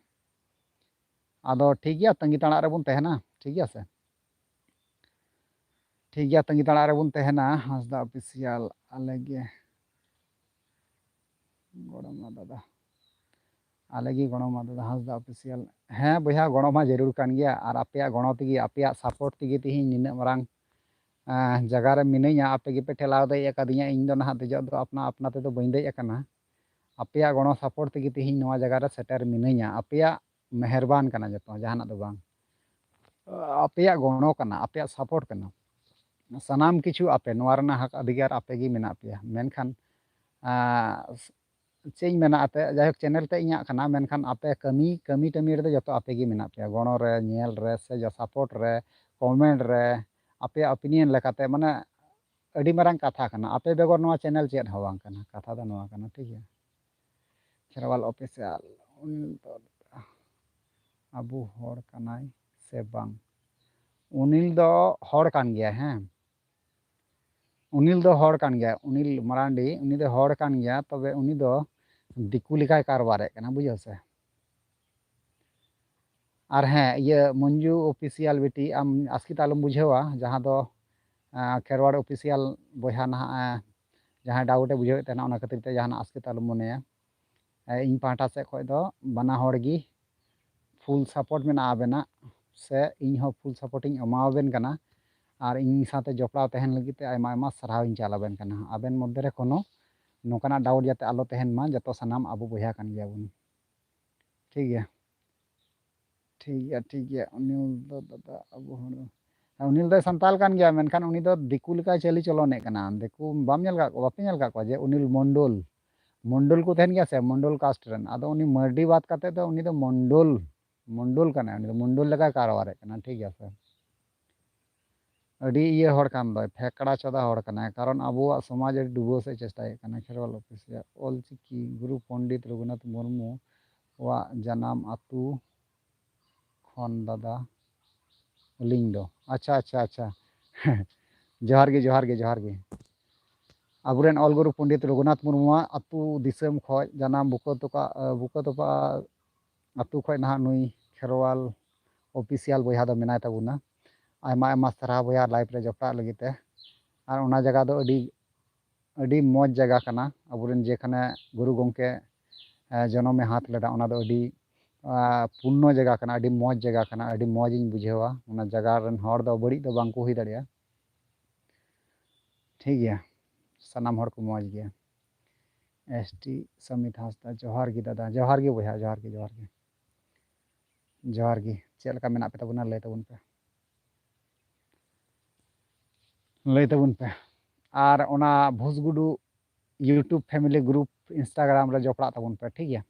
ᱟᱫᱚ ᱴᱷᱤᱠ ᱜᱮᱭᱟ, ᱛᱟᱺᱜᱤ ᱛᱟᱲᱟᱜ ᱨᱮᱵᱚᱱ ᱛᱟᱦᱮᱱᱟ, ᱴᱷᱤᱠ ᱜᱮᱭᱟ ᱥᱮ? ᱴᱷᱤᱠ ᱜᱮᱭᱟ, ᱛᱟᱺᱜᱤ ᱛᱟᱲᱟᱜ ᱨᱮᱵᱚᱱ ᱛᱟᱦᱮᱱᱟ᱾ ᱦᱟᱸᱥᱫᱟ Official, ᱟᱞᱮ ᱜᱮ ᱜᱚᱲᱚ ᱢᱟ ᱫᱟᱫᱟ, ᱟᱞᱮ ᱜᱮ ᱜᱚᱲᱚ ᱢᱟ ᱫᱟᱫᱟ, ᱦᱟᱸᱥᱫᱟ Official᱾ ᱦᱮᱸ ᱵᱚᱭᱦᱟ, ᱜᱚᱲᱚ ᱢᱟ ᱡᱟᱹᱨᱩᱲ ᱠᱟᱱ ᱜᱮᱭᱟ, ᱟᱨ ᱟᱯᱮᱭᱟᱜ ᱜᱚᱲᱚ ᱛᱮᱜᱮ, ᱟᱯᱮᱭᱟᱜ support ᱛᱮᱜᱮ ᱛᱮᱦᱮᱧ ᱱᱤᱱᱟᱹᱜ ᱢᱟᱨᱟᱝ, ᱟᱸ, ᱡᱟᱭᱜᱟ ᱨᱮ ᱢᱤᱱᱟᱹᱧᱟ᱾ ᱟᱯᱮ ᱜᱮᱯᱮ ᱴᱷᱮᱞᱟᱣ ᱫᱮᱡ ᱟᱠᱟᱫᱤᱧᱟ, ᱤᱧ ᱫᱚ ᱱᱟᱦᱟᱜ ᱫᱮᱡᱚᱜ ᱫᱚ ᱟᱯᱱᱟ ᱟᱯᱱᱟ ᱛᱮᱫᱚ ᱵᱟᱹᱧ ᱫᱮᱡ ᱟᱠᱟᱱᱟ᱾ ᱟᱯᱮᱭᱟᱜ ᱜᱚᱲᱚ support ᱛᱮᱜᱮ ᱛᱮᱦᱮᱧ ᱱᱚᱣᱟ ᱡᱟᱭᱜᱟ ᱨᱮ ᱥᱮᱴᱮᱨ ᱢᱤᱱᱟᱹᱧᱟ᱾ ᱟᱯᱮᱭᱟᱜ ᱢᱮᱦᱮᱨᱵᱟᱱ ᱠᱟᱱᱟ ᱡᱚᱛᱚ, ᱡᱟᱦᱟᱱᱟᱜ ᱫᱚ ᱵᱟᱝ᱾ ᱟᱯᱮᱭᱟᱜ ᱜᱚᱲᱚ ᱠᱟᱱᱟ, ᱟᱯᱮᱭᱟᱜ support ᱠᱟᱱᱟ᱾ ᱥᱟᱱᱟᱢ ᱠᱤᱪᱷᱩ ᱟᱯᱮ, ᱱᱚᱣᱟ ᱨᱮᱱᱟᱜ ᱦᱚᱠ ᱚᱫᱷᱤᱠᱟᱨ ᱟᱯᱮ ᱜᱮ ᱢᱮᱱᱟᱜ ᱯᱮᱭᱟ᱾ ᱢᱮᱱᱠᱷᱟᱱ, ᱟᱸ, ᱪᱮᱫ ᱤᱧ ᱢᱮᱱᱟ, ᱟᱯᱮ ᱡᱟᱭᱦᱳᱠ channel ᱛᱮ ᱤᱧᱟᱹᱜ ᱠᱟᱱᱟ, ᱢᱮᱱᱠᱷᱟᱱ ᱟᱯᱮ ᱠᱟᱹᱢᱤ, ᱠᱟᱹᱢᱤ, ᱠᱟᱹᱢᱤ ᱨᱮᱫᱚ ᱡᱚᱛᱚ ᱟᱯᱮ ᱜᱮ ᱢᱮᱱᱟᱜ ᱯᱮᱭᱟ, ᱜᱚᱲᱚ ᱨᱮ, ᱧᱮᱞ ᱨᱮ, ᱥᱮ ᱡᱟ support ᱨᱮ, comment ᱨᱮ, ᱟᱯᱮᱭᱟᱜ opinion ᱞᱮᱠᱟᱛᱮ, ᱢᱟᱱᱮ, ᱟᱹᱰᱤ ᱢᱟᱨᱟᱝ ᱠᱟᱛᱷᱟ ᱠᱟᱱᱟ᱾ ᱟᱯᱮ ᱵᱮᱜᱚᱨ ᱱᱚᱣᱟ channel ᱪᱮᱫ ᱦᱚᱸ ᱵᱟᱝ ᱠᱟᱱᱟ, ᱠᱟᱛᱷᱟ ᱫᱚ ᱱᱚᱣᱟ ᱠᱟᱱᱟ, ᱴᱷᱤᱠ ᱜᱮᱭᱟ? ᱠᱷᱮᱨᱣᱟᱞ Official, ᱩᱱᱤ ᱫᱚ ᱟᱵᱚ ᱦᱚᱲ ᱠᱟᱱᱟᱭ ᱥᱮ ᱵᱟᱝ? ᱩᱱᱤ ᱫᱚ ᱦᱚᱲ ᱠᱟᱱ ᱜᱮᱭᱟᱭ, ᱦᱮᱸ᱾ ᱩᱱᱤᱞ ᱫᱚ ᱦᱚᱲ ᱠᱟᱱ ᱜᱮᱭᱟ, ᱩᱱᱤᱞ ᱢᱟᱨᱟᱱᱰᱤ, ᱩᱱᱤ ᱫᱚ ᱦᱚᱲ ᱠᱟᱱ ᱜᱮᱭᱟ, ᱛᱚᱵᱮ ᱩᱱᱤ ᱫᱚ ᱫᱤᱠᱩ ᱞᱮᱠᱟᱭ ᱠᱟᱨᱵᱟᱨᱮᱫ ᱠᱟᱱᱟ, ᱵᱩᱡᱷᱟᱹᱣ ᱥᱮ᱾ ᱟᱨ ᱦᱮᱸ, ᱤᱭᱟᱹ ᱢᱚᱧᱡᱩ Official ᱵᱤᱴᱤ, ᱟᱢ ᱟᱥᱠᱮᱛ ᱟᱞᱚᱢ ᱵᱩᱡᱷᱟᱹᱣᱟ, ᱡᱟᱦᱟᱸ ᱫᱚ, ᱟᱸ, ᱠᱷᱮᱨᱣᱟᱲ Official ᱵᱚᱭᱦᱟ ᱱᱟᱦᱟᱜ, ᱮᱸ, ᱡᱟᱦᱟᱸᱭ doubt ᱮ ᱵᱩᱡᱷᱟᱹᱣᱮᱫ ᱛᱟᱦᱮᱱᱟ, ᱚᱱᱟ ᱠᱷᱟᱹᱛᱤᱨ ᱛᱮ ᱡᱟᱦᱟᱱᱟᱜ ᱟᱥᱠᱮᱛ ᱟᱞᱚᱢ ᱢᱚᱱᱮᱭᱟ᱾ ᱮᱸ, ᱤᱧ ᱯᱟᱦᱴᱟ ᱥᱮᱫ ᱠᱷᱚᱱ ᱫᱚ ᱵᱟᱱᱟ ᱦᱚᱲ ᱜᱮ full support ᱢᱮᱱᱟᱜᱼᱟ ᱟᱵᱮᱱᱟᱜ, ᱥᱮ ᱤᱧ ᱦᱚᱸ full support ᱤᱧ ᱮᱢᱟᱣᱟᱵᱮᱱ ᱠᱟᱱᱟ᱾ ᱟᱨ ᱤᱧ ᱥᱟᱶᱛᱮ ᱡᱚᱯᱲᱟᱣ ᱛᱟᱦᱮᱱ ᱞᱟᱹᱜᱤᱫ ᱛᱮ ᱟᱭᱢᱟ ᱟᱭᱢᱟ ᱥᱟᱨᱦᱟᱣ ᱤᱧ ᱪᱟᱞ ᱟᱵᱮᱱ ᱠᱟᱱᱟ᱾ ᱟᱵᱮᱱ ᱢᱚᱫᱽᱫᱷᱮ ᱨᱮ ᱠᱳᱱᱳ ᱱᱚᱝᱠᱟᱱᱟᱜ doubt ᱡᱟᱛᱮ ᱟᱞᱚ ᱛᱟᱦᱮᱱ ᱢᱟ, ᱡᱚᱛᱚ ᱥᱟᱱᱟᱢ ᱟᱵᱚ ᱵᱚᱭᱦᱟ ᱠᱟᱱ ᱜᱮᱭᱟᱵᱚᱱ᱾ ᱴᱷᱤᱠ ᱜᱮᱭᱟ, ᱴᱷᱤᱠ ᱜᱮᱭᱟ, ᱴᱷᱤᱠ ᱜᱮᱭᱟ᱾ ᱩᱱᱤᱞ ᱫᱚ ᱫᱟᱫᱟ ᱟᱵᱚ ᱦᱚᱲ ᱫᱚ, ᱦᱮᱸ, ᱩᱱᱤᱞ ᱫᱚᱭ ᱥᱟᱱᱛᱟᱞ ᱠᱟᱱ ᱜᱮᱭᱟ, ᱢᱮᱱᱠᱷᱟᱱ ᱩᱱᱤ ᱫᱚ ᱫᱤᱠᱩ ᱞᱮᱠᱟᱭ ᱪᱟᱹᱞᱤ ᱪᱚᱞᱚᱱᱮᱫ ᱠᱟᱱᱟ᱾ ᱫᱤᱠᱩ ᱵᱟᱢ ᱧᱮᱞ ᱠᱟᱜ ᱠᱚᱣᱟ, ᱵᱟᱯᱮ ᱧᱮᱞ ᱠᱟᱜ ᱠᱚᱣᱟ ᱡᱮ ᱩᱱᱤᱞ ᱢᱚᱱᱰᱚᱞ, ᱢᱚᱱᱰᱚᱞ ᱠᱚ ᱛᱟᱦᱮᱱ ᱜᱮᱭᱟ ᱥᱮ, ᱢᱚᱱᱰᱚᱞ caste ᱨᱮᱱ? ᱟᱫᱚ ᱩᱱᱤ ᱢᱟᱹᱨᱰᱤ ᱵᱟᱫ ᱠᱟᱛᱮ ᱫᱚ ᱩᱱᱤ ᱫᱚ ᱢᱚᱱᱰᱚᱞ, ᱢᱚᱱᱰᱚᱞ ᱠᱟᱱᱟᱭ, ᱩᱱᱤ ᱫᱚ ᱢᱚᱱᱰᱚᱞ ᱞᱮᱠᱟᱭ ᱠᱟᱨᱵᱟᱨᱮᱫ ᱠᱟᱱᱟ, ᱴᱷᱤᱠ ᱜᱮᱭᱟ ᱥᱮ? ᱟᱹᱰᱤ ᱤᱭᱟᱹ ᱦᱚᱲ ᱠᱟᱱ ᱫᱚᱭ, ᱯᱷᱮᱠᱲᱟ ᱪᱚᱫᱟ ᱦᱚᱲ ᱠᱟᱱᱟᱭ, ᱠᱟᱨᱚᱱ ᱟᱵᱚᱣᱟᱜ ᱥᱚᱢᱟᱡᱽ ᱟᱹᱰᱤ ᱰᱩᱵᱟᱹᱣ ᱥᱮᱫ ᱪᱮᱥᱴᱟᱭᱮᱫ ᱠᱟᱱᱟ᱾ ᱠᱷᱮᱨᱣᱟᱞ ᱚᱯᱷᱤᱥᱤᱭᱟᱞ ᱚᱞᱪᱤᱠᱤ, ᱜᱩᱨᱩ ᱯᱚᱱᱰᱤᱛ ᱨᱚᱜᱷᱩᱱᱟᱛᱷ ᱢᱩᱨᱢᱩ ᱣᱟᱜ ᱡᱟᱱᱟᱢ ᱟᱹᱛᱩ ᱠᱷᱚᱱ ᱫᱟᱫᱟ ᱟᱹᱞᱤᱧ ᱫᱚ᱾ ᱟᱪᱪᱷᱟ, ᱟᱪᱪᱷᱟ, ᱟᱪᱪᱷᱟ᱾ ᱡᱚᱦᱟᱨ ᱜᱮ, ᱡᱚᱦᱟᱨ ᱜᱮ, ᱡᱚᱦᱟᱨ ᱜᱮ᱾ ᱟᱵᱚᱨᱮᱱ ᱚᱞ ᱜᱩᱨᱩ ᱯᱚᱱᱰᱤᱛ ᱨᱚᱜᱷᱩᱱᱟᱛᱷ ᱢᱩᱨᱢᱩᱣᱟᱜ ᱟᱹᱛᱩ ᱫᱤᱥᱚᱢ ᱠᱷᱚᱱ ᱡᱟᱱᱟᱢ ᱵᱩᱠᱟᱹ ᱛᱚᱯᱟ, ᱵᱩᱠᱟᱹ ᱛᱚᱯᱟ ᱟᱹᱛᱩ ᱠᱷᱚᱱ ᱱᱟᱦᱟᱜ ᱱᱩᱭ ᱠᱷᱮᱨᱣᱟᱞ ᱚᱯᱷᱤᱥᱤᱭᱟᱞ ᱵᱚᱭᱦᱟ ᱫᱚ ᱢᱮᱱᱟᱭ ᱛᱟᱵᱚᱱᱟ᱾ ᱟᱭᱢᱟ ᱟᱭᱢᱟ ᱥᱟᱨᱦᱟᱣ ᱵᱚᱭᱦᱟ live ᱨᱮ ᱡᱚᱯᱲᱟᱜ ᱞᱟᱹᱜᱤᱫ ᱛᱮ᱾ ᱟᱨ ᱚᱱᱟ ᱡᱟᱭᱜᱟ ᱫᱚ ᱟᱹᱰᱤ, ᱟᱹᱰᱤ ᱢᱚᱡᱽ ᱡᱟᱭᱜᱟ ᱠᱟᱱᱟ᱾ ᱟᱵᱚᱨᱮᱱ ᱡᱮᱠᱷᱟᱱᱮ ᱜᱩᱨᱩ ᱜᱚᱢᱠᱮ, ᱮ, ᱡᱚᱱᱚᱢᱮ ᱦᱟᱛ ᱞᱮᱫᱟ, ᱚᱱᱟ ᱫᱚ ᱟᱹᱰᱤ, ᱟ, ᱯᱩᱱᱱᱚ ᱡᱟᱭᱜᱟ ᱠᱟᱱᱟ, ᱟᱹᱰᱤ ᱢᱚᱡᱽ ᱡᱟᱭᱜᱟ ᱠᱟᱱᱟ, ᱟᱹᱰᱤ ᱢᱚᱡᱽ ᱤᱧ ᱵᱩᱡᱷᱟᱹᱣᱟ᱾ ᱚᱱᱟ ᱡᱟᱭᱜᱟ ᱨᱮᱱ ᱦᱚᱲ ᱫᱚ ᱵᱟᱹᱲᱤᱡ ᱫᱚ ᱵᱟᱝ ᱠᱚ ᱦᱩᱭ ᱫᱟᱲᱮᱭᱟᱜᱼᱟ᱾ ᱴᱷᱤᱠ ᱜᱮᱭᱟ, ᱥᱟᱱᱟᱢ ᱦᱚᱲ ᱠᱚ ᱢᱚᱡᱽ ᱜᱮᱭᱟ᱾ ᱮᱥ ᱴᱤ ᱥᱚᱢᱤᱛ ᱦᱟᱸᱥᱫᱟ, ᱡᱚᱦᱟᱨ ᱜᱮ ᱫᱟᱫᱟ, ᱡᱚᱦᱟᱨ ᱜᱮ ᱵᱚᱭᱦᱟ, ᱡᱚᱦᱟᱨ ᱜᱮ, ᱡᱚᱦᱟᱨ ᱜᱮ, ᱡᱚᱦᱟᱨ ᱜᱮ᱾ ᱪᱮᱫ ᱞᱮᱠᱟ ᱢᱮᱱᱟᱜ ᱯᱮ ᱛᱟᱵᱚᱱᱟ? ᱞᱟᱹᱭ ᱛᱟᱵᱚᱱ ᱯᱮ, ᱞᱟᱹᱭ ᱛᱟᱵᱚᱱ ᱯᱮ᱾ ᱟᱨ ᱚᱱᱟ ᱵᱷᱩᱥᱜᱩᱰᱩ YouTube family group Instagram ᱨᱮ ᱡᱚᱯᱲᱟᱜ ᱛᱟᱵᱚᱱ ᱯᱮ, ᱴᱷᱤᱠ ᱜᱮᱭᱟ?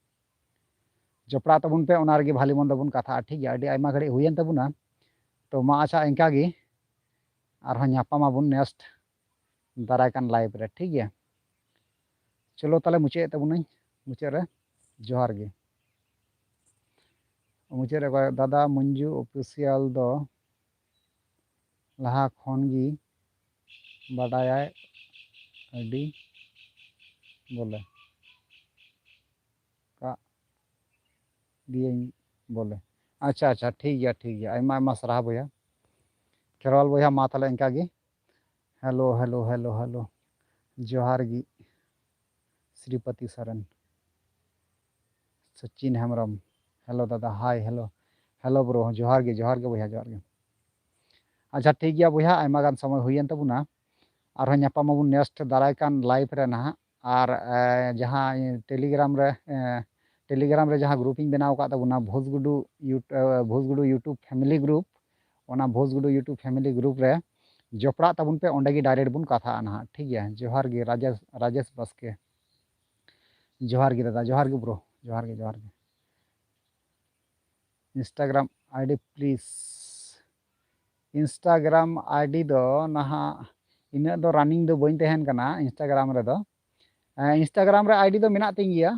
ᱡᱚᱯᱲᱟᱜ ᱛᱟᱵᱚᱱ ᱯᱮ, ᱚᱱᱟ ᱨᱮᱜᱮ ᱵᱷᱟᱞᱤ ᱢᱚᱱᱫᱚ ᱵᱚᱱ ᱠᱟᱛᱷᱟᱜᱼᱟ, ᱴᱷᱤᱠ ᱜᱮᱭᱟ? ᱟᱹᱰᱤ ᱟᱭᱢᱟ ᱜᱷᱟᱹᱲᱤᱡ ᱦᱩᱭᱮᱱ ᱛᱟᱵᱚᱱᱟ, ᱛᱚ ᱢᱟ ᱟᱪᱪᱷᱟ, ᱤᱱᱠᱟ ᱜᱮ, ᱟᱨᱦᱚᱸ ᱧᱟᱯᱟᱢ ᱟᱵᱚᱱ next ᱫᱟᱨᱟᱭ ᱠᱟᱱ live ᱨᱮ, ᱴᱷᱤᱠ ᱜᱮᱭᱟ? ᱪᱚᱞᱚ ᱛᱟᱦᱞᱮ ᱢᱩᱪᱟᱹᱫ ᱮᱫ ᱛᱟᱵᱚᱱᱟᱹᱧ, ᱢᱩᱪᱟᱹᱫ ᱨᱮ ᱡᱚᱦᱟᱨ ᱜᱮ᱾ ᱢᱩᱪᱟᱹᱫ ᱨᱮ ᱚᱠᱚᱭ? ᱫᱟᱫᱟ ᱢᱚᱧᱡᱩ ᱚᱯᱷᱤᱥᱤᱭᱟᱞ ᱫᱚ ᱞᱟᱦᱟ ᱠᱷᱚᱱ ᱜᱮ ᱵᱟᱰᱟᱭᱟᱭ ᱟᱹᱰᱤ ᱵᱚᱞᱮ᱾ ᱠᱟᱜ ᱫᱤᱭᱟᱹᱧ ᱵᱚᱞᱮ᱾ ᱟᱪᱪᱷᱟ, ᱟᱪᱪᱷᱟ, ᱴᱷᱤᱠ ᱜᱮᱭᱟ, ᱴᱷᱤᱠ ᱜᱮᱭᱟ᱾ ᱟᱭᱢᱟ, ᱟᱭᱢᱟ ᱥᱟᱨᱦᱟᱣ ᱵᱚᱭᱦᱟ᱾ ᱠᱷᱮᱨᱣᱟᱞ ᱵᱚᱭᱦᱟ, ᱢᱟ ᱛᱟᱦᱞᱮ ᱤᱱᱠᱟ ᱜᱮ᱾ Hello, hello, hello, hello᱾ ᱡᱚᱦᱟᱨ ᱜᱮ᱾ ᱥᱨᱤᱯᱚᱛᱤ ᱥᱚᱨᱮᱱ, ᱥᱚᱪᱤᱱ ᱦᱮᱢᱵᱨᱚᱢ, ᱦᱮᱞᱳ ᱫᱟᱫᱟ, ᱦᱟᱭ, ᱦᱮᱞᱳ᱾ ᱦᱮᱞᱳ ᱵᱨᱳ, ᱡᱚᱦᱟᱨ ᱜᱮ, ᱡᱚᱦᱟᱨ ᱜᱮ, ᱡᱚᱦᱟᱨ ᱜᱮ ᱵᱚᱭᱦᱟ, ᱡᱚᱦᱟᱨ ᱜᱮ᱾ ᱟᱪᱪᱷᱟ, ᱴᱷᱤᱠ ᱜᱮᱭᱟ ᱵᱚᱭᱦᱟ, ᱟᱭᱢᱟ ᱜᱟᱱ ᱥᱚᱢᱚᱭ ᱦᱩᱭᱮᱱ ᱛᱟᱵᱚᱱᱟ᱾ ᱟᱨᱦᱚᱸ ᱧᱟᱯᱟᱢ ᱟᱵᱚᱱ next ᱫᱟᱨᱟᱭ ᱠᱟᱱ live ᱨᱮ ᱱᱟᱦᱟᱜ᱾ ᱟᱨ, ᱮ, ᱡᱟᱦᱟᱸ Telegram ᱨᱮ, ᱮ, Telegram ᱨᱮ ᱡᱟᱦᱟᱸ group ᱤᱧ ᱵᱮᱱᱟᱣ ᱟᱠᱟᱫ ᱛᱟᱵᱚᱱᱟ, ᱵᱷᱩᱥᱜᱩᱰᱩ ᱭᱩᱴ-, ᱮ, ᱵᱷᱩᱥᱜᱩᱰᱩ YouTube family group, ᱚᱱᱟ ᱵᱷᱩᱥᱜᱩᱰᱩ YouTube family group ᱨᱮ ᱡᱚᱯᱲᱟᱜ ᱛᱟᱵᱚᱱ ᱯᱮ, ᱚᱸᱰᱮ ᱜᱮ direct ᱵᱚᱱ ᱠᱟᱛᱷᱟᱜᱼᱟ ᱱᱟᱦᱟᱜ, ᱴᱷᱤᱠ ᱜᱮᱭᱟ? ᱡᱚᱦᱟᱨ ᱜᱮ ᱨᱟᱡᱮᱥ, ᱨᱟᱡᱮᱥ ᱵᱟᱥᱠᱮ᱾ ᱡᱚᱦᱟᱨ ᱜᱮ ᱫᱟᱫᱟ, ᱡᱚᱦᱟᱨ ᱜᱮ ᱵᱨᱳ, ᱡᱚᱦᱟᱨ ᱜᱮ, ᱡᱚᱦᱟᱨ ᱜᱮ᱾ Instagram ID please᱾ Instagram ID ᱫᱚ ᱱᱟᱦᱟᱜ ᱤᱱᱟᱹᱜ ᱫᱚ running ᱫᱚ ᱵᱟᱹᱧ ᱛᱟᱦᱮᱱ ᱠᱟᱱᱟ Instagram ᱨᱮᱫᱚ᱾ ᱮᱸ, Instagram ᱨᱮ ID ᱫᱚ ᱢᱮᱱᱟᱜ ᱛᱤᱧ ᱜᱮᱭᱟ,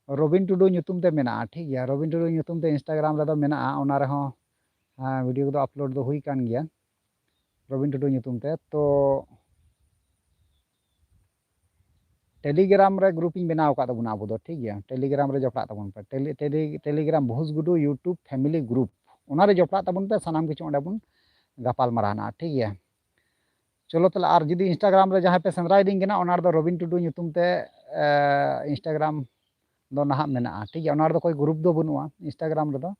ᱨᱚᱵᱤᱱ ᱴᱩᱰᱩ ᱧᱩᱛᱩᱢ ᱛᱮ ᱢᱮᱱᱟᱜᱼᱟ, ᱴᱷᱤᱠ ᱜᱮᱭᱟ? ᱨᱚᱵᱤᱱ ᱴᱩᱰᱩ ᱧᱩᱛᱩᱢ ᱛᱮ Instagram ᱨᱮᱫᱚ ᱢᱮᱱᱟᱜᱼᱟ, ᱚᱱᱟ ᱨᱮᱦᱚᱸ, ᱮᱸ, video ᱠᱚᱫᱚ upload ᱫᱚ ᱦᱩᱭ ᱠᱟᱱ ᱜᱮᱭᱟ᱾ ᱨᱚᱵᱤᱱ ᱴᱩᱰᱩ ᱧᱩᱛᱩᱢ ᱛᱮ᱾ ᱛᱚ, Telegram ᱨᱮ group ᱤᱧ ᱵᱮᱱᱟᱣ ᱟᱠᱟᱫ ᱛᱟᱵᱚᱱᱟ ᱟᱵᱚ ᱫᱚ, ᱴᱷᱤᱠ ᱜᱮᱭᱟ? Telegram ᱨᱮ ᱡᱚᱯᱲᱟᱜ ᱛᱟᱵᱚᱱ ᱯᱮ᱾ Tele-, Tele-, Telegram ᱵᱷᱩᱥᱜᱩᱰᱩ YouTube family group, ᱚᱱᱟ ᱨᱮ ᱡᱚᱯᱲᱟᱜ ᱛᱟᱵᱚᱱ ᱯᱮ, ᱥᱟᱱᱟᱢ ᱠᱤᱪᱷᱩ ᱚᱸᱰᱮ ᱵᱚᱱ ᱜᱟᱯᱟᱞ ᱢᱟᱨᱟᱣ ᱱᱟ, ᱴᱷᱤᱠ ᱜᱮᱭᱟ? ᱪᱚᱞᱚ ᱛᱟᱦᱞᱮ, ᱟᱨ ᱡᱩᱫᱤ Instagram ᱨᱮ ᱡᱟᱦᱟᱸᱭ ᱯᱮ ᱥᱮᱸᱫᱽᱨᱟᱭᱮᱫᱤᱧ ᱠᱟᱱᱟ, ᱚᱱᱟ ᱨᱮᱫᱚ ᱨᱚᱵᱤᱱ ᱴᱩᱰᱩ ᱧᱩᱛᱩᱢ ᱛᱮ, ᱮ, Instagram ᱫᱚ ᱱᱟᱦᱟᱜ ᱢᱮᱱᱟᱜᱼᱟ, ᱴᱷᱤᱠ ᱜᱮᱭᱟ? ᱚᱱᱟ ᱨᱮᱫᱚ ᱠᱳᱭ group ᱫᱚ ᱵᱟᱹᱱᱩᱜᱼᱟ Instagram ᱨᱮᱫᱚ᱾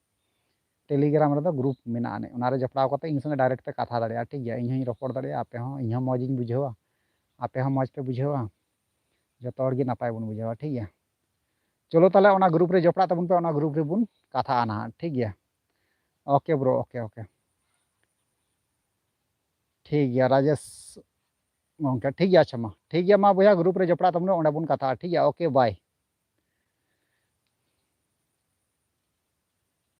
Telegram ᱨᱮᱫᱚ group ᱢᱮᱱᱟᱜ ᱟᱹᱱᱤᱡ, ᱚᱱᱟ ᱨᱮ ᱡᱚᱯᱲᱟᱣ ᱠᱟᱛᱮ ᱤᱧ ᱥᱚᱸᱜᱮ direct ᱯᱮ ᱠᱟᱛᱷᱟ ᱫᱟᱲᱮᱭᱟᱜᱼᱟ, ᱴᱷᱤᱠ ᱜᱮᱭᱟ? ᱤᱧ ᱦᱚᱸᱧ ᱨᱚᱯᱚᱲ ᱫᱟᱲᱮᱭᱟᱜᱼᱟ, ᱟᱯᱮ ᱦᱚᱸ, ᱤᱧ ᱦᱚᱸ ᱢᱚᱡᱽ ᱤᱧ ᱵᱩᱡᱷᱟᱹᱣᱟ, ᱟᱯᱮ ᱦᱚᱸ ᱢᱚᱡᱽ ᱯᱮ ᱵᱩᱡᱷᱟᱹᱣᱟ, ᱡᱚᱛᱚ ᱦᱚᱲ ᱜᱮ ᱱᱟᱯᱟᱭ ᱵᱚᱱ ᱵᱩᱡᱷᱟᱹᱣᱟ, ᱴᱷᱤᱠ ᱜᱮᱭᱟ? ᱪᱚᱞᱚ ᱛᱟᱦᱞᱮ ᱚᱱᱟ group ᱨᱮ ᱡᱚᱯᱲᱟᱜ ᱛᱟᱵᱚᱱ ᱯᱮ, ᱚᱱᱟ group ᱨᱮᱵᱚᱱ ᱠᱟᱛᱷᱟᱜᱼᱟ ᱱᱟᱦᱟᱜ, ᱴᱷᱤᱠ ᱜᱮᱭᱟ? OK bro, OK, OK᱾ ᱴᱷᱤᱠ ᱜᱮᱭᱟ ᱨᱟᱡᱮᱥ ᱜᱚᱢᱠᱮ, ᱴᱷᱤᱠ ᱜᱮᱭᱟ, ᱟᱪᱪᱷᱟ ᱢᱟ, ᱴᱷᱤᱠ ᱜᱮᱭᱟ, ᱢᱟ ᱵᱚᱭᱦᱟ group ᱨᱮ ᱡᱚᱯᱲᱟᱜ ᱛᱟᱵᱚᱱ ᱯᱮ, ᱚᱸᱰᱮ ᱵᱚᱱ ᱠᱟᱛᱷᱟᱜᱼᱟ, ᱴᱷᱤᱠ ᱜᱮᱭᱟ? OK, bye᱾